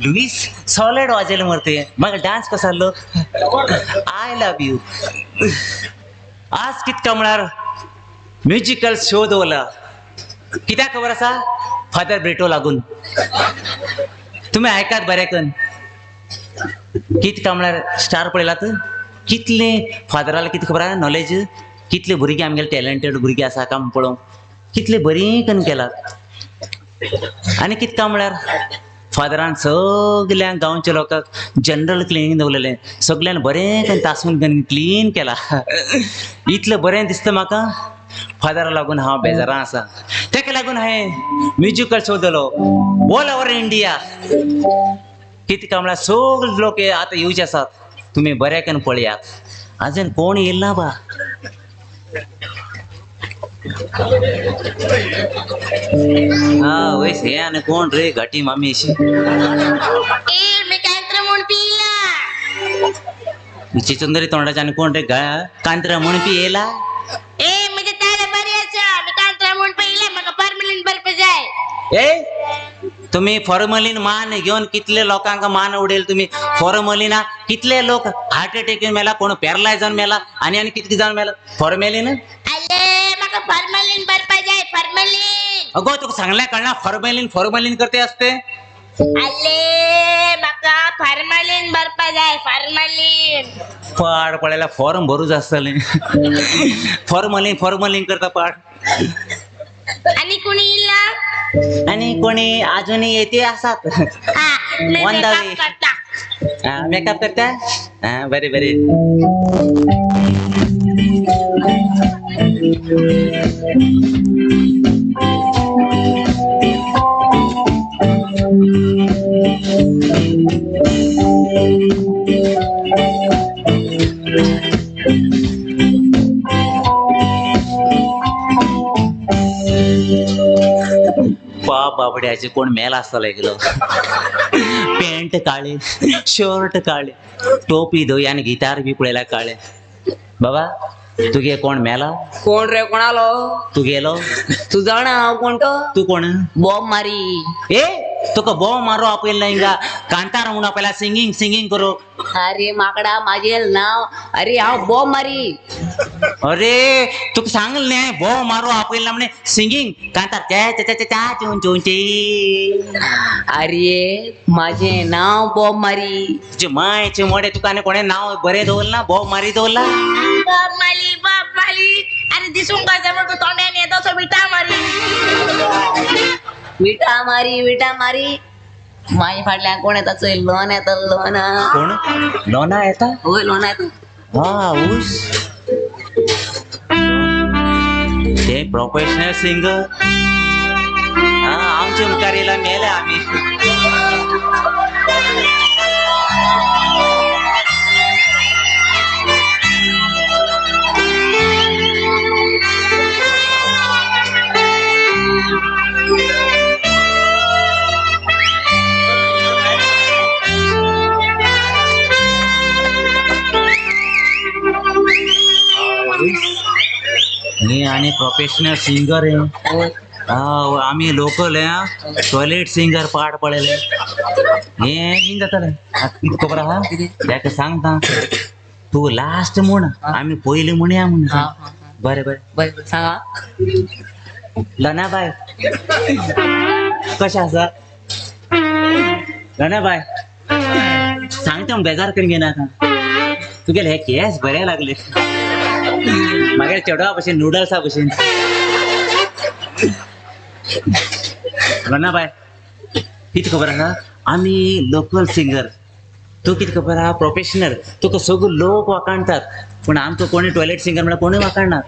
लुईस सॉलिड वाजेल मरते. मग डान्स कसो आसलो? I love you. आज कितका म्हळ्यार म्युजिकल शो दवरला. कित्याक खबर आसा? फादर ब्रेटो लागून. तुमी आयकात बरें करून. कितका म्हळ्यार स्टार पळयलात? कितले फादराला कितें खबर आहा नॉलेज, कितले भुरगीं आमगेले टॅलंटेड भुरगीं आसा काम पळोवंक, कितले बरीं करून केलात. आनी कितें काम म्हळ्यार फादरान सगळ्या गांवच्या लोकांक जनरल क्लिनींग दवरलेलें, सगळ्यान बरें करून तासून करून क्लीन केला. इतलें बरें दिसता म्हाका फादरा लागून हांव बेजारां आसा. तेका लागून हांवें म्युजिकल शो दिलो ऑल ओवर इंडिया. कितें काय म्हळ्यार सगळे लोक आतां येवचे आसात, तुमी बरें करून पळयात. आजून कोण येयला ना बा. हा वयस हे आनी कोण रे घाटी मामी अशी? ए मी कांत्र म्हूण पिला. चिचुंदरी तोंडाचे आनी कोण रे कांत्र म्हूण पियेला? ए म्हणजे तारा बरी आसा, मी कांत्र म्हूण पियला, म्हाका फॉर्मलीन बर्फ जाय. ए तुम्ही फॉर्मलीन मान घेवन कितले लोकांक मान उडयल तुम्ही. फॉर्मलिना कितले लोक हार्ट अटॅक येवन मेला, कोण पॅरलायज जावन मेला, आनी आनी कितके जावन मेला फॉर्मेलीन. अरे म्हाका फॉर्मलीन बर्फ जाय, फॉर्मलीन. अगो तुका सांगल्या कळना फॉर्मेलीन फॉर्मेलीन करते असते. अरे म्हाका फॉर्मलीन बर्फ जाय, फॉर्मलीन. पाड पळयला फॉर्म भरूच आसतलें. फॉर्मलीन फॉर्मलीन करता पाड. आणि कोणी येयला? आणि कोणी अजूनही येते आसात. मेकअप करता. मेकअप करता? हा बरे बरे. बाप बाबड्याचे कोण मेला आसतलो एकलो. पॅन्ट काळे, शर्ट काळे, टोपी धवी आनी गिटार बी पळयला काळे. बाबा तुगे कोण मेला? कोण रे कोणालो? तू गेलो? तू जाणा हांव कोण तो? तू कोण? बॉम्ब मारी. ए तुका बॉम्ब मारो आपयला हिंगा कांतार म्हणून आपल्याला सिंगींग सिंगींग करो. अरे माकडा माझे नाव, अरे हांव बॉम्ब मारी. अरे तुका सांगलें बॉम्ब मारो आपयला म्हणे सिंगींग कांतार च्या च्या च्या च्या चून चून ची. अरे माझे नाव बॉम्ब मारी. तुझे मायचे मोडे तुका आनी कोणें नाव बरें दवरला? बॉम्ब मारी दवरला? बॉम्ब मारी बॉम्ब मारी. अरे दिसूंक काय म्हणतो तोंडाने येतो असो विटा मारी. विटा मारी विटा मारी. माझ्या फाटल्यान कोण येता चोय, लोन येता लोना. कोण लोना येता? होय लोना येता. हा ऊस ते प्रोफेशनल सिंगर. हा आमच्या मुखार येयला मेले आमी. हे आणि प्रोफेशनल सिंगर आहे. आम्ही लोकल आहे टॉयलेट सिंगर पाड पडले. हे हिंग जातले कितें खबर आहा ताका सांगता तू लास्ट म्हूण आमी पयली म्हणया म्हूण. बरें बरें बरें सांगा. लनाबाय कशें आसा? लनाबाय सांगता बेजार करून घेनाका. तुगेले हे केस बरे लागले मागीर चेडवा भशेन नुडल्सा भशेन. लनाबाय कितें खबर आसा आमी लोकल सिंगर, तूं कितें खबर आहा प्रोफेशनल. तुका सगळे लोक वाखाणतात पूण आमकां कोणी टॉयलेट सिंगर म्हळ्यार कोणूय वाखाणना.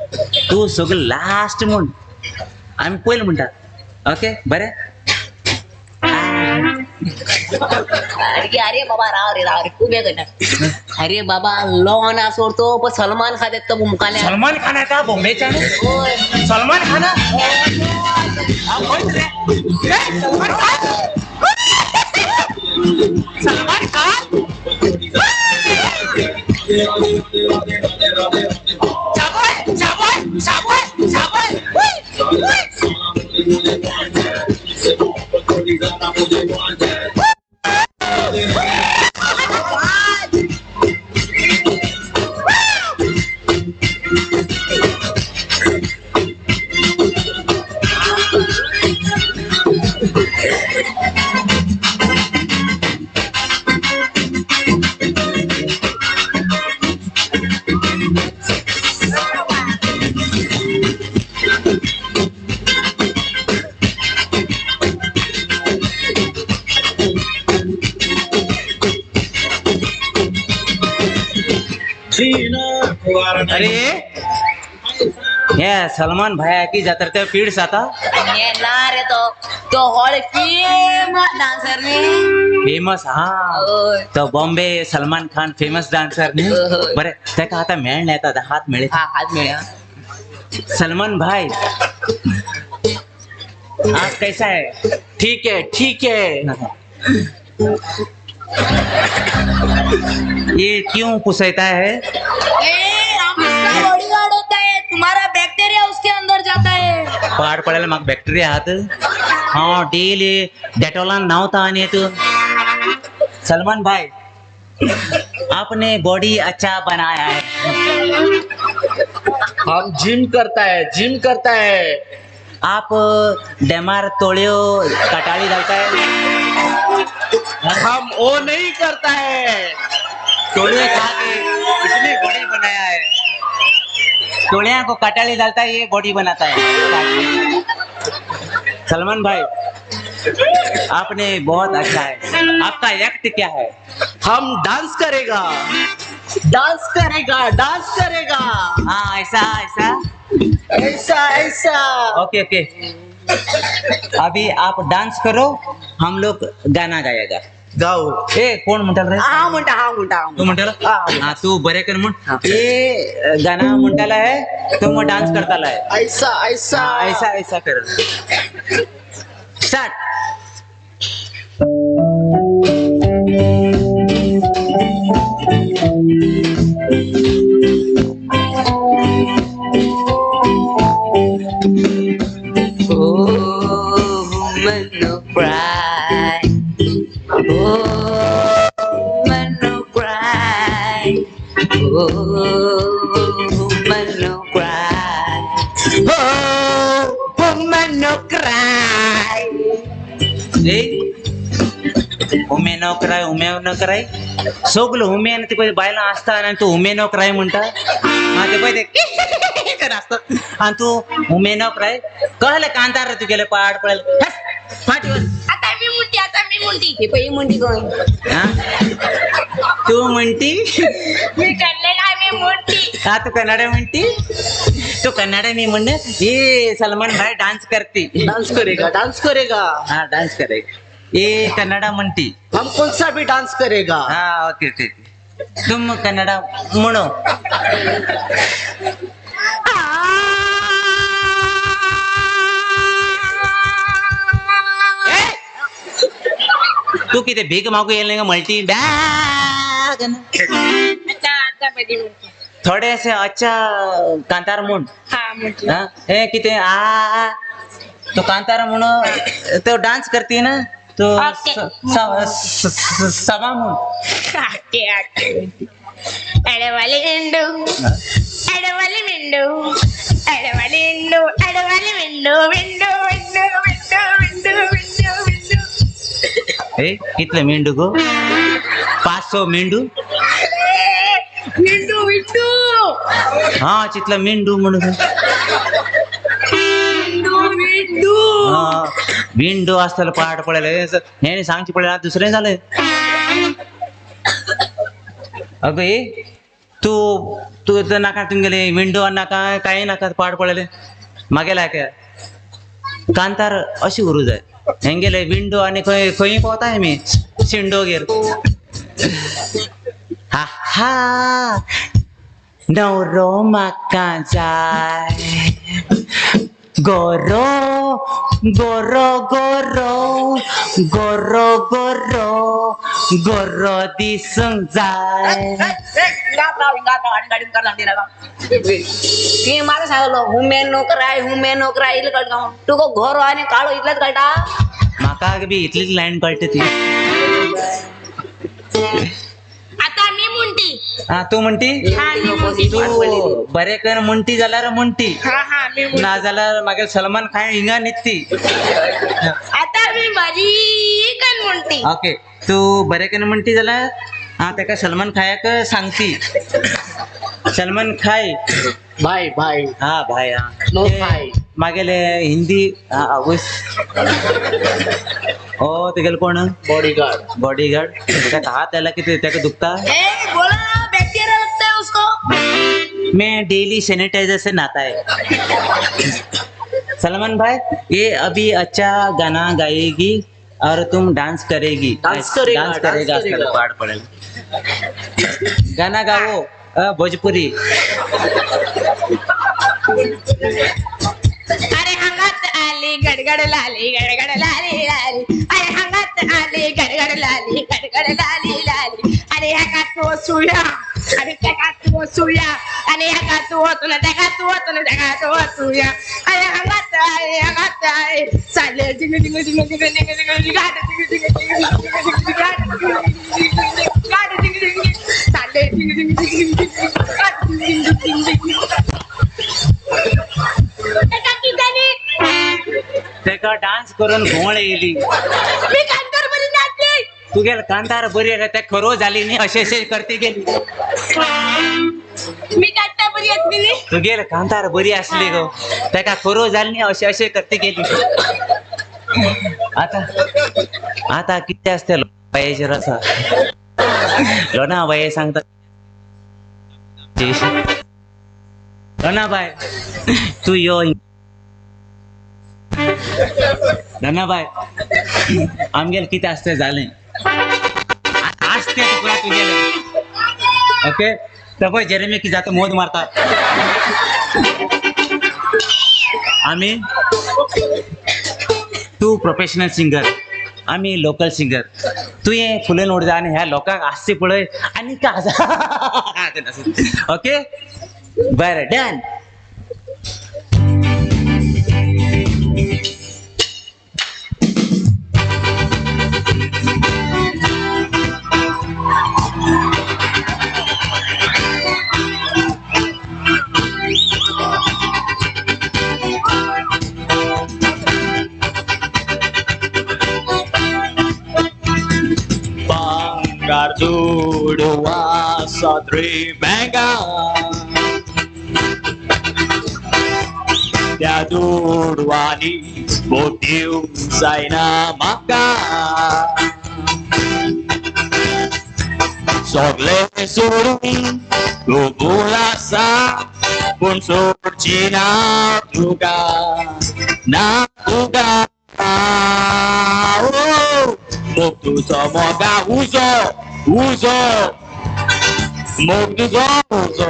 तूं सगळें लास्ट म्हूण आमी पयलें म्हणटा. ओके बरें. अरे अरे बाबा राव रे राव रे खूब बेगीन. अरे बाबा लोन सोडतो पण सलमान खान येतो मुखाल्या. सलमान खान येता बॉम्बेच्यान? सलमान खान सलमान खान अरे हे सलमान भाई की जातर ते पीड जाता हे ना रे तो तो हॉल फेमस डांसर न्ही फेमस. हा तो बॉम्बे सलमान खान फेमस डांसर न्ही. बरे तेका आता मेळना येता हात मेळे. हात मेळ्या. सलमान भाई आप कैसा है? ठीक है ठीक है. ये क्यों पुसैता है? बॉडीगार्ड होता है, तुम्हारा बैक्टीरिया उसके अंदर जाता है. पाड पडले म्हाका बॅक्टेरिया आहात. हाँ डेली डेटॉलान न्हांवता आनी तू. सलमान भाई आपने बॉडी अच्छा बनाया है. हम जिम करता है, जिम करता है. आप डेमार तोड़ियो कटाली डालता है. हम वो नहीं करता है. तोड़ियो खा के इतनी बॉडी बनाया है. टोलिया को कटाली डालता है, ये बॉडी बनाता है. सलमान भाई आपने बहुत अच्छा है. आपका एक्ट क्या है? हम डांस करेगा, डांस करेगा, डांस करेगा. हाँ ऐसा ऐसा ऐसा ऐसा. ओके ओके अभी आप डांस करो, हम लोग गाना गाएगा. गाओ. ए कोण म्हणटाल रे? हा म्हणटा, हा म्हणटा. तू म्हणटाल? हा तू बरे कर म्हण. ए गाना म्हणटाला है तो मग डांस करताला है. ऐसा ऐसा ऐसा ऐसा कर. Start. Oh, woman no cry. Oh, woman no cry. Oh, woman no cry. Oh, woman no cry. ए उमे नो क्राय, उमे नो क्राय. सगळं उमे आनी ते पळय बायलां आसता आनी तूं उमे नो क्राय म्हणटा. हा ते पळय ते आसता आनी तूं उमे नो क्राय. कहले कांतार रे तुगेले पाड पडले. फाटी वच. आता मी म्हणती, आता मी म्हणती. हे पळय म्हणती खंय. तू म्हणती? मी कन्नडा मी म्हणती. हा तू कन्नडा म्हणती? तू कन्नडा मी म्हण. ये सलमान भाई डांस करती. डांस करेगा, डांस करेगा. हाँ डांस करेगा. ये कन्नडा म्हणती. हम कौन सा भी डांस करेगा. हाँ ओके ओके. तुम कन्नडा म्हणो. तू किती भीक मागू येईल का मल्टी बॅग. थोडेसे अच्छा कांतार म्हण. हे किती आ तो कांतार म्हण तो डान्स करते ना तो सभा म्हण. एडवाली मिंडू, एडवाली मिंडू, एडवाली मिंडू, एडवाली मिंडू, मिंडू मिंडू मिंडू मिंडू मिंडू मिंडू. ए कितले मेंढू गो? 500 मेंढू. मेंढू मेंढू. हा चितला मेंढू म्हणून. मेंढू मेंढू. हा मेंढू असताना पाठ पडले हे सांगचे पडले दुसरे झाले. अगं ए तू तू तर नाका तुमगेले विंडो नाका काही नाका पाड पडले मागेला काय कांतार अशी उरू जाय हेंगेले विंडो आनी खंय खंय पावताय मी शिंडोगेर. हा हा नवरो म्हाका जाय गोरो गोरो गोरो गोरो गोरो गोरो दिसूंक जाय. ती म्हाका सांगलो हुमे नोकराय हुमे नोकराय इतलें कळटा तुका गोरो आनी काळो इतलेंच कळटा. म्हाका बी इतलीच लायन कळटा ती. आता मी म्हणती. हा तू म्हणती? तू बरे कर म्हणती जाल्यार म्हणती ना जाल्यार मागीर सलमान खान हिंगा न्हिदती. आता मी बारीक म्हणती. ओके तू बरे कर म्हणती जाल्यार हा तेका सलमान खायाक सांगती. सलमान खाय भाई भाई. हा भाई. हा नो भाई मागेले हिंदी. ओ तुगेले कोण? बॉडीगार्ड. बॉडीगार्ड. तेका हात आयला कितें तेका दुखता? ए बोला ना, बैक्टीरिया लगता है उसको. मैं डेली सैनिटाइजर से नहाता है। सलमान भाई ये अभी अच्छा गाना गाएगी और तुम डांस करेगी। डांस करेगा, डांस करेगा, डांस करेगा। पाड़ पड़ेगा। गाना गाओ भोजपुरी। अरे हंगात आली गडगड लाली गडगड लाली लाली, अरे हंगात आली गडगड लाली गडगड लाली लाली, अरे ह्याकात वसूया, अरे त्याकात वसूया, अरे ह्याकात वचून त्याकात वचून त्याकात वसूया, अरे हंगात आली हंगात आली चालले जिंग जिंग जिंग जिंग जिंग जिंग गाड जिंग जिंग जिंग जिंग गाड जिंग जिंग गाड जिंग जिंग चालले जिंग जिंग जिंग जिंग गाड जिंग जिंग जिंग। तेका डान्स करून घोळ येयली। मी कांतार बरी नाचली। तुगेल कांतार बरी आसल्यार ते खरो जाली न्ही, अशें अशें करती गेली। मी कांतार बरी आसली न्ही, तुगेल कांतार बरी आसली गो, तेका खरो जाली न्ही, अशें अशें करती गेली। आतां आतां कितें आसता बायेचेर आसा। लोना बाये सांगता, लोना बाय तूं यो। धन्ना बाय आमगेल कितें आसता जालें आसतें पुरा तुगेलें। ओके तो पळय जेरेमी कितें जाता, मोद मारता। आमी तूं प्रोफेशनल सिंगर, आमी लोकल सिंगर। तुवें फुलन उडता आनी ह्या लोकांक आसचें पळय आनी का आसा। ओके बरें डन। भांगार दुडवा सदरी बँगा, त्या दुडवांनी बोट दिवंक जायना म्हाका, सगळें सोडून कबूल आसा पूण सोडची ना तुका, ना तुका। मोग तुजो मोगा उजो उजो, मोग तुजो उजो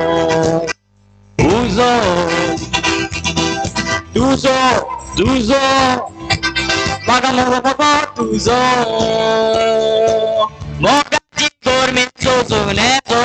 उजो, तुजो तुजो म्हाका मोग मोगो तुजो, मोगाची गरमी सोसून येतो।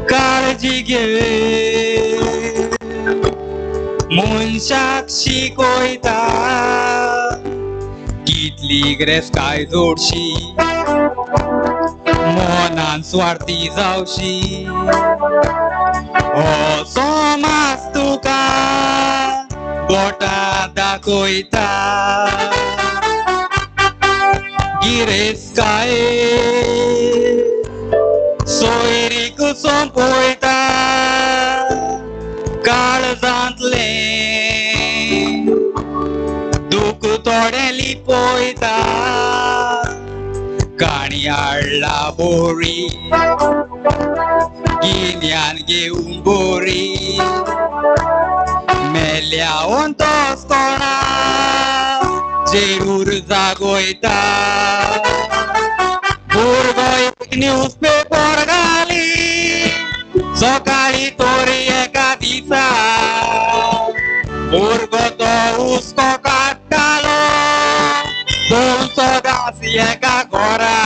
काळजी घे मनशाक शिकयता, कितली ग्रेस्ताय जोडशी मनान स्वार्थी जावशी, हो समाज तुका बोटां दाखयता। गिरेस्तकाये सोयरीक सोंपयता, काळजांतलें दूख थोडें लिपयता, काणी हाडला बोरी गिन्यान घेवन बोरी, मेल्या वंतोच कोणा जेरूर जागयता, भुरगो एक न्यूज पेपर घाली सकाळी तोरी एका दिसा भुरगो तो हुस्को काडटालो दोनसो दास एका घरा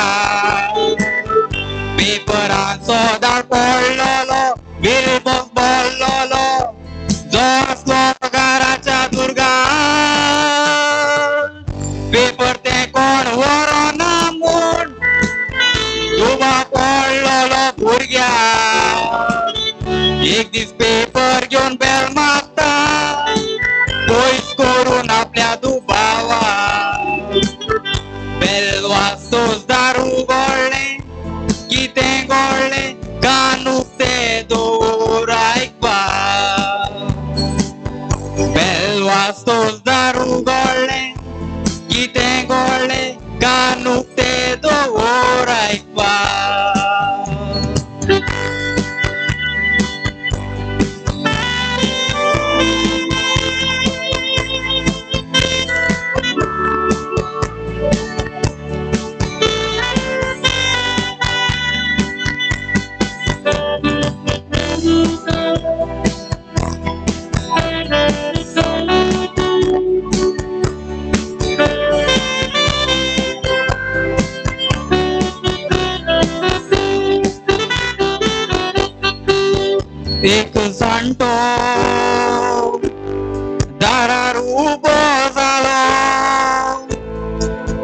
पेपरान सदां पडलोलो बिलबॉक्स भरलोलो जो आसलो घराच्या दुर्गान पेपर ते कोण व्हरना म्हूण दुबाव पडलोलो भुरग्याक एक दीस पेपर घेवन बेल मारता पयस करून आपल्या दुबावा बेल वाजतोच दार उगडलें कितें घडलें कान उक्ते दवर आयकपाक बेल वाजतोच दार उगडलें कितें घडलें कान उक्ते दवर आयकपाक. एक जाणटो दारार उबो जालो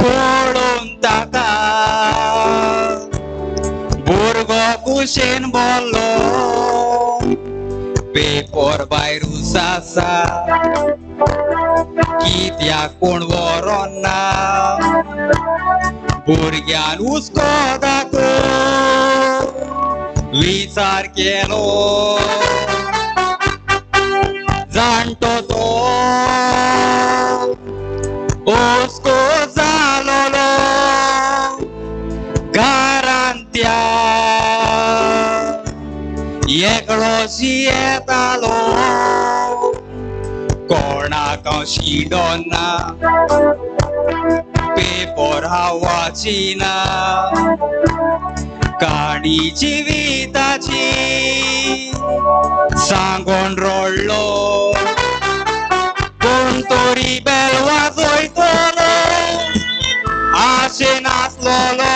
पळोवन ताका भुरगो कुशेन बोल्लो पेपर भायरूच आसा कित्याक कोण व्हरोना भुरग्यान हुस्को दाखोवन विचार केलो जाणटो तो हुस्को जालोलो घरांत त्या एकलो शियेतालो कोणाक हांव शिडोना पेपर हांव वाचिना काणी जिविताची सांगोन रडलो कोण तरी बेल वाजयतलो आशेन आसलोलो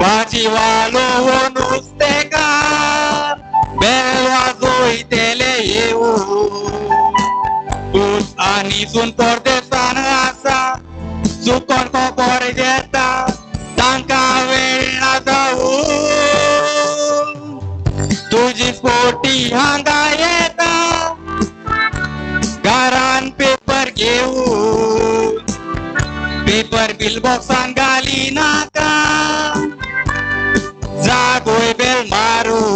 भाजीवालो हो नुस्तेकार बेल वाजयतले येवूं पूत आनी सून परदेसान आसा चुकोन खबर घेता तांकां वेळ ना जावूं तुजी फोटी हांगा येता घरान पेपर घेवूं पेपर बिल बॉक्सान घाली नाका जागोय बेल मारूं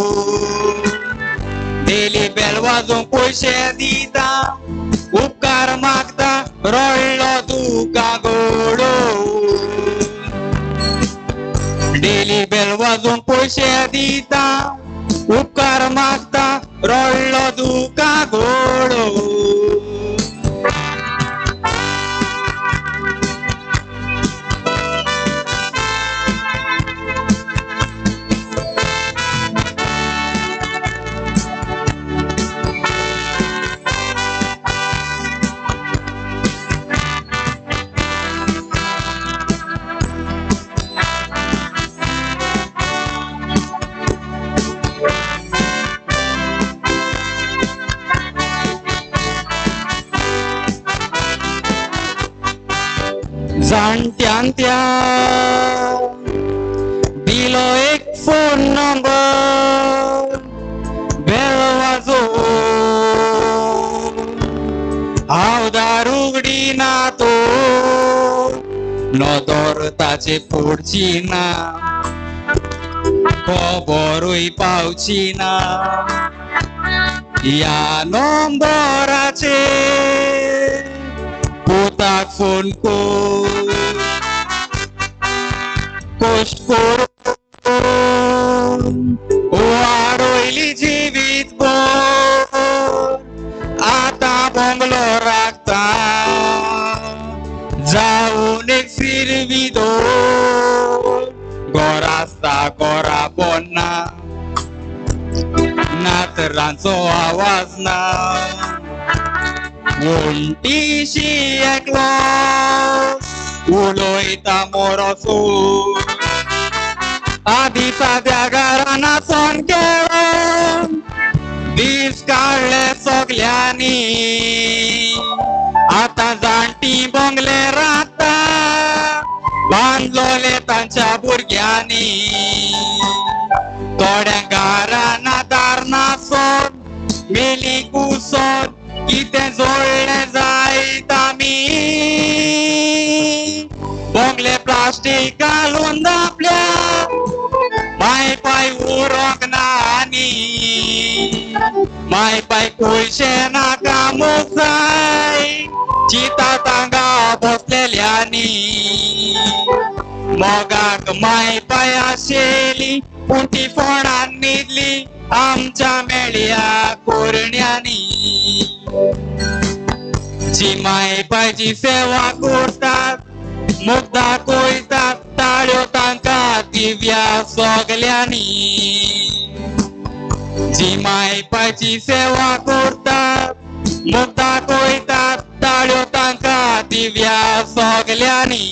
डेली बेल वाजोवंक पयशे दिता उपकार मागता रडलो दुकां गडोवन डेली बेल वाजोवंक पयशे दिता उपकार मागता रडलो दुकां गडोवन. जाणट्यान त्या दिलो एक फोन नंबर बेल वाजोवन हांव दार उगडिना तो नदर ताचे पडची ना खबरूय पावची ना ह्या नंबराचेर पुताक फोन कर कश्ट करून वाडयली जिवीत भर आतां बंगलो राखता जावन एक सिरविदोर घरा आसता घरा पोन्ना नातरांचो आवाज ना वण्टीशी एकलो उलयता मोरो आदी साद्या घरान आसोन खेळोन दीस काडले सगल्यांनी आतां जाणटी बंगले रावता बांदलोले तांच्या भुरग्यांनी थोड्या घरान दार नासोन मेली कुसोन कितें जोडलें जायत आमी बंगले प्लास्टीक घालून धांपल्या माय पाय उरोंक ना आनी माय पाय पयशे नाका मोग जाय चिंता तांगा बसलेल्यांनी मोगाक माय पाय आशिल्ली पूण ती फोणान न्हिदली आमच्या मेळ्या कोरण्यांनी जी माय पायची सेवा करतात मुग्धा कोयतात ताळ्यो तांकां दिव्या सगल्यांनी जी माय पायची सेवा करतात मुग्धा कोयतात ताळ्यो तांकां दिव्या सगल्यांनी.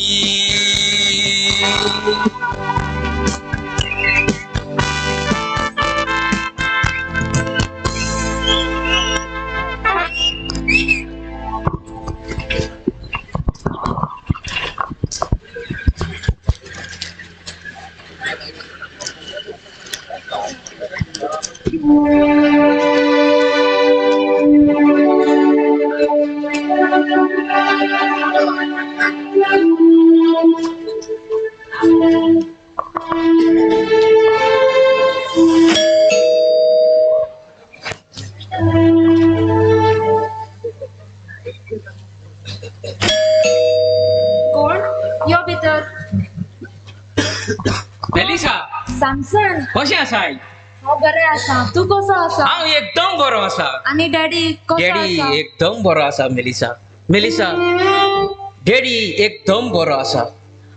कोण यो भितर? मेलिसा. सॅमसन, कशें आसाय? हांव बरें आसा, तूं कसो आसा? हांव एकदम बरो आसा. आनी डॅडी कसो डॅडी आसा? एकदम बरो आसा मेलिसा. मेलिसा, डॅडी एकदम बरो आसा.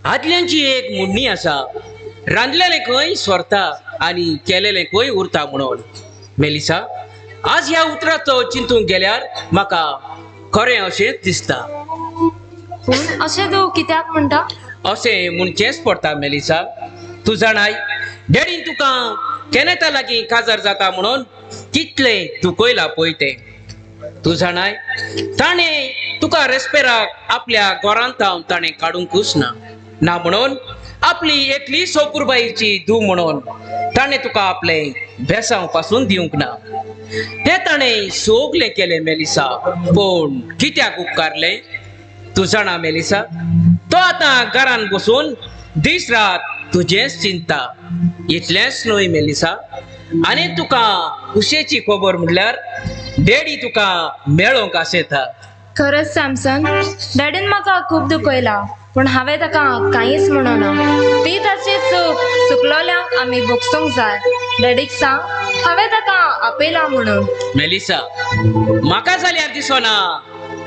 आदल्यांची एक म्हणणी आसा, रांदलेलें खंय सोरता आनी केलेलें खंय उरता म्हणून. मेलिसा, आज ह्या उतराचो चिंतूंक गेल्यार म्हाका खरें अशेंच दिसता. पूण अशें तूं कित्याक म्हणटा? अशें म्हणचेंच पडटा मेलिसा. तूं जाणाय, डॅडीन तुका केनेता लागीं काजार जाता म्हणून कितलें दुखयलां पळय तें. तूं जाणाय, ताणें तुका रेस्पेराक आपल्या घरांत ताणें काडूंकूच ना ना म्हणून आपली एकली सोपूरबाईची धूव म्हणून ताणें तुका आपलें बेसांव पासून दिवंक ना. हें ताणें सगलें केलें मेलिसा, पूण कित्याक उपकारलें? तूं जाणा मेलिसा, तो आतां घरान बसून दीस रात तुजेंच चिंता. इतलेंच न्हय मेलिसा, आनी तुका खुशेची खबर म्हणल्यार डॅडी तुका मेळोंक आशेता. खरंच सॅमसन, डॅडीन म्हाका खूब दुखयला, पूण हांवें ताका कांयच म्हणना. ती ताची चूक, चुकलोल्यांक आमी भोगसूंक जाय. डॅडीक सांग हांवें ताका आपयला म्हणून. मेलिसा, म्हाका जाल्यार दिसना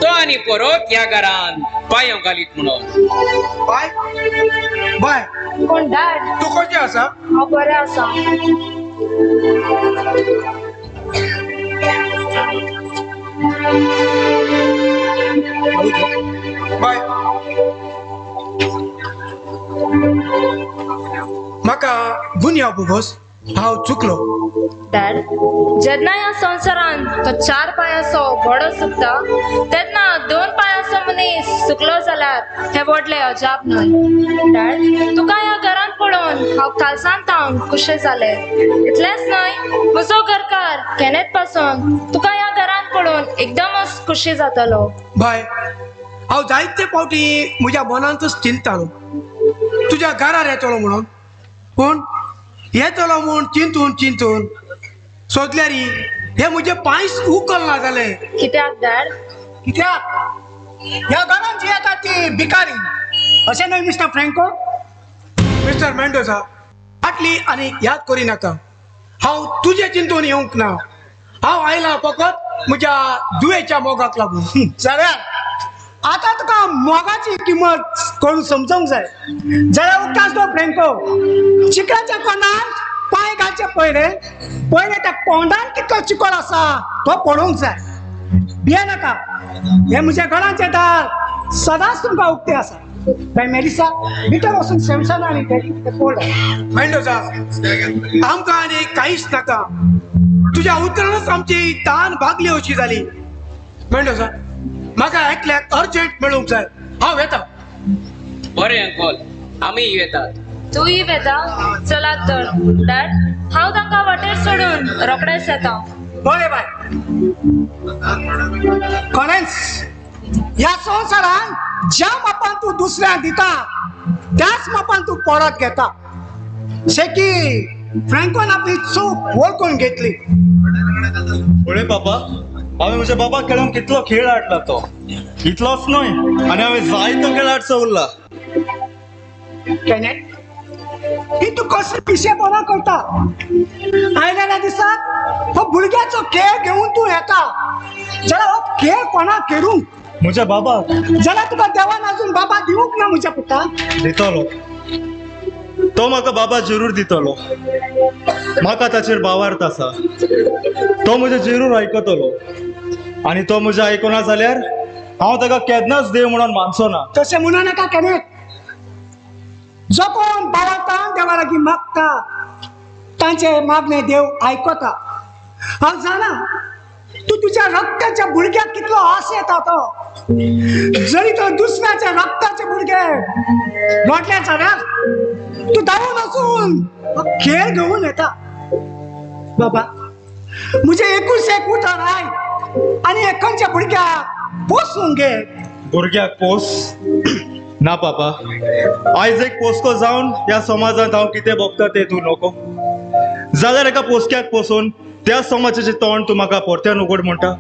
तो आनी परत ह्या घरान पांयो घालीत म्हणून. बाय बाय. कोण डॅड? तूं कशें आसा? हांव बरें आसा. बाय, म्हाका गुन्यांव भोगोस, हांव चुकलो. डॅड, जेन्ना ह्या संवसारांत तो चार पांयांचो घोडो सुकता तेन्ना दोन पांयांचो मनीस सुकलो जाल्यार हें व्हडलें अजाप न्हय. डॅड, तुका ह्या घरांत पळोवन हांव कालसान तावन खुशी जालें. इतलेंच न्हय, म्हजो घरकार केनेत पासून तुका ह्या घरांत पळोवन एकदमच खुशी जातलो. बाय, हांव जायते फावटी म्हज्या मनांतच चिंततालो तुज्या घरार येतलो म्हणून, पूण येतलो म्हूण चिंतून चिंतून सोदल्यार हे म्हजे पांयच उकलना जाले. कित्याक डॅड? कित्याक ह्या घरांत जी येता ती भिकारी अशें न्हय मिस्टर फ्रँको? मिस्टर मेंडोजा, फाटली आनी याद करी नाका. हांव तुजें चिंतून येवंक ना, हांव आयला फकत म्हज्या दुयेच्या मोगाक लागून. जाल्यार आतां तुका मोगाची किंमत करून समजूंक जाय. जाल्यार उगतास तो फ्रँको, चिखलाच्या कोणाक पांय घालचे जायचे पयले पयले त्या कोंडान कितलो चिकोल आसा तो पळोवंक जाय. भिये नाका, हे म्हज्या घराचें दार सदांच तुमकां उक्तें आसा. बाय मेलिसा, भितर वचून सॅमसन आनी डॅडी कितें पळय. मेंडोजा, आमकां आनी कांयच नाका. तुज्या उतरानच आमची तान भागली अशी जाली. मेंडोजा, म्हाका एकल्याक अर्जंट मेळूंक जाय. हांव येता. बरें अंकल, आमी येतात. तूंय येता? चलात तर. डॅड, हांव तांकां वाटेर सोडून रोखडेंच येता. बरें बाय. खरेंच ह्या संवसारान ज्या मापान तूं दुसऱ्यांक दिता त्याच मापान तूं परत घेता. शेकी फ्रँकोन आपली चूक वळखून घेतली. पळय बाबा, हांवें म्हज्या बाबाक खेळोंक कितलो खेळ हाडला तो. इतलोच न्हय, आनी हांवें जायतो खेळ हाडचो उरला. केनेट, ही तूं कसली पिशेपणां करता? आयलेल्या दिसाक हो भुरग्याचो खेळ घेवन तूं येता. जाल्यार हो खेळ कोणाक खेळूंक? म्हज्या बाबाक. जाल्यार तुका देवान अजून बाबा दिवंक ना म्हज्या पुता. दितलो तो, म्हाका बाबा जरूर दितलो. म्हाका ताचेर भावार्थ आसा. तो म्हजें जरूर आयकतलो. आनी तो म्हजें आयकना जाल्यार हांव ताका केन्नाच देव म्हणून मानचो ना. तशें म्हणू नाका केनेट. जो कोण बाळातान देवा लागीं मागता तांचे मागणे देव आयकता. हांव जाणा तूं तुज्या रक्ताच्या भुरग्याक कितलो आस येता तो. जरी तो दुसऱ्याच्या रक्ताचे भुरगे लोटले जाल्यार तूं धांवून वचून खेळ घेवन येता. बाबा, म्हजें एकूच एक उतर आयक आनी खंयच्या भुरग्याक पोसूंक घे. भुरग्याक पोस ना बाबा. आयज एक पोसको जावन ह्या समाजांत हांव कितें भोगता तें तूं नको. जाल्यार एका पोसक्याक पोसून त्या समाजाचें तोंड तूं म्हाका परत्यान उगड म्हणटा.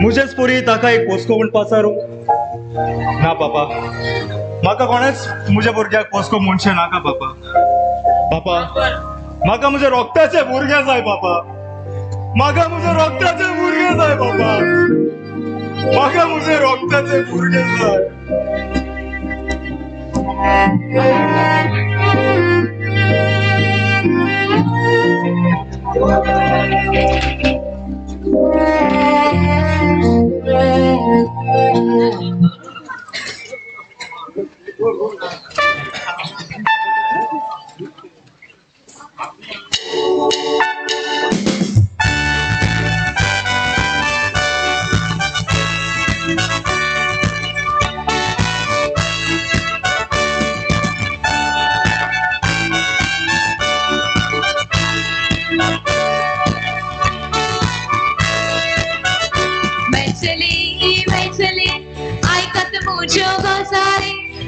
म्हजेच पुरी ताका एक पोसको म्हूण पाचारूंक ना बाबा. म्हाका कोणेच म्हज्या भुरग्याक पोसको म्हणचें नाका बाबा. बाबा, म्हाका म्हज्या रोगताचे भुरगे जाय बाबा. म्हाका म्हज्या रोगताचे भुरगे जाय बाबा. म्हाका म्हजे रोगताचे भुरगे जाय.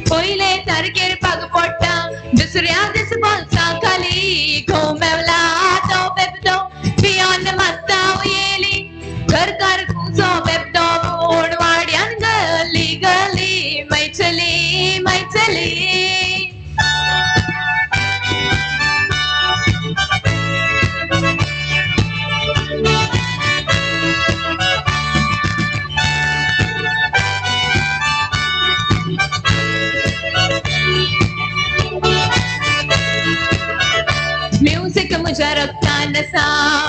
पयले तारखेर पाग पडटा दुसऱ्या दीस बोल्सा खाली घोव मेवला तो बेबदो पियोन मात्ता येयली घरकार खुजो बेबदो म्हूण वाड्यान गली गली मैचली मैचली. म्युझिक म्हज्या रक्तान आसा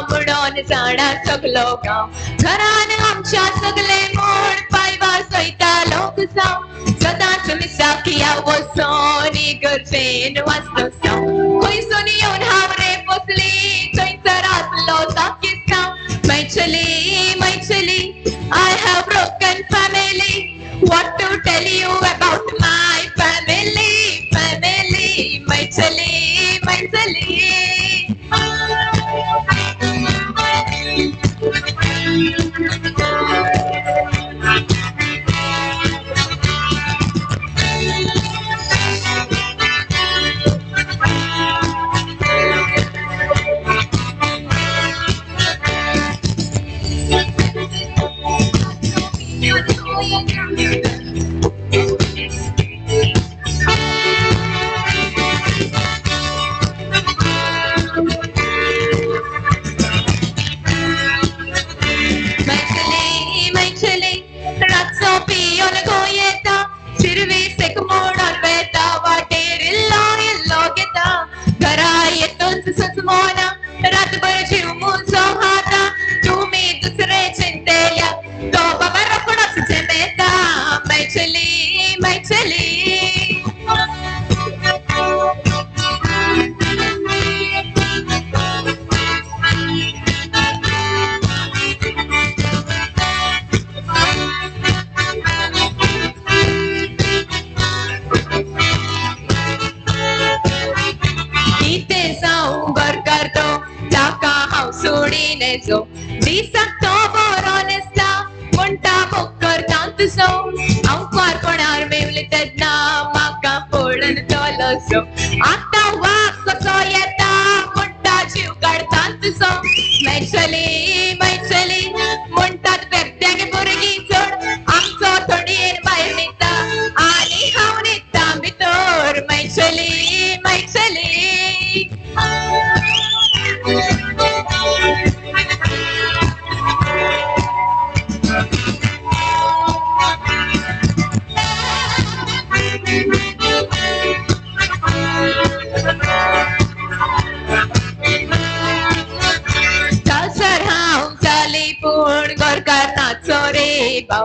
म्हणून जाणा सगलो गांव घरान आमच्या सगले म्हूण पांय वाजयता लोक जावं सदांच मिसाकिया वचोन इगर्जेन वाचतो खंयसून येवन हांव रे बसली थंयसर आसलो Pakistan. मैचली मैचली I have broken family. What to tell you about my family family मैचली मैचली.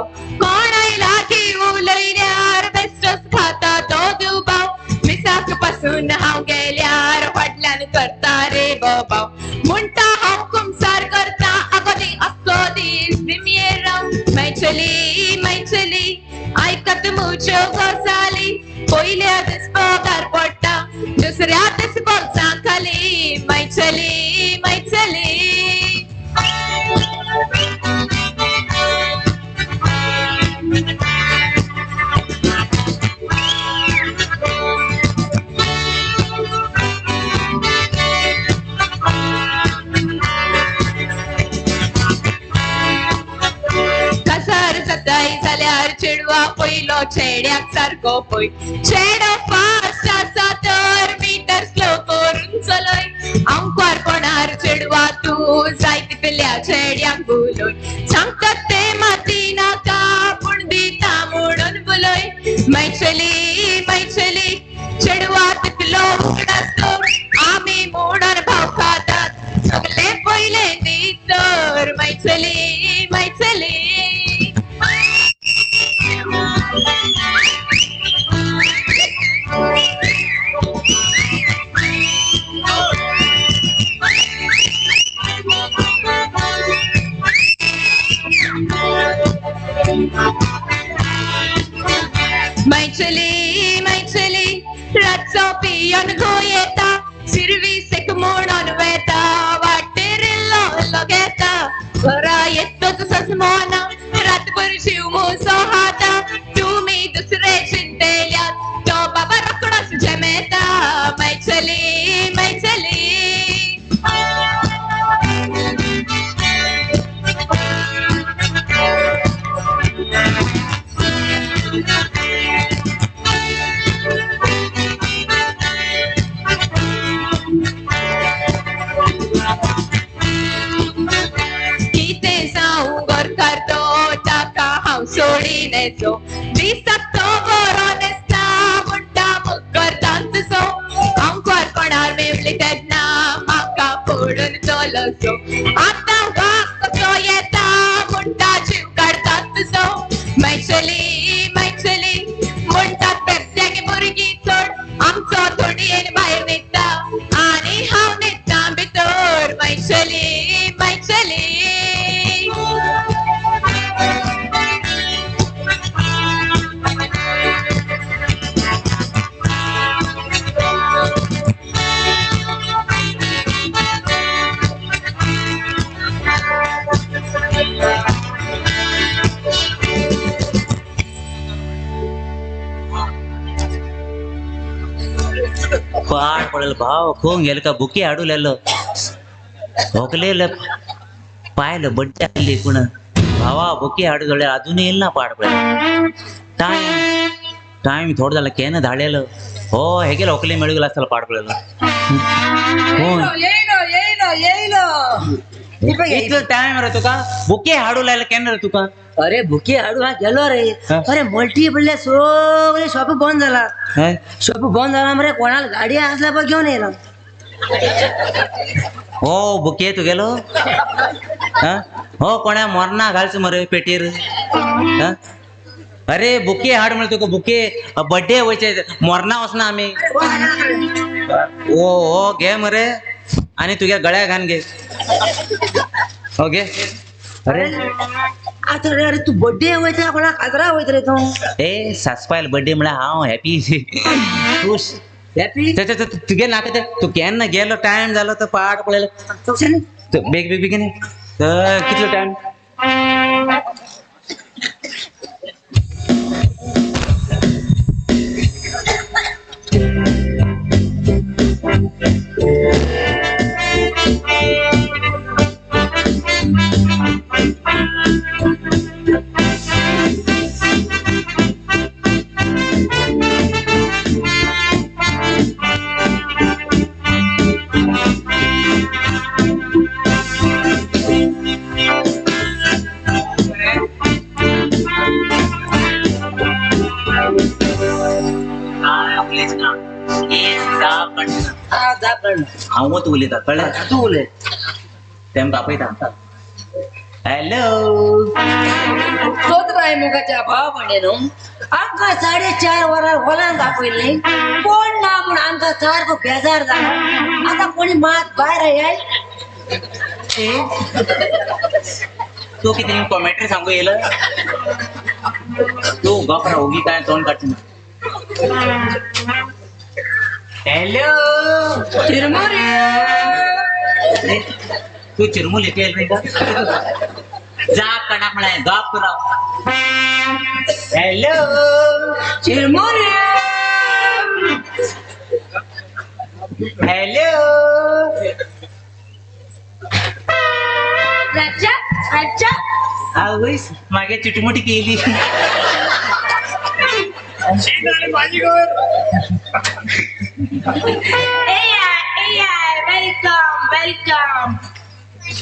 भाव कोण आयला की उलयल्यार बेस्टोच खाता तो दुबाव मिसाक पासून हांव गेल्यार फाटल्यान करता रे बोबाव म्हणटा हांव कुमसार करता आगो दी आख्खो दीस दिमयेर राव मैचली मैचली आयकत मुच्यो गजाली पयल्या दीस पगार पडटा दुसऱ्या दीस बोल्सां खाली मैचली मैचली कासार जाताय जाल्यार चेडवा पयलो चेड्याक सारको पळय चेडो फास्ट आसा तर मिटर स्लो करून चलय आंकवारपणार चेडवा तूं जाय तितल्या चेड्यांक उलय सांगतात ते माती नाका पूण दिता म्हणून बुलय मैचली मैचली चेडवा तितलो उगडासतो आमी म्हणून भाव खातात सगळे पयले न्ही तर मैचली मैचली मैचली मैचली रातचो पियोन घो येता सिर्वीसेक म्हणून वेता वाटेर इल्लो घेता घरा येतच सजमोना रातभर शिव मुसो खाता तुमी दुसरे चिंतेल्यात तो बाबा रोकडोच झेमेता मैचली मैचली कितें जावं गोरकार तो ताका हांव सोडिनेचो दिसाक तो बरो दिसता म्हणटा मुखरतान तुजो आंकवारपणार मेवली तेन्ना म्हाका पडून चलसो आतां वाग कसो येता म्हणटा जीव काडटा तुजो मैचली मैचली म्हणटात बेबद्याक भुरगीं चड आमचो थोडयेन भायर न्हिदता आनी हांव न्हिदता भितर मैचली मैचली पाड पडल भाव खोंग गेल का बुके हाडू लागलो होकले पायलं बड्डे आसली कोण भावा बुके हाडू जाल्यार अजून येईल ना पाड पडल टायम टायम थोडं झालं केन धाडलेलं हो हे गेलं होकले मेळू गेलं असताना पाड पडलं कोण इतलो टायम रे तुका बुके हाडू लागले केन्ना रे तुका? अरे बुके हाडू हा गेलो रे. अरे मल्टी पडल्या सगळे शॉप बंद झाला. शॉप बंद झाला मरे कोणाला गाडी असल्या पण घेऊन येणार. हो बुके तू गेलो हो कोणा मरना घालच मरे पेटीर. अरे बुके हाड म्हणे तुका बुके बर्थडे वयचे मरना वचना आमी. ओ हो घे मरे आणि तुझ्या गळ्या घाण घे. ओके अरे आता अरे तू बर्थडे वयता कोणा काजरा वयत रे तू? ए सासपायल बर्थडे म्हळ्यार हांव हॅपी खुश हॅपी. तुगे नाका तू केन्ना गेलो टायम जालो तर पाट पळयलो बेग बेग बेगीन कितलो टायम? हांवूच उलयता कळ्ळें? तूं उलय तेमकां आपयता. हॅलो चोदराय मुखाच्या भाव म्हणेन आमकां 4:30 वरां हॉलान दाखयल्लें कोण ना म्हूण आमकां सारको बेजार जाला. आतां कोणी मात भायर याय. तू किती कॉमेंट्री सांगू येईल तू गप होगी काय तोंड काढ. हॅलो चिरमुरी तू चिरमुल येते नाही का जा कणा म्हणाय गप राव. हॅलो चिरमुरी. हॅलो राजा राजा आवईस मागे चिटमुटी केली. Welcome welcome.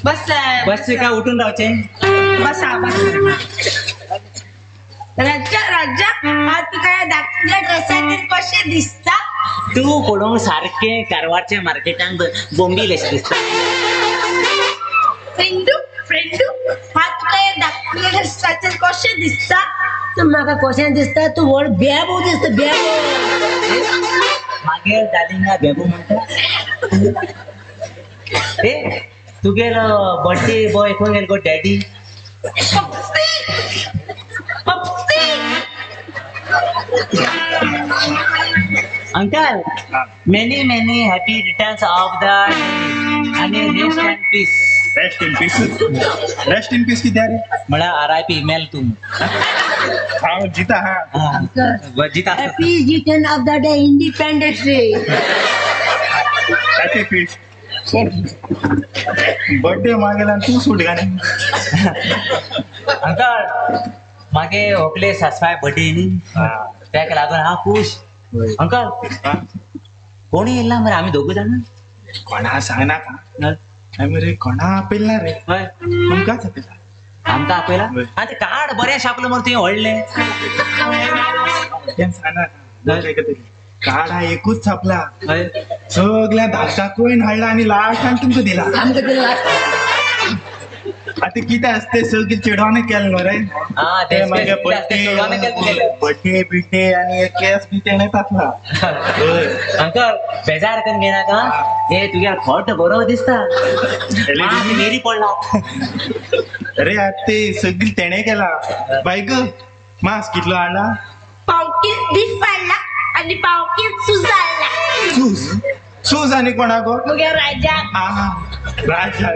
बस बस का उठून रावचे बसा बसा. राजा राजा आज तू काय दाखल्या ड्रेसाचेर कशें दिसता? तू पळोवंक सारकें कारवारच्या मार्केटांत बोंबील अशें दिसता. फ्रेंडू फ्रेंडू हात तुका दाखल्या ड्रेसाचेर कशें दिसता? तूं म्हाका कशें दिसता? तूं व्हड बेबो दिसता बेबो. मागीर डार्लिंगा बेबो म्हणटा. ए तुगेलो बर्थडे बॉय खंय गेलो गो daddy? Pappi Pappi. Uncle many many happy returns of the day आणि rest in peace. Rest in peace. Rest in peace किती रे? म्हणा RIP mail तू. हांव जिता हा जिता. Happy return of the day independence day. Happy peace. Birthday मागेला तू सूट घाल. अंकल मागे होकले सासवाय बर्थडे न्ही तेका लागून हांव खूश. अंकल कोणी येयला मरे आमी दोगूय जाण? कोणा सांगनाका मरे कोणा आपयला रे तुमकांच आपयला. आमकां आपयला? आनी तें कार्ड बरें छापलें मरे तुवें व्हडलें. तें सांगनाका कार्ड हा एकूच छापला सगळ्या धाकटा कोण हाडला आनी लास्टान तुमकां दिला. आमकां दिला. आतां कितें आसता तें सगळें चेडवान केलें न्हू रे. ते मागीर बर्थडे बिड्डे आनी केस बी तेणें टाकला. अंकल बेजार करून घेनाका हे तुगेलो खोट बरो दिसता मेरी पडला. अरे आतां ते सगळें तेणें केला. बाय ग मांस कितलो हाडला? पाव कील बीफ हाडला आनी पाव कील सूज हाडला. सूज सूज आनी कोणाक? मुगे राजा. आं राजा.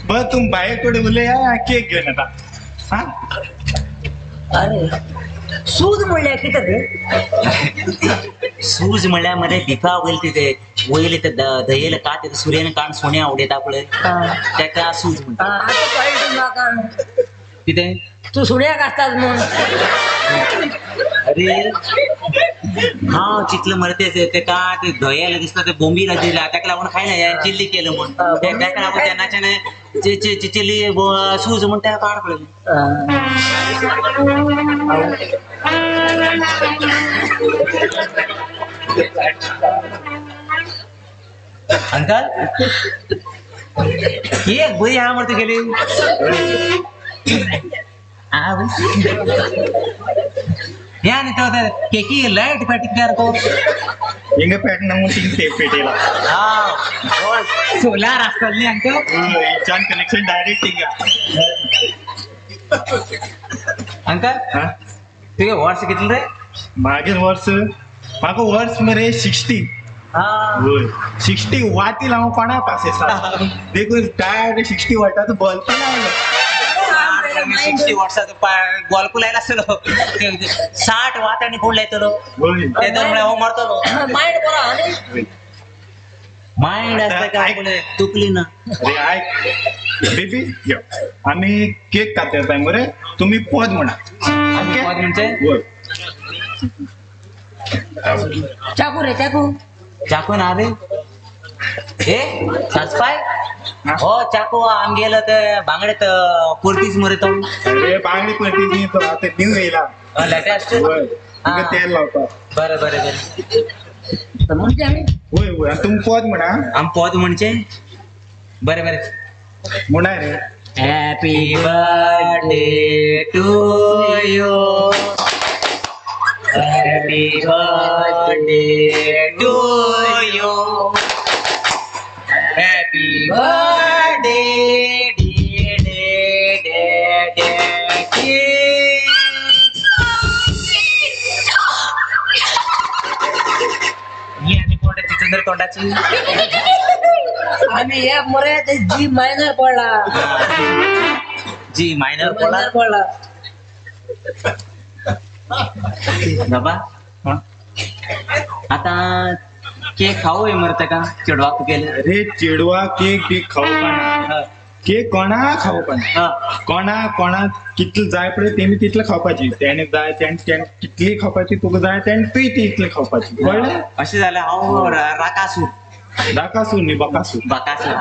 बर तूं बाये कडेन उलया केक घेवन येता. आं अरे सूज म्हणल्यार कितें रे? सूज म्हणल्यार मरे बिफा वयले ते वयले ते धयेले कात सुर्यान काण सुण्या उडयता पळय तेका सूज म्हणटा. आतां कळ्ळें म्हाका कितें तूं सुण्याक आसतात म्हूण. अरे हांव चितलें मरे ते कात धयेले दिसता ते बोंबील दिला तेका लागून खायना चिल्ली केलं म्हूण तेका लागून तेन्नाच्यान चिल्ली सूज म्हूण तेका काड पळयलें. अंकल केक बरी आहा मरे तुगेली. हे आनी तो केकी लायट पेटल्यार को हिंगा पेटना म्हूण थिंगा ते पेटयला. सोलार आसतलें न्ही अंकल? हय कनेक्शन डायरेक्ट थिंगा. अंकल तुगे वर्स कितलें रे? मागीर वर्स म्हाका वर्स मरे 60. हय 60 वाटी हांव कोणा पास देखून डायरेक्ट 60 वॉल्टाचो बल्ब लायलो. 60 वर्साचो बल्ब लायला आसतलो 60 वात आनी कोण लायतलो तेदोन म्हळ्यार हो मरतलो. मायंड बरो आहा न्ही? मायंड आसता काय पळय तुकली ना. अरे आयक बेबी यो आमी केक कापता मरे तुमी पद म्हणा. पद म्हणजे? हय. चाकू रे चाकू. चाकू ना रे हे सासपाय हो चाकू आमगेलो ते बांगडे कुर्तीच मरे तो. अरे बांगडे कुर्तीच न्ही तो आतां न्यू येयला लेटेस्ट. हय तेल लावता. बरें बरें बरें म्हणजे आमी हय हय. आनी तुमी पद म्हणा. आमी पद म्हणचे? बरें बरें म्हणा रे. Happy birthday to you. Happy birthday to you. Happy birthday dear daddy. ही आनी कोण जितेंद्र तोंडाची आमी हे मरे ते जी मायनर पडला. जी मायनर पडला पडला. बाबा आता केक खाऊ मरता का चेडवाक तुगेले? अरे चेडवा केक बी खावपाना, केक कोणा खावपाना, कोणा कोणा कितले जाय पळय तेमी तितले खावपाची. तेणे जाय तेणे तेणे कितली खावपाची तुका जाय तेणे तुय तितले खावपाची. कळ्ळें? अशें जाल्यार हांव राकासूर. राकासूर न्ही बकासूर. बकासूर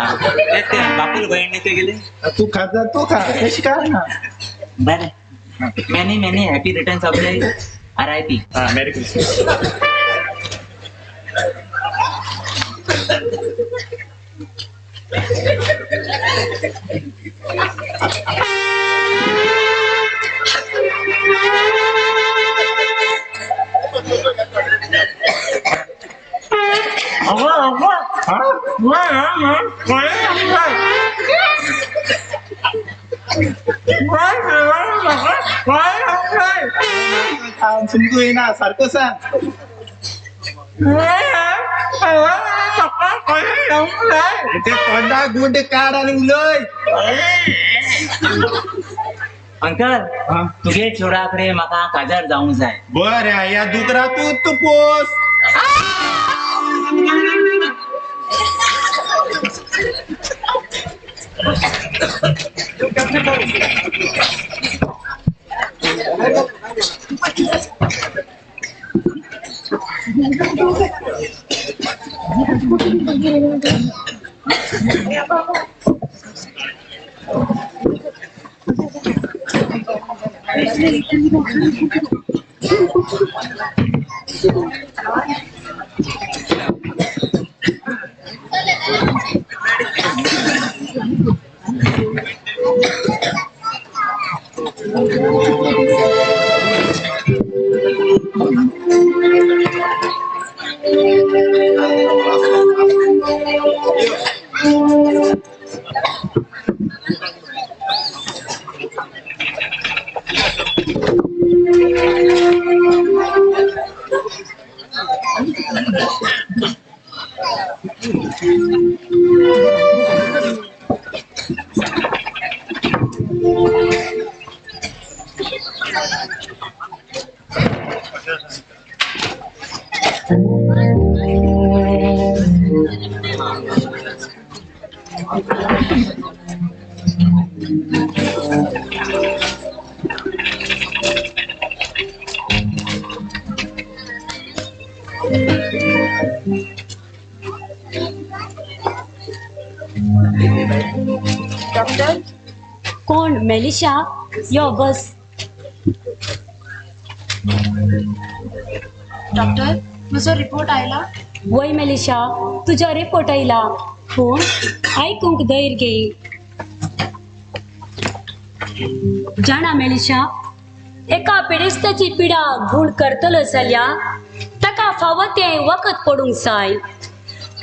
बापूल भयण न्ही तुगेले? तूं खाता जाल्यार तूं खा, तशें काय ना. बरें, many many happy returns of the RIP. Merry Christmas. समजू येना सारखं सांग. ते तोंडा गुंड काड आणि उलय. अंकल तुगे चेडवा कडेन म्हाका काजार जावंक जाय. बरें, ह्या दुदरा तूं तूं पोस. डॉक्टर कोण? मेलिशा यो बस. डॉक्टर म्हजो रिपोर्ट आयला? वय मेलिशा, तुजो रिपोर्ट आयला, पूण आयकूंक धैर्य घे. जाणा मेलिशा, एका पिडेस्ताची पिडा गूण करतलो जाल्यार ताका फावो तें वखद पडूंक जाय.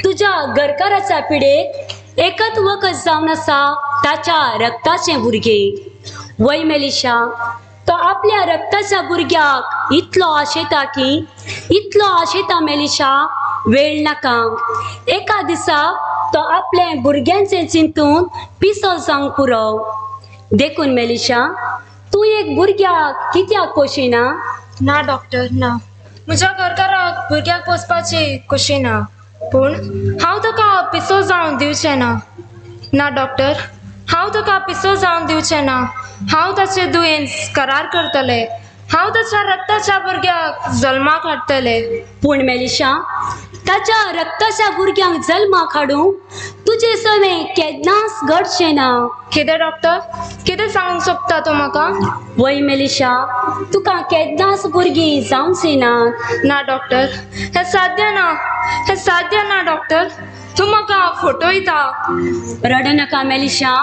तुज्या घरकाराच्या पिडेक एकच वखद जावन आसा, ताच्या रक्ताचें भुरगें. वय मेलिशा, तो आपल्या रक्ताच्या भुरग्याक इतलो आशेता की इतलो आशेता मेलिशा, वेळ नाका. एका दिसा तो आपल्या भुरग्यांचें चिंतून पिसो जावंक पुरो. देखून मेलिशा, तूं एक भुरग्याक कित्याक पोशिना? ना डॉक्टर ना, म्हज्या घरकाराक भुरग्याक पोसपाची खोशी ना, पूण हांव ताका पिसो जावन दिवचें ना. ना डॉक्टर, हांव ताका पिसो जावन दिवचें ना. हांव ताचें दुयेंस करार करतलें. हांव ताच्या रक्ताच्या भुरग्याक जल्माक हाडटलें. पूण मेलिशा, ताच्या रक्ताच्या भुरग्यांक जल्माक हाडूंक तुजे सवें केन्नाच घडचें ना. कितें डॉक्टर, कितें सांगूंक सोदता तूं म्हाका? वय मेलिशा, तुका केन्नाच भुरगीं जावचीं ना. ना डॉक्टर, हें साध्य ना, हें साध्य ना डॉक्टर. तूं म्हाका फटयता. रडनाका मेलिशा,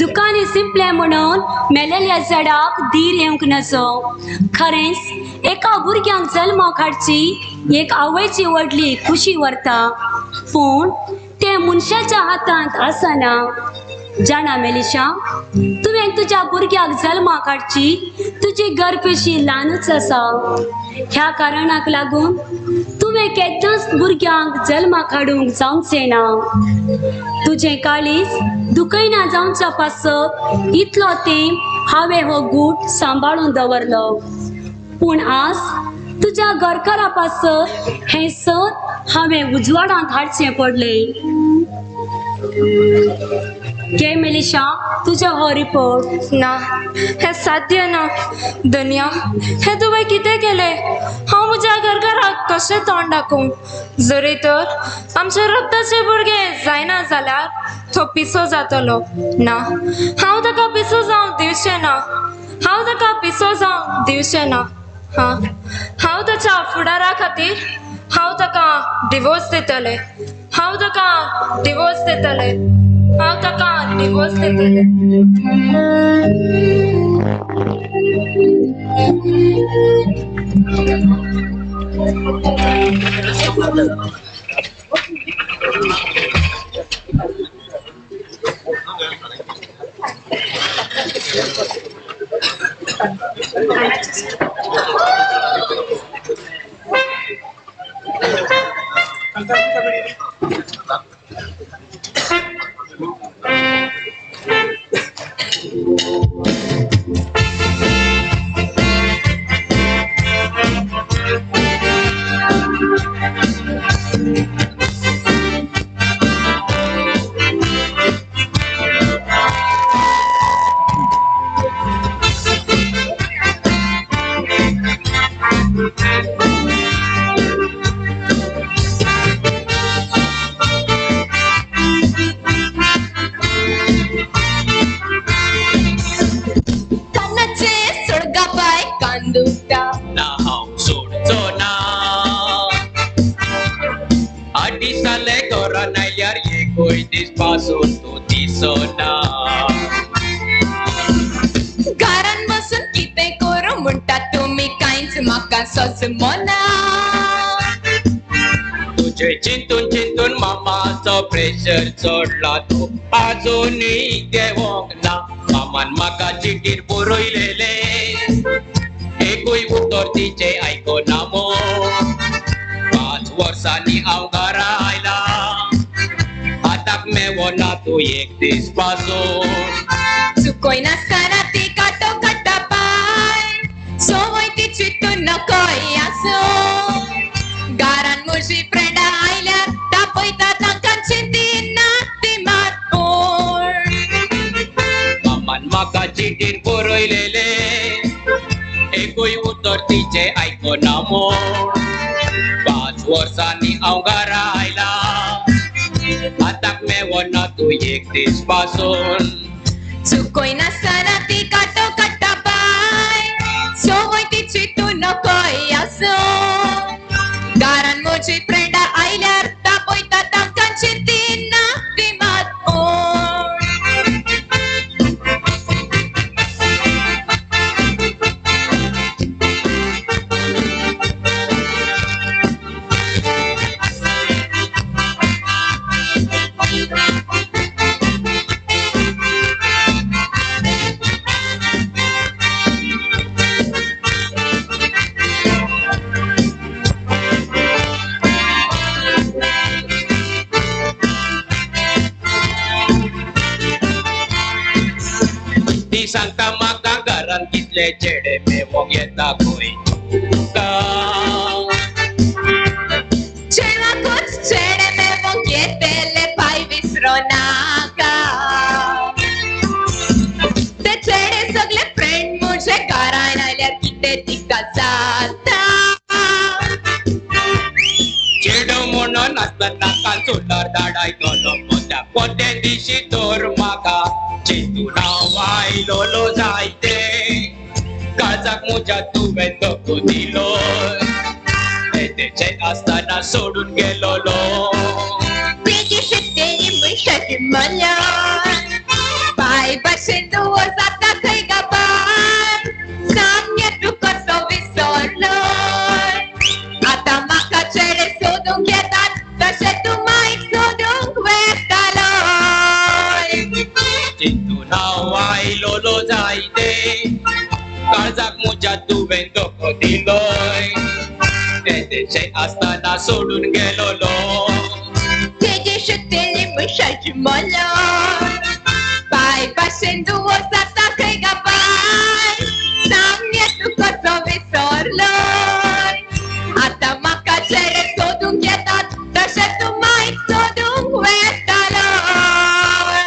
दुकानी सिंपलें म्हणून मेलेल्या झाडाक धीर येवंक नजो. खरेंच एका भुरग्यांक जल्माक हाडची एक आवयची व्हडली खुशी व्हरता, पूण तें मनशाच्या हातांत आसना. जाणा मेलिशा, तुवें तुज्या भुरग्याक जल्माक हाडची तुजी गर्भेशी ल्हानूच आसा. ह्या कारणाक लागून तुवें केन्नाच भुरग्यांक जल्माक हाडूंक जावचें ना. तुजें काळीज दुखयना जावच्या पासत इतलो तेंप हांवें हो गूट सांबाळून दवरलो, पूण आज तुज्या घरकारा पासत हें सत हांवें उजवाडांत हाडचें पडलें. घे मेलिशा, तुजो हो रिपोर्ट. ना, हें साध्य ना धन्या. हें तुवें कितें केलें? हांव म्हज्या घरकाराक कशें तोंड दाखोवं? जरी तर आमच्या रक्ताचे भुरगे जायना जाल्यार तो पिसो जातलो. ना, हांव ताका पिसो जावंक दिवचें ना. हांव ताका पिसो जावंक दिवचें ना. हां, हांव ताच्या फुडारा खातीर हांव ताका डिवोर्स दितलें. हांव ताका डिवोर्स दितलें. हांव ताका डिवोर्स दितलें. घरान बसून कितें करूं म्हणटा तुमी कांयच म्हाका सोंसमना. तुझे चिंतून चिंतून मामाचो प्रेशर चडला, तूं आजुनूय देंवोंक ना. मामान म्हाका चिटीर बरयलेलें एकूय उतर तिचें आयकना मो. 5 वर्सांनी हांव घरा आयला, आतां मेवना तूं एक दीस पासून. चुकयनासतना ती कांटो काडटा पाय, संवय ती चिंतून नकय आसूं. घरान म्हजी फ्रेंडां आयल्यार तापयता तांकां चिंतिना ती मात पूण. मामान म्हाका चिटीर बरयलेलें एकूय उतर तिचें आयकना म्हूण. 5 वर्सांनी हांव घरा आयला, आतां मेवना तूं एक दीस पासून. चुकयनासतना ती कांटो काडटा पाय, संवय ती चिंतून नकय आसूं. घरान म्हजी फ्रेंडां आयल्यार तापयता तांकां चिंतिना ती मात पूण. ती सांगता म्हाका घरान कितले चेडे मेवोंक येता खंय तुका. चेडवाकूच चेडे मेवोंक येतले पाय विसरो नाका. ते चेडे सगळे फ्रेंड म्हजे घरान आयल्यार कितें तिका जाता. चेडो म्हणून आसतना चुडर धाडायतलो कोत्या कोते दिशी तर म्हाका चिंतून हांव आयलोलो जायते. काळजाक म्हज्या तुवें धक्को दिलो, तेचें आसतना सोडून गेलोलो. बेगीन मनशाची मलय पाय भाशेन तूं जाता खंय गा बाय सांग तूं कसो विसरलोय आतां म्हाका चेडे सोदूंक येतात तशें तूं मायक सोदूंक वेतालोय चिंतून हांव आयलोलो जायते काळजाक म्हज्या तुवें धोको दिलोय तेजेशें आसतना सोडून गेलोलो तेजे शक्तेली मनशाची मलय पाय भाशेन तूं जाता खंय गा बाय सांग तूं कसो विसरलोय आतां म्हाका चेडे सोदूंक येतात तशें तूं मायक सोदूंक वेतालोय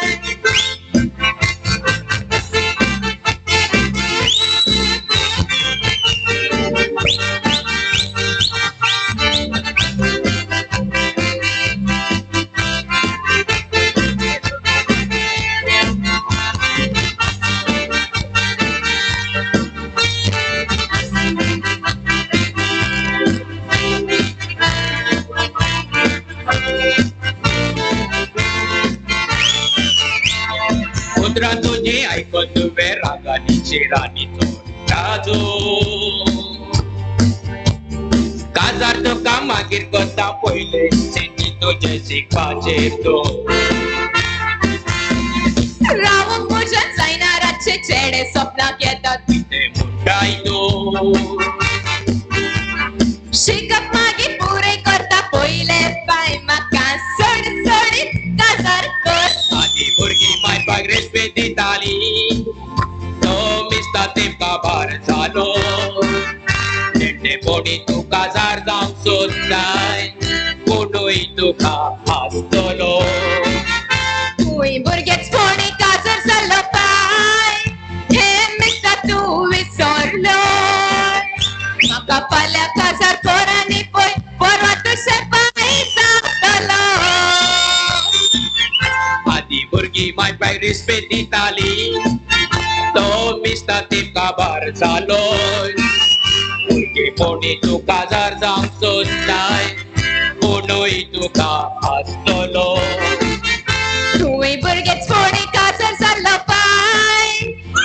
उतरां तुजी आयकून तुवें रागांनी शिरांनी चोडटा काजार तुका मागीर करता पयलें तेंची तुजें शिकपाचेर तूं रावूंक म्हज्यान जायना रातचे चेडे सपनाक येतात कितें म्हणटाय तूं शिकप मागीर पुरें करता पयलें पाय म्हाका सडसडीत काजार कर आदी भुरगीं मायपाक रेस्पेद दिताली तो मिस्ता तेमकां भार जालो नेणटेपणी तूं काजार जावंक सोदताय कोणूय तुका हांसतलो तूंय भुरगेच कोणी काजार जालो पाय हें मिस्ता तूं विसरलोय म्हाका फाल्यां काजार कर आनी पळय परवां तुजें पाय जातलो आदी भुरगीं मायपाक रेस्पेद दिताली तो मिस्ता तेमकां भार जालो भुरगेपणी तूं काजार जावंक सोदताय कोणूय तुका हांसतलो तूंय भुरगेच कोणी काजार जालो पाय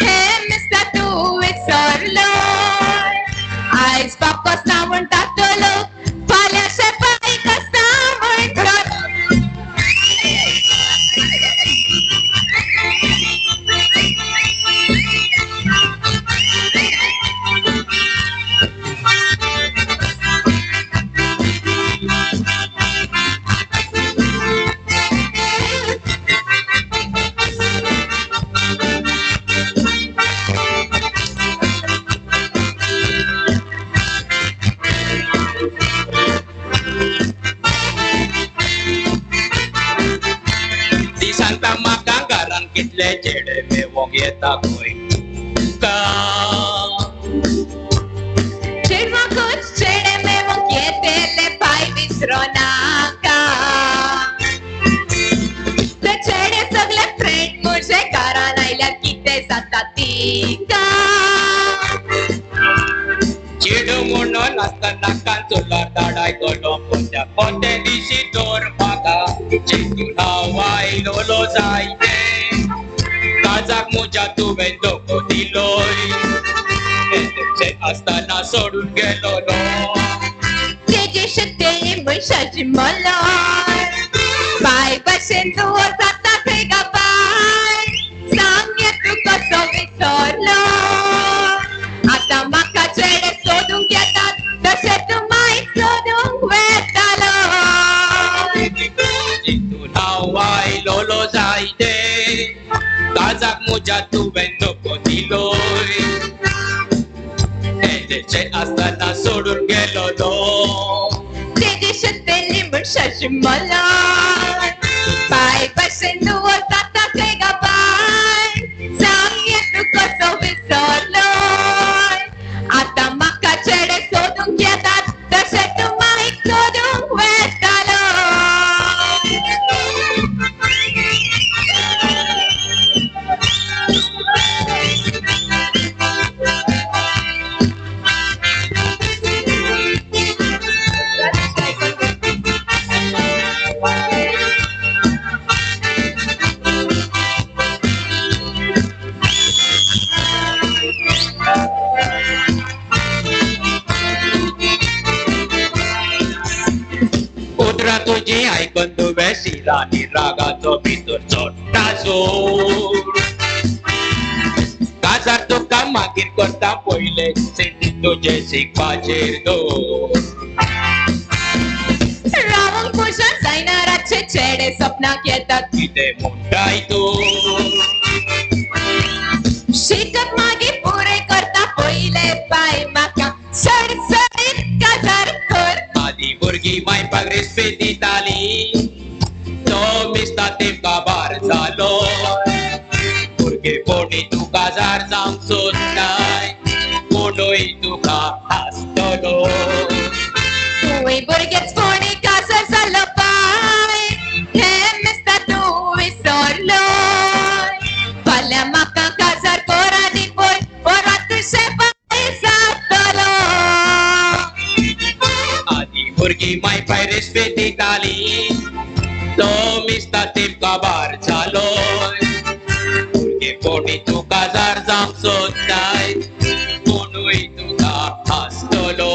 हें मिस्ता तूं विसरलोय आयज बाप कसना म्हणटा तो लोक फाल्यां शेपाय कसना म्हणटा ती सांगता म्हाका घरान कितले चेडे मेवोंक येता खंय तुका चेडवाकूच चेडे मेवोंक येतले पाय विसरो नाका ते चेडे सगळे फ्रेंड म्हजे घरान आयल्यार कितें जाता तिका चेडू म्हणून आसतना कांचोलार धाडायतलो कोत्या कोते दिशी दवर म्हाका चिंतून हांव आयलोलो जायते काळजाक म्हज्या तुवें धोको दिलोय तेजें आसतना सोडून गेलोलो तेजे शक्तेली मनशाची मलय पाय भाशेन तूं जाता खंय गा बाय सांग तूं कसो विसरलोय आतां म्हाका चेडे सोदूंक येतात तशें तूं मायक सोदूंक वेतालोय चिंतून हांव आयलोलो जायते काळजाक म्हज्या तुवें धोको दिलोय तेजें आसतना सोडून गेलोलो तेजे शक्तेली मनशाची मलय पाय भाशेन तूं जाता खंय गा बाय सांग तूं कसो विसरलोय आतां म्हाका चेडे सोदूंक येतात तशें तूं मायक सोदूंक वेतालोय तुजी आयकून तुवें शिरांनी रागाचो भितर चडटा जोर. काजार तुका मागीर करता पयले सिटी तुजें शिकपाचेर दवर. रावंक पोशन जायना रातचे चेडे सपनाक येतात कितें म्हणटाय तूं. शिकप मागीर पुरें करता पयले पाय म्हाका सडसडीत काजार कर. आदी भुरगीं मायपाक रेस्पेद दिताली तो मिस्ता तेमकां बार जालो. भुरगेपणी तूं काजार जावंक सोदताय कोणूय तुका हांसतलो. तुवें भुरगेच कोणी काजार जालो पाय हें मिस्ता तूं विसरलो. फाल्यां म्हाका काजार कर आनी पळय परत तुजें पाय जातलो. आदी भुरगीं मायपाय रेस्पेद दिताली तो मिस्ता तेमकां बार जालो. भुरगेपणी तूं काजार जावंक सोदताय कोणूय तुका हांसतलो.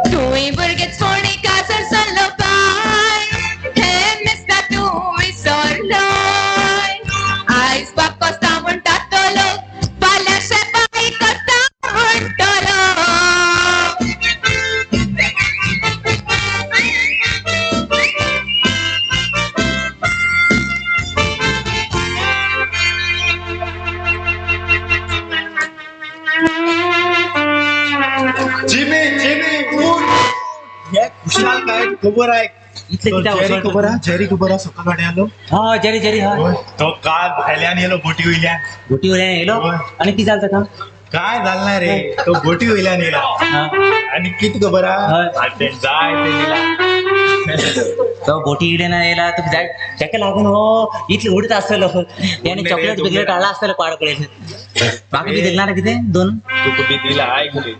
तुवें भुरगेच कोणी काजार जालो पाय हें मिस्ता तूं विसरलो. आयज बाप कोस्ता म्हणटा तो लोक फाल्यां शेपाय करता म्हणटलो. जिमी जिमी उठ. हे खुशाल काय खबर आहे जेरी खबर हा जेरी खबर हा सकाळ आलो. हा जेरी जेरी हा तो काल भायल्यान येलो बोटी वयल्यान. बोटी वयल्यान येलो आणि कितें जालें ताका? काय जालें ना रे तो बोटी वयल्यान येयला आनी कितें खबर हा जाय ते दिला. तो बोटी वयल्यान येयला तुका जाय ताका लागून हो इतले उडत आसतलो त्याने चॉकलेट बिकलेट हाडला आसतलो पाड कडेन. म्हाका बी दिलें ना रे कितें दोन तुका बी दिला आयक रे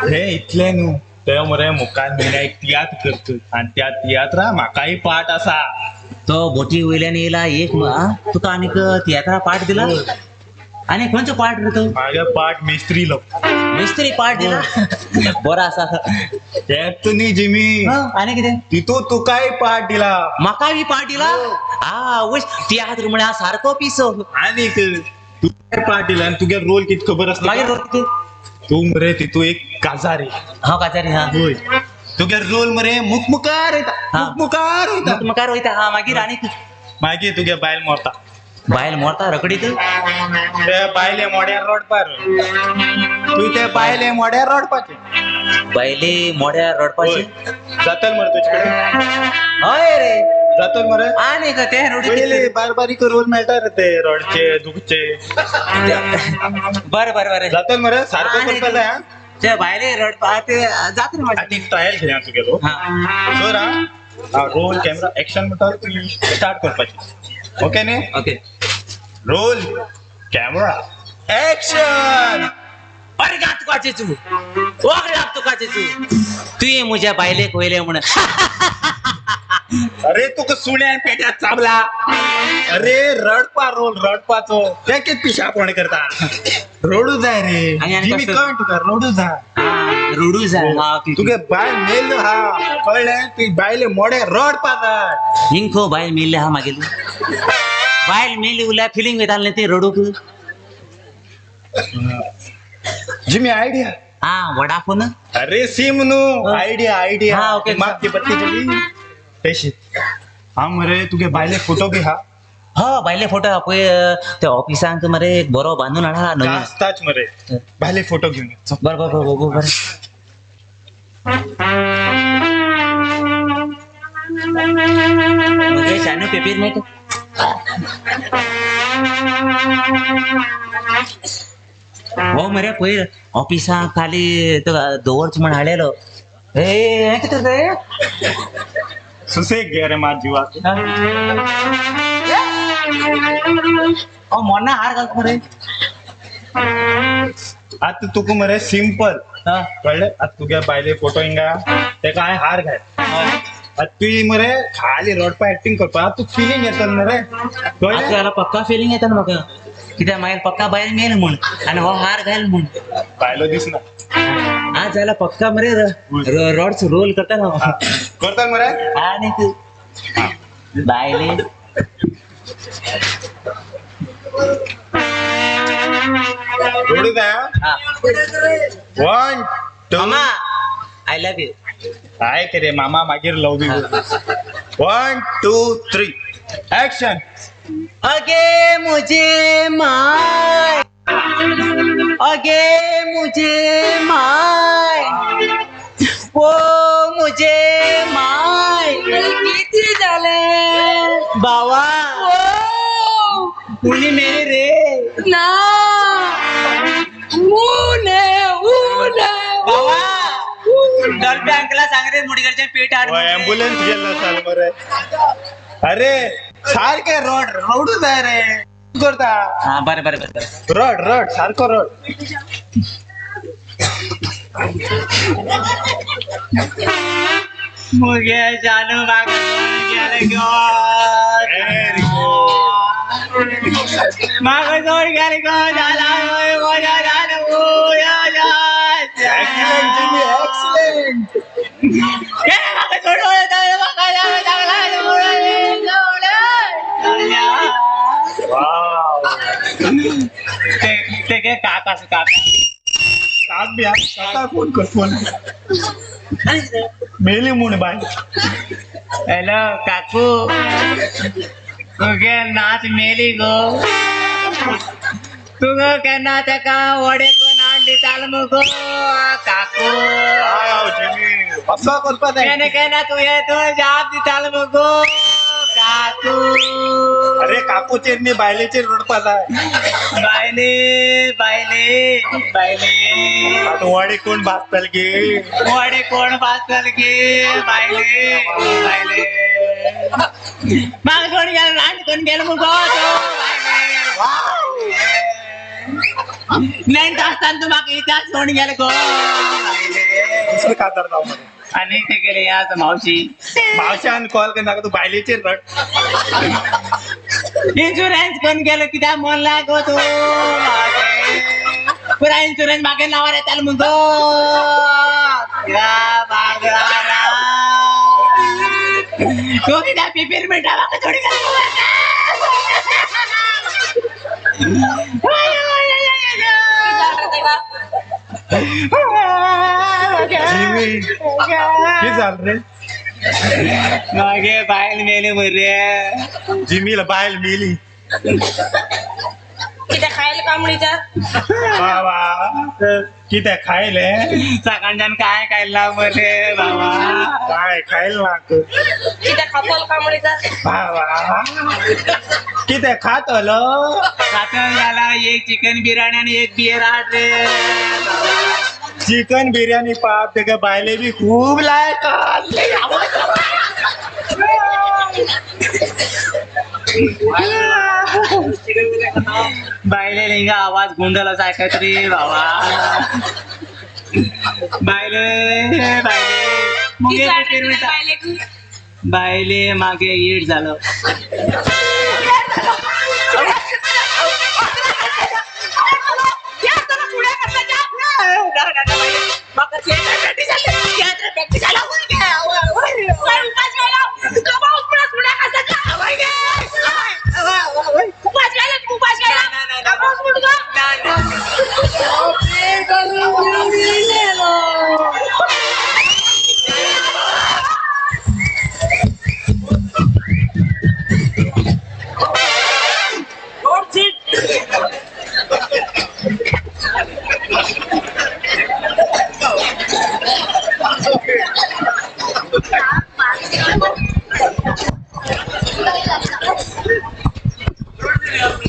हे इतलें न्हू ते मरे मुखार म्हयन्या एक तियात्र करता आनी त्या तियात्रा म्हाकाय पार्ट आसा. तो बोटी वयल्यान येयला एक तुका आनीक तियात्रा पार्ट दिला आनी खंयचो पार्ट रे तो? म्हागे पार्ट मिस्त्री लो. मिस्त्री पार्ट दिला बरो आसा. तेंच न्ही जिमी आनी कितें तितू तुकाय पार्ट दिला. म्हाकाय बी पार्ट दिला? आ वय तियात्र म्हळ्यार सारको पिसो. आनीक तुकाय पार्ट दिला आनी तुगे रोल कितें खबर आसा? मागीर रोल कितें? तूं मरे तितू एक काजारी. हांव काजारी हा. हय तुगे रोल मरे मुखमुखार वयता. मुखमुखार वयता. मुखमुखार वयता. हा मागीर आनीक मागीर तुगे बायल मरता. बायल मरता रकडीत? ते बायले मोड्यार रडपार तूं ते बायले मोड्यार रडपाचें. बायले मोड्यार रडपाचें जातल मरे तुजे कडेन? हय रे जातल मरे. आनीक ते पयले बारीक बारीक रोल मेळटा रे ते रडचे दुखचे. बरें बरें बरें जातल मरे सारको करपा जाय. ते बायले रडपा ते जाता रे. आनी ट्रायल घेया तुगेलो सर. हा रोल कॅमेरा एक्शन म्हणटा तूं स्टार्ट करपाचें. ओके न्ही? Okay roll camera action. अरे गा तुका चेचू वगळाक तुका चेचू तुवें म्हज्या बायलेक वयलें म्हण. अरे तुका सुण्यान पेट्यात चाबला. अरे रडपा रोल रडपाचो ते कितें पिशापण करता. रडू जाय रे जिमी कळ तुका रडू जाय. रडू जाय तुगे बायल मेल्लो हा कळ्ळें? तुगे बायले मोडे रडपा जाय. हिंग बायल मेल्ले हा मागीर बायल मेली उरल्यार फिलींग वयतालें न्ही ती रडूंक. Jimmy idea. हा वडाफोन. अरे सिम न्हू आयडिया आयडिया. हा ओके मागची बत्ती चली तशी. हा मरे तुगे बायले फोटो बी हा? हा बायले फोटो हा पळय त्या ऑफिसांक मरे एक बरो बांदून हाडा नवीन. आसताच मरे बायले फोटो घेवन यो. बरें बरें बरें बरें. मगे शानू पेपीर मेळटा. हो मरे पयर ऑफिसाक खाली दवरच म्हण हाडलेलो. हे कितें रे सुसेग घे रे मात जिवाक. मोन्ना हार घालता मरे. आतां तुका मरे सिंपल कळ्ळें. आतां तुगे बायले फोटो हिंगा तेका हांवें हार घाल. आतां तुवें मरे खाली रडपा एक्टिंग करपा तूं फिलींग येतलो मरे. कळ्ळें? पक्का फिलींग येता म्हाका कित्याक मागीर पक्का बायल मेल म्हूण आनी हो हार घाल म्हूण. बायलो दिसना. ना जाल्यार पक्का मरे रॉड्स रोल करता ना. करता मरे. आनी तू बायले वन टू. मामा I love you. काय रे मामा मागीर लव you. 1 2 3 action. अगे मुझे my, अगे मुझे my, वो मुझे my. किती झाले बावा कुणी मेरे रे ना उने उने. बावा डॉल्फी अंकला सांग रे मुडगरचे पेट हाड. ॲम्ब्युलन्स गेला चाल मरे. अरे सारखे रड रडू जाय रे करता. हा बरं बरं बरं. रड रड सारखो रड. मुगे जानू मागे गेले गो मागे जोड गेले गो झाला गो झाला ओ या या. Excellent Jimmy excellent. ए मागे जोड मागे चांगला. वाव ते ते काका काका काक बी काका फोन कर फोन मेली म्हूण बाय. हॅलो काकू तुगे नाच मेली गो. तुगो केन्ना तेका वडे कोण हाड दितालो मुगो काकू. असो करपा जाय. केन्ना केन्ना तुवें तूं जाप दितालो मुगो काकू. अरे काकूचेर न्ही बायलेचेर रडपा जाय. बायले बायले बायले. आतां वडे कोण भाजतले गे. वडे कोण भाजतले गे बायले बायले. म्हाका कोण गेलो रान कोण गेलो मुगो तो बायले. नेण्ट आसतना तूं म्हाका इतिहास कोण गेलो गो. दुसरें कातार जावं मरे. आनी ते केले या मावशी. मावशान कॉल करनाका तूं बायलेचेर रड. इन्शुरन्स कोण गेलो कित्याक मोडला गो तूं. पुरा इन्शुरन्स म्हागे नांवार येतालो मुगो. तूं कित्याक पिपीर मिणटा म्हाका थोडी. जिमी कितें जालें रे. मागे बायल मेली मरे. जिमीला बायल मेली. कितें खायले कामणीच्या. बाबा कितें खायले सकाळच्यान काय खायला मरे बाबा. काय खायला ना कितें खातलो कामणीचा. बाबा कितें खातलो. खातल जाला एक चिकन बिर्याणी आनी एक बियर हाड रे. चिकन बिर्याणी पाप तेका बायले बी खूब लायक. बायले लिंगा आवाज गोंधळ असा ऐकायचं रे बाबा. बायले बायले बायले मागे ईट झालं.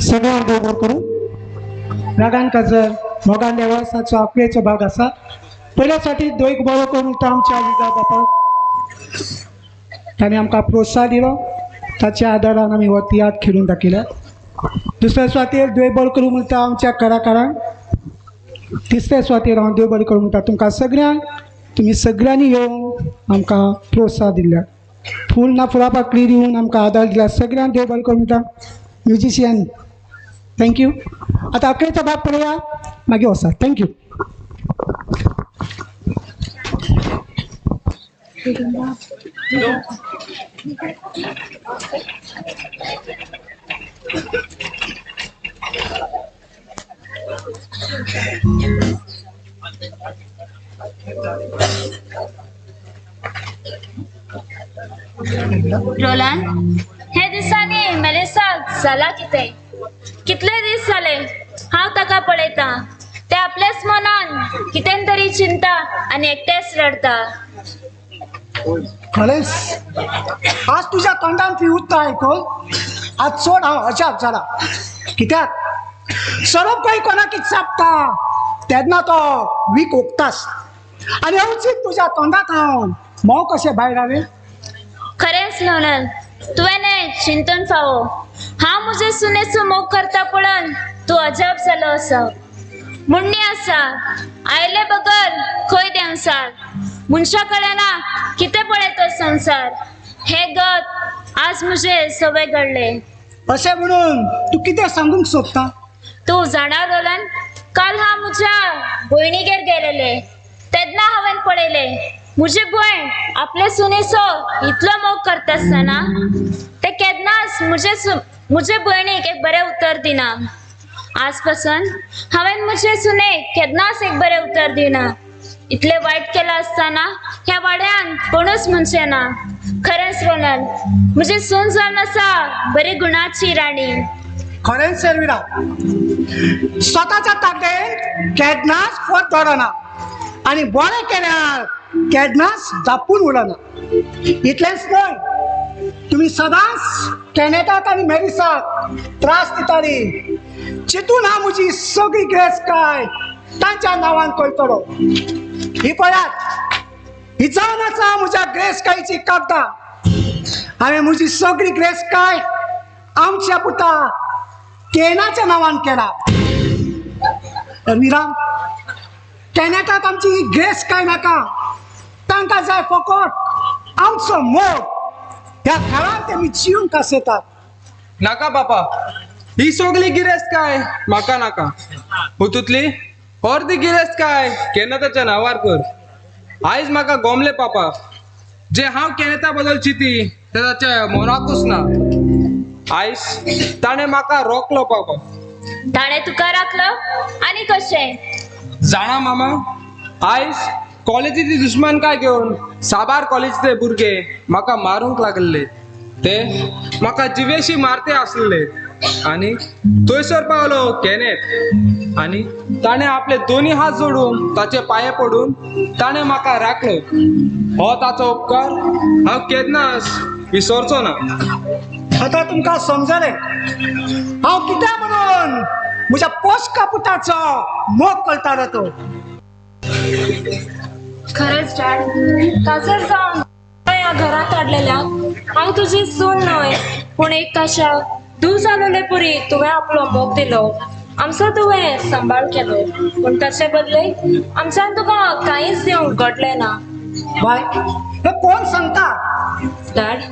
सगळ्यांक देव बरो करूं. रागान काजर मोगान देवासाचो आंकड्याचो भाग आसा. पयल्यासाठी दोयक बरो करूं तो आमच्या विगा बापाक ताणें आमकां प्रोत्साहन दिलो. ताच्या आदारान आमी हो तियात्र खेळून दाखयलो. दुसऱ्या सुवातेर देव बरो करूं म्हणटा आमच्या कलाकारांक. तिसऱ्या सुवातेर हांव देव बरो करूं म्हणटा तुमकां सगळ्यांक. तुमी सगळ्यांनी येवन आमकां प्रोत्साहन दिल्या. फूल ना फुलां पाकळी दिवन आमकां आदार दिला. सगळ्यांक देव बरो करूं म्हणटा. Musician thank you. आतां अखेरचो भाग पळोवया मागीर वचा. Thank you. रोलान, हे दिसांनी मेलिसाक जाला कितें? कितले दीस जाले हांव ताका पळयता, ते आपल्याच मनान कितें तरी चिंता आनी एकटेच रडटा. खरेंच आज तुज्या तोंडान ती उतरां आयकून आज चड हांव अजाप जाला. कित्याक सोरोप खंय कोणाक चाबता तेन्ना तो वीख ओकतास आनी अवचीत तुज्या तोंडांत हांव म्होंव कशें भायर आयलें. खरेंच लोनल, तुवें चिंतून फावो. हांव म्हजे सुनेचो मोग करता पळोवन तूं अजाप जालो आसा. म्हणणी आसा, आयले बगर खंय देंवसार, मनशा कडेन कितें पळयतो संवसार. हे गत आज म्हजे सवय घडले. अशें म्हणून तूं कितें सांगूंक सोदता? तूं जाणा रोलन, काल हांव म्हज्या भयणीगेर गेलेले तेन्ना हांवें पळयलें म्हजी भयण आपले सुनेचो इतलो मोग करता आसतना ते केन्नाच म्हजे भयणीक एक बरें उतर दिना. आज पासून हांवें म्हजे सुनेक केन्नाच एक बरें उतर दिना. इतलें वायट केलां आसतना ह्या वाड्यान कोणूच म्हणचें ना. खरेंच रोनल, म्हजी सून जावन आसा बरी गुणाची राणी. खरेंच सेल्विना, स्वताच्या ताकदेन केन्नाच फट दवरना आनी बरें केल्यार केन्नाच दापून उरना. इतलेंच न्हय, तुमी सदांच कॅनेटाक आनी मेरिसाक त्रास दिताली. चिंतून हांव म्हजी सगळी गिरेस्तकाय तांच्या नांवान करतलो. ही पळयात, ही जावन आसा म्हज्या गिरेस्तकायेची कागदां. हांवें म्हजी सगळी गिरेस्तकाय आमच्या पुता केनाच्या नांवान केला. विराम, कॅनेटाक आमची ही गिरेस्तकाय नाका, तांकां जाय फकत आमचो मोग. ह्या घरांत तेमी जिवंक आसतात. नाका बापा, ही सगळी गिरेस्तकाय म्हाका नाका. हुतूतली अर्दी गिरेस्तकाय केनेताच्या नांवार कर. आयज म्हाका गोमले पापा, जे हांव केनेता बद्दल चिंती ते ताच्या मनाकूच ना. आयज ताणें म्हाका रोखलो पापा. ताणें तुका राखलो आनी कशें? जाणा मामा, आयज कॉलेजीची दुश्मनकाय घेवन साबार कॉलेजीचे भुरगे म्हाका मारूंक लागल्ले. ते म्हाका जिवेशी मारते आसले आनी थंयसर पावलो केनेत आनी ताणें आपले दोनी हात जोडून ताचे पांये पडून ताणें म्हाका राखलो. हो ताचो उपकार हांव केन्नाच विसरचो ना. आतां तुमकां समजलें हांव कित्याक म्हणून म्हज्या पोसका पुताचो मोग करतालो तो. खरेंच डॅड, काजर जावन ह्या घरांत हाडलेल्या हांव तुजी सून न्हय, पूण एक काशा धूव जालोले पुरी तुवें आपलो मोग दिलो, आमचो तुवें सांबाळ केलो, पूण ताचे बदले आमच्यान तुका कांयच दिवंक घडलें ना. बाय, हे कोण सांगता? डॅड,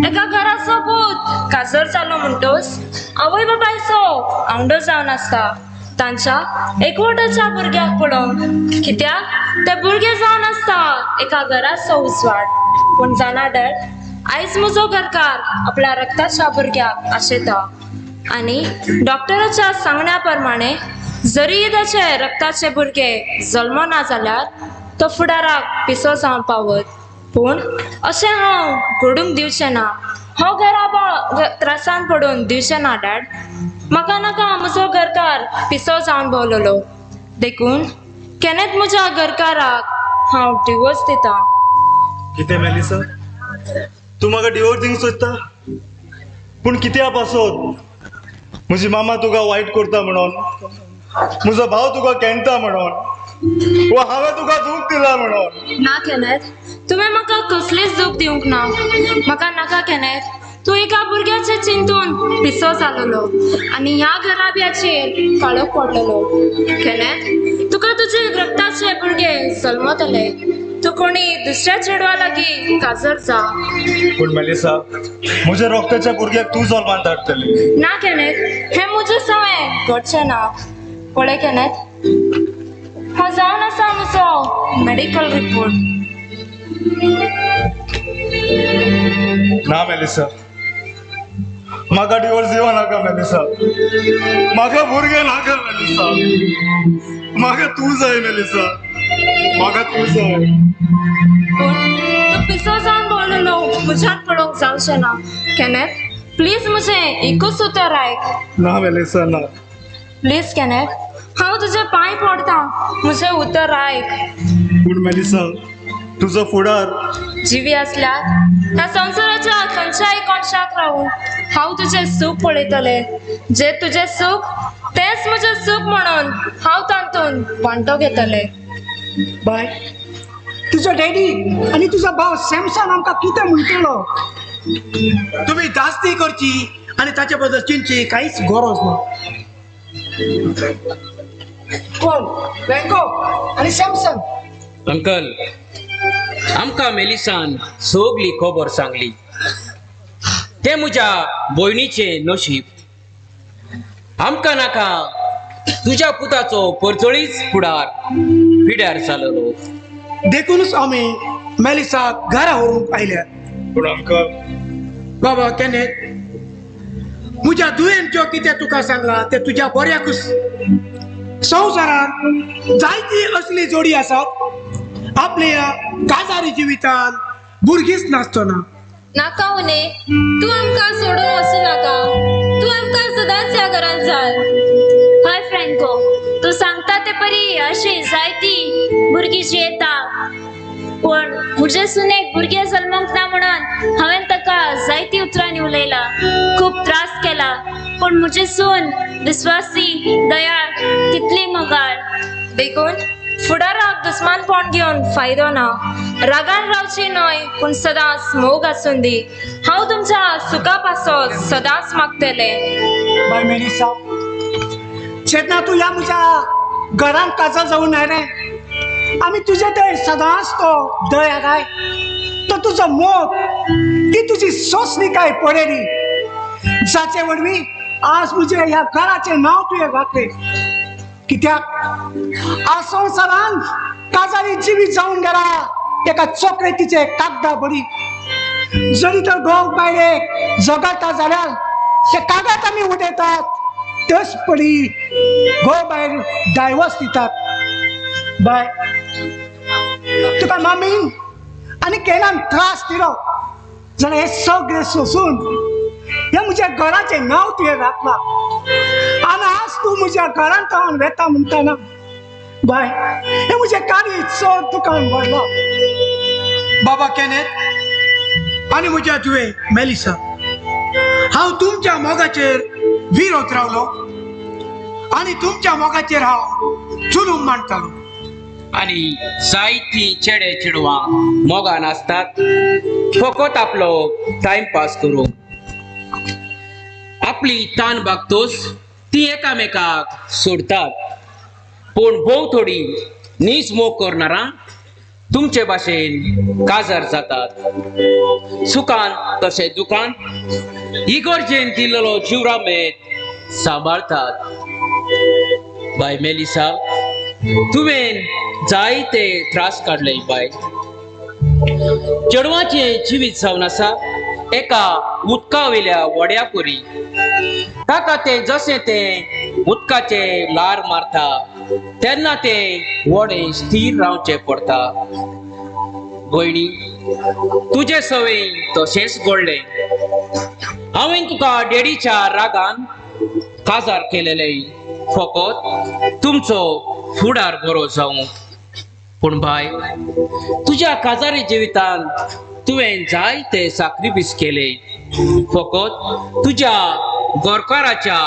एका घराचो पूत काजर जालो म्हणटोच आवय बापायचो आवंडो जावन आसता. तांच्या एकवटाच्या भुरग्याक पळोवन कित्याक ते भुरगे जावन आसता एका घराचो उजवाड. पूण जाणा डॅड, आयज म्हजो घरकार आपल्या रक्ताच्या भुरग्याक आशेता आनी डॉक्टराच्या सांगण्या प्रमाणे जरी ताचे रक्ताचे भुरगे जल्मना जाल्यार तो फुडाराक पिसो जावंक पावत. पूण अशें हांव घडूंक दिवचें ना. हो घराबो त्रासान पडून दिवचें ना डॅड. म्हाका नाका म्हजो घरकार पिसो जावन भोवलेलो, देखून केन्नाच म्हज्या घरकाराक हांव डिवोर्स दितां. कितें मेलिसा, तूं म्हाका डिवोर्स दिवंक सोदता? पूण कित्या पासत? म्हजी मामा तुका वायट करता म्हणून, म्हजो भाव तुका केंडटा म्हणून, वा हांवें तुका दूख दिला म्हणून? ना केनेत, तुवें म्हाका कसलीच दूख दिवंक ना. म्हाका नाका केनेत, तूं एका भुरग्याचें चिंतून पिसो जालोलो आनी ह्या घराब्याचेर काळोख पडलेलो. केनेत, तुका तुजे रक्ताचे भुरगे जल्मतले, तूं कोणी दुसऱ्या चेडवा लागीं काजर जा. पूण मेलिसा, म्हज्या रक्ताच्या भुरग्याक तूं जल्मान धाडटली? ना केनेत, हें म्हजें सवंय घडचें ना. पळय केनेत, हो जावन आसा म्हजो मेडिकल रिपोर्ट. ना मेलिसा, म्हाका डिवोर्स दिवं नाका मेलिसा, म्हाका भुरगें नाका मेलिसा, म्हाका तूं जाय मेलिसा, म्हाका तूं जाय. पूण तूं पिसो जावन बोललो म्हज्यान पळोवंक जावचें ना. केनेथ प्लीज म्हजें एकूच उतर आयक. ना मेलिसा ना. प्लीज केनेथ, हांव तुजे पांय पडटा, म्हजें उतर आयक. पूण मेलिसा तुजो फुडार. जिवी आसल्यार ह्या संवसाराच्या खंयच्याय कोनशाक रावून हांव तुजें सूख पळयतलें. जें तुजें सूख तेंच म्हजें सूख म्हणून हांव तातूंत वांटो घेतलें. बाय, तुजो डॅडी आनी तुजो भाव सॅमसन आमकां कितें म्हणटलो? तुमी दास्ती करची आनी ताचे बद्दल चिंतची कांयच गरज ना. कोण? फ्रँको आनी सॅमसन. अंकल, आमकां मेलिसान सगली खबर सांगली. तें म्हज्या भयणीचें नशीब. आमकां नाका तुज्या पुताचो परजळीच फुडार पिड्यार जालोलो. देखूनच आमी मेलिसाक घरा व्हरूंक आयल्या. पूण अंकल. बाबा केनेथ, म्हज्या दुयेन ज्यो कितें तुका सांगलां तें तुज्या बऱ्याकूच. संवसारांत जायती असली जोडी आसात आपल्या काजारी जिवितान भुरगींच नासतना. नाका उने, तूं आमकां सोडून वचूं नाका. तूं आमकां सदांच ह्या घरांत जाय. हय फ्रँको, तूं सांगता ते परी अशी जायती भुरगीं जियेता. पूण म्हजे सुनेक भुरगें जल्मूंक ना म्हणून हांवें ताका जायती उतरांनी उलयला, खूब त्रास केला. पूण म्हजी सून विस्वासी, दयाळ, तितली मोगाळ. देखून फुडाराक दुस्मानपण घेवन फायदो ना. रागान रावची न्हय, पूण सदांच मोग आसून दी. हांव तुमच्या सुखा पासत सदांच मागतलें. बाय मेलिसा, जेन्ना तूं ह्या म्हज्या घरांत काजार जावन आयलें, आमी तुजे थंय सदांच तो दया काय, तो तुजो मोग, ती तुजी सोंसणीकाय पळयली, जाचे वरवीं आज म्हजें ह्या घराचें नांव तुवें घातलें. कित्याक आज संवसारांत काजारी जिवीत जावन गेला एका चॉकलेटीचे कागदा बरी. जरी तर घोव बायलेक जगाता जाल्यार ते कागद आमी उडयतात, तेच परी घोव बायल डायवर्स दितात. बाय, तुका मामीन आनी केनान त्रास दिलो जाल्यार हें सगळें सोसून हें म्हज्या घराचें नांव तुवें राखलां. आनी आज तूं म्हज्या घरांत हांव वेता म्हणटना बाय, हें म्हजें कार्य चड दुकान भरलां. बाबा केनेथ आनी म्हज्या जुवे मेलिसा, हांव तुमच्या मोगाचेर विरोध रावलो आनी तुमच्या मोगाचेर हांव जुलूम मांडटालो. आनी जायतीं चेडे चेडवां मोगान आसतात फकत आपलो टायमपास करूंक. आपली तान भागतोच ती एकामेकाक सोडतात. पूण भोव थोडी नीज मोग करणारां तुमचे भाशेन काजार जातात. सुखान तशें दुखान इगर्जेन दिल्लो जिवरामेत सांबाळतात. बाय मेलिसा, तुवें जायते त्रास काडले बाय. चेडवाचें जिवीत जावन आसा एका उदका वयल्या व्हड्या परी. ताका तें जशें तें उदकाचें ल्हार मारता तेन्ना तें व्हडें स्थीर रावचें पडटा. भयणी, तुजें सवय तशेंच घडलें. हांवें तुका डॅडीच्या रागान काजार केलेलें फकत तुमचो फुडार बरो जावंक. पूण बाय, तुज्या काजारी जिवितान तुवें जायते साक्रिफीस केले फकत तुज्या गोरकाराच्या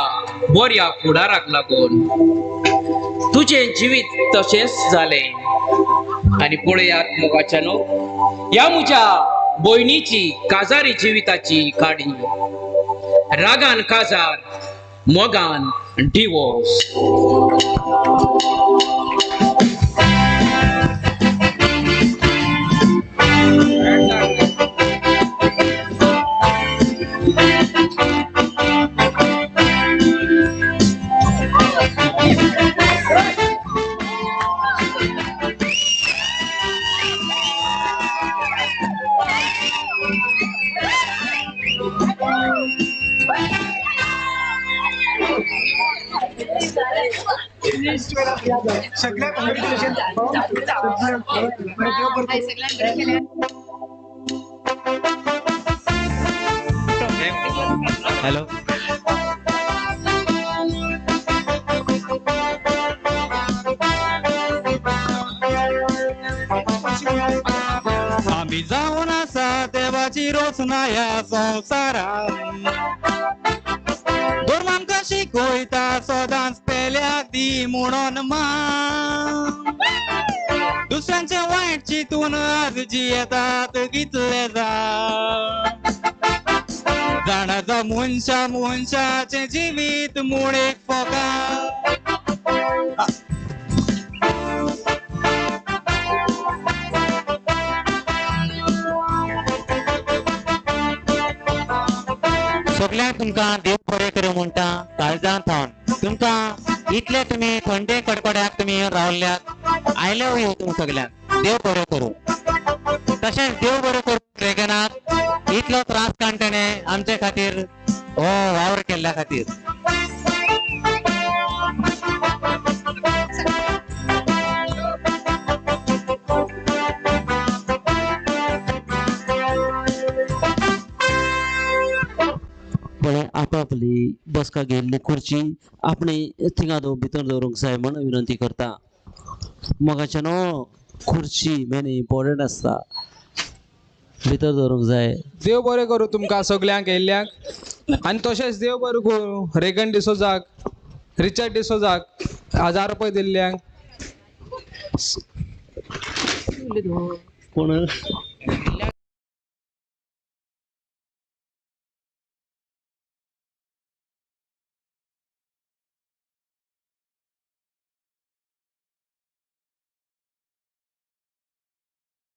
बऱ्या फुडाराक लागून. तुजें जिवीत तशेंच जालें. आनी पळयात मोगाच्यानो, ह्या म्हज्या भयणीची काजारी जिविताची काणी. रागान काजार, मोगान डिवोर्स. सगळ्या. हॅलो आम्ही जाऊन आसा देवाची रोचना ह्या संवसारान, धर्म आमकां शिकयता सदांच पेल्याक दी म्हणून मान, दुसऱ्यांचे वायट चिंतून आज जियेतात कितले जाण, जाणाचा मनशा मनशाचें जिवीत म्हूण एक फोकां. सगळ्यांक तुमकां देव बरें करूं म्हणटा काळजांत थावन. तुमकां इतले तुमी थंडे कडकड्याक तुमी येवन रावल्यात, आयले you तुमकां सगळ्यांक देव बरें करूं. तशेंच देव बरें करूं रेगनाक, इतलो त्रास काडून तेणें आमचे खातीर हो वावर केल्ल्या खातीर. पळय आपापली बसका घेयल्ली खुर्ची आपणे थिंगा भितर दवरूंक जाय म्हण विनंती करता. मोगाच्यान खुर्ची मेन इम्पॉर्टंट आसता, भितर दवरूंक जाय. देव बरें करूं तुमकां सगल्यांक येयल्ल्यांक, आनी तशेंच देव बरें करूं रेगन डिसोजाक, रिचर्ड डिसोजाक 1000 रुपये दिल्ल्यांक. कोण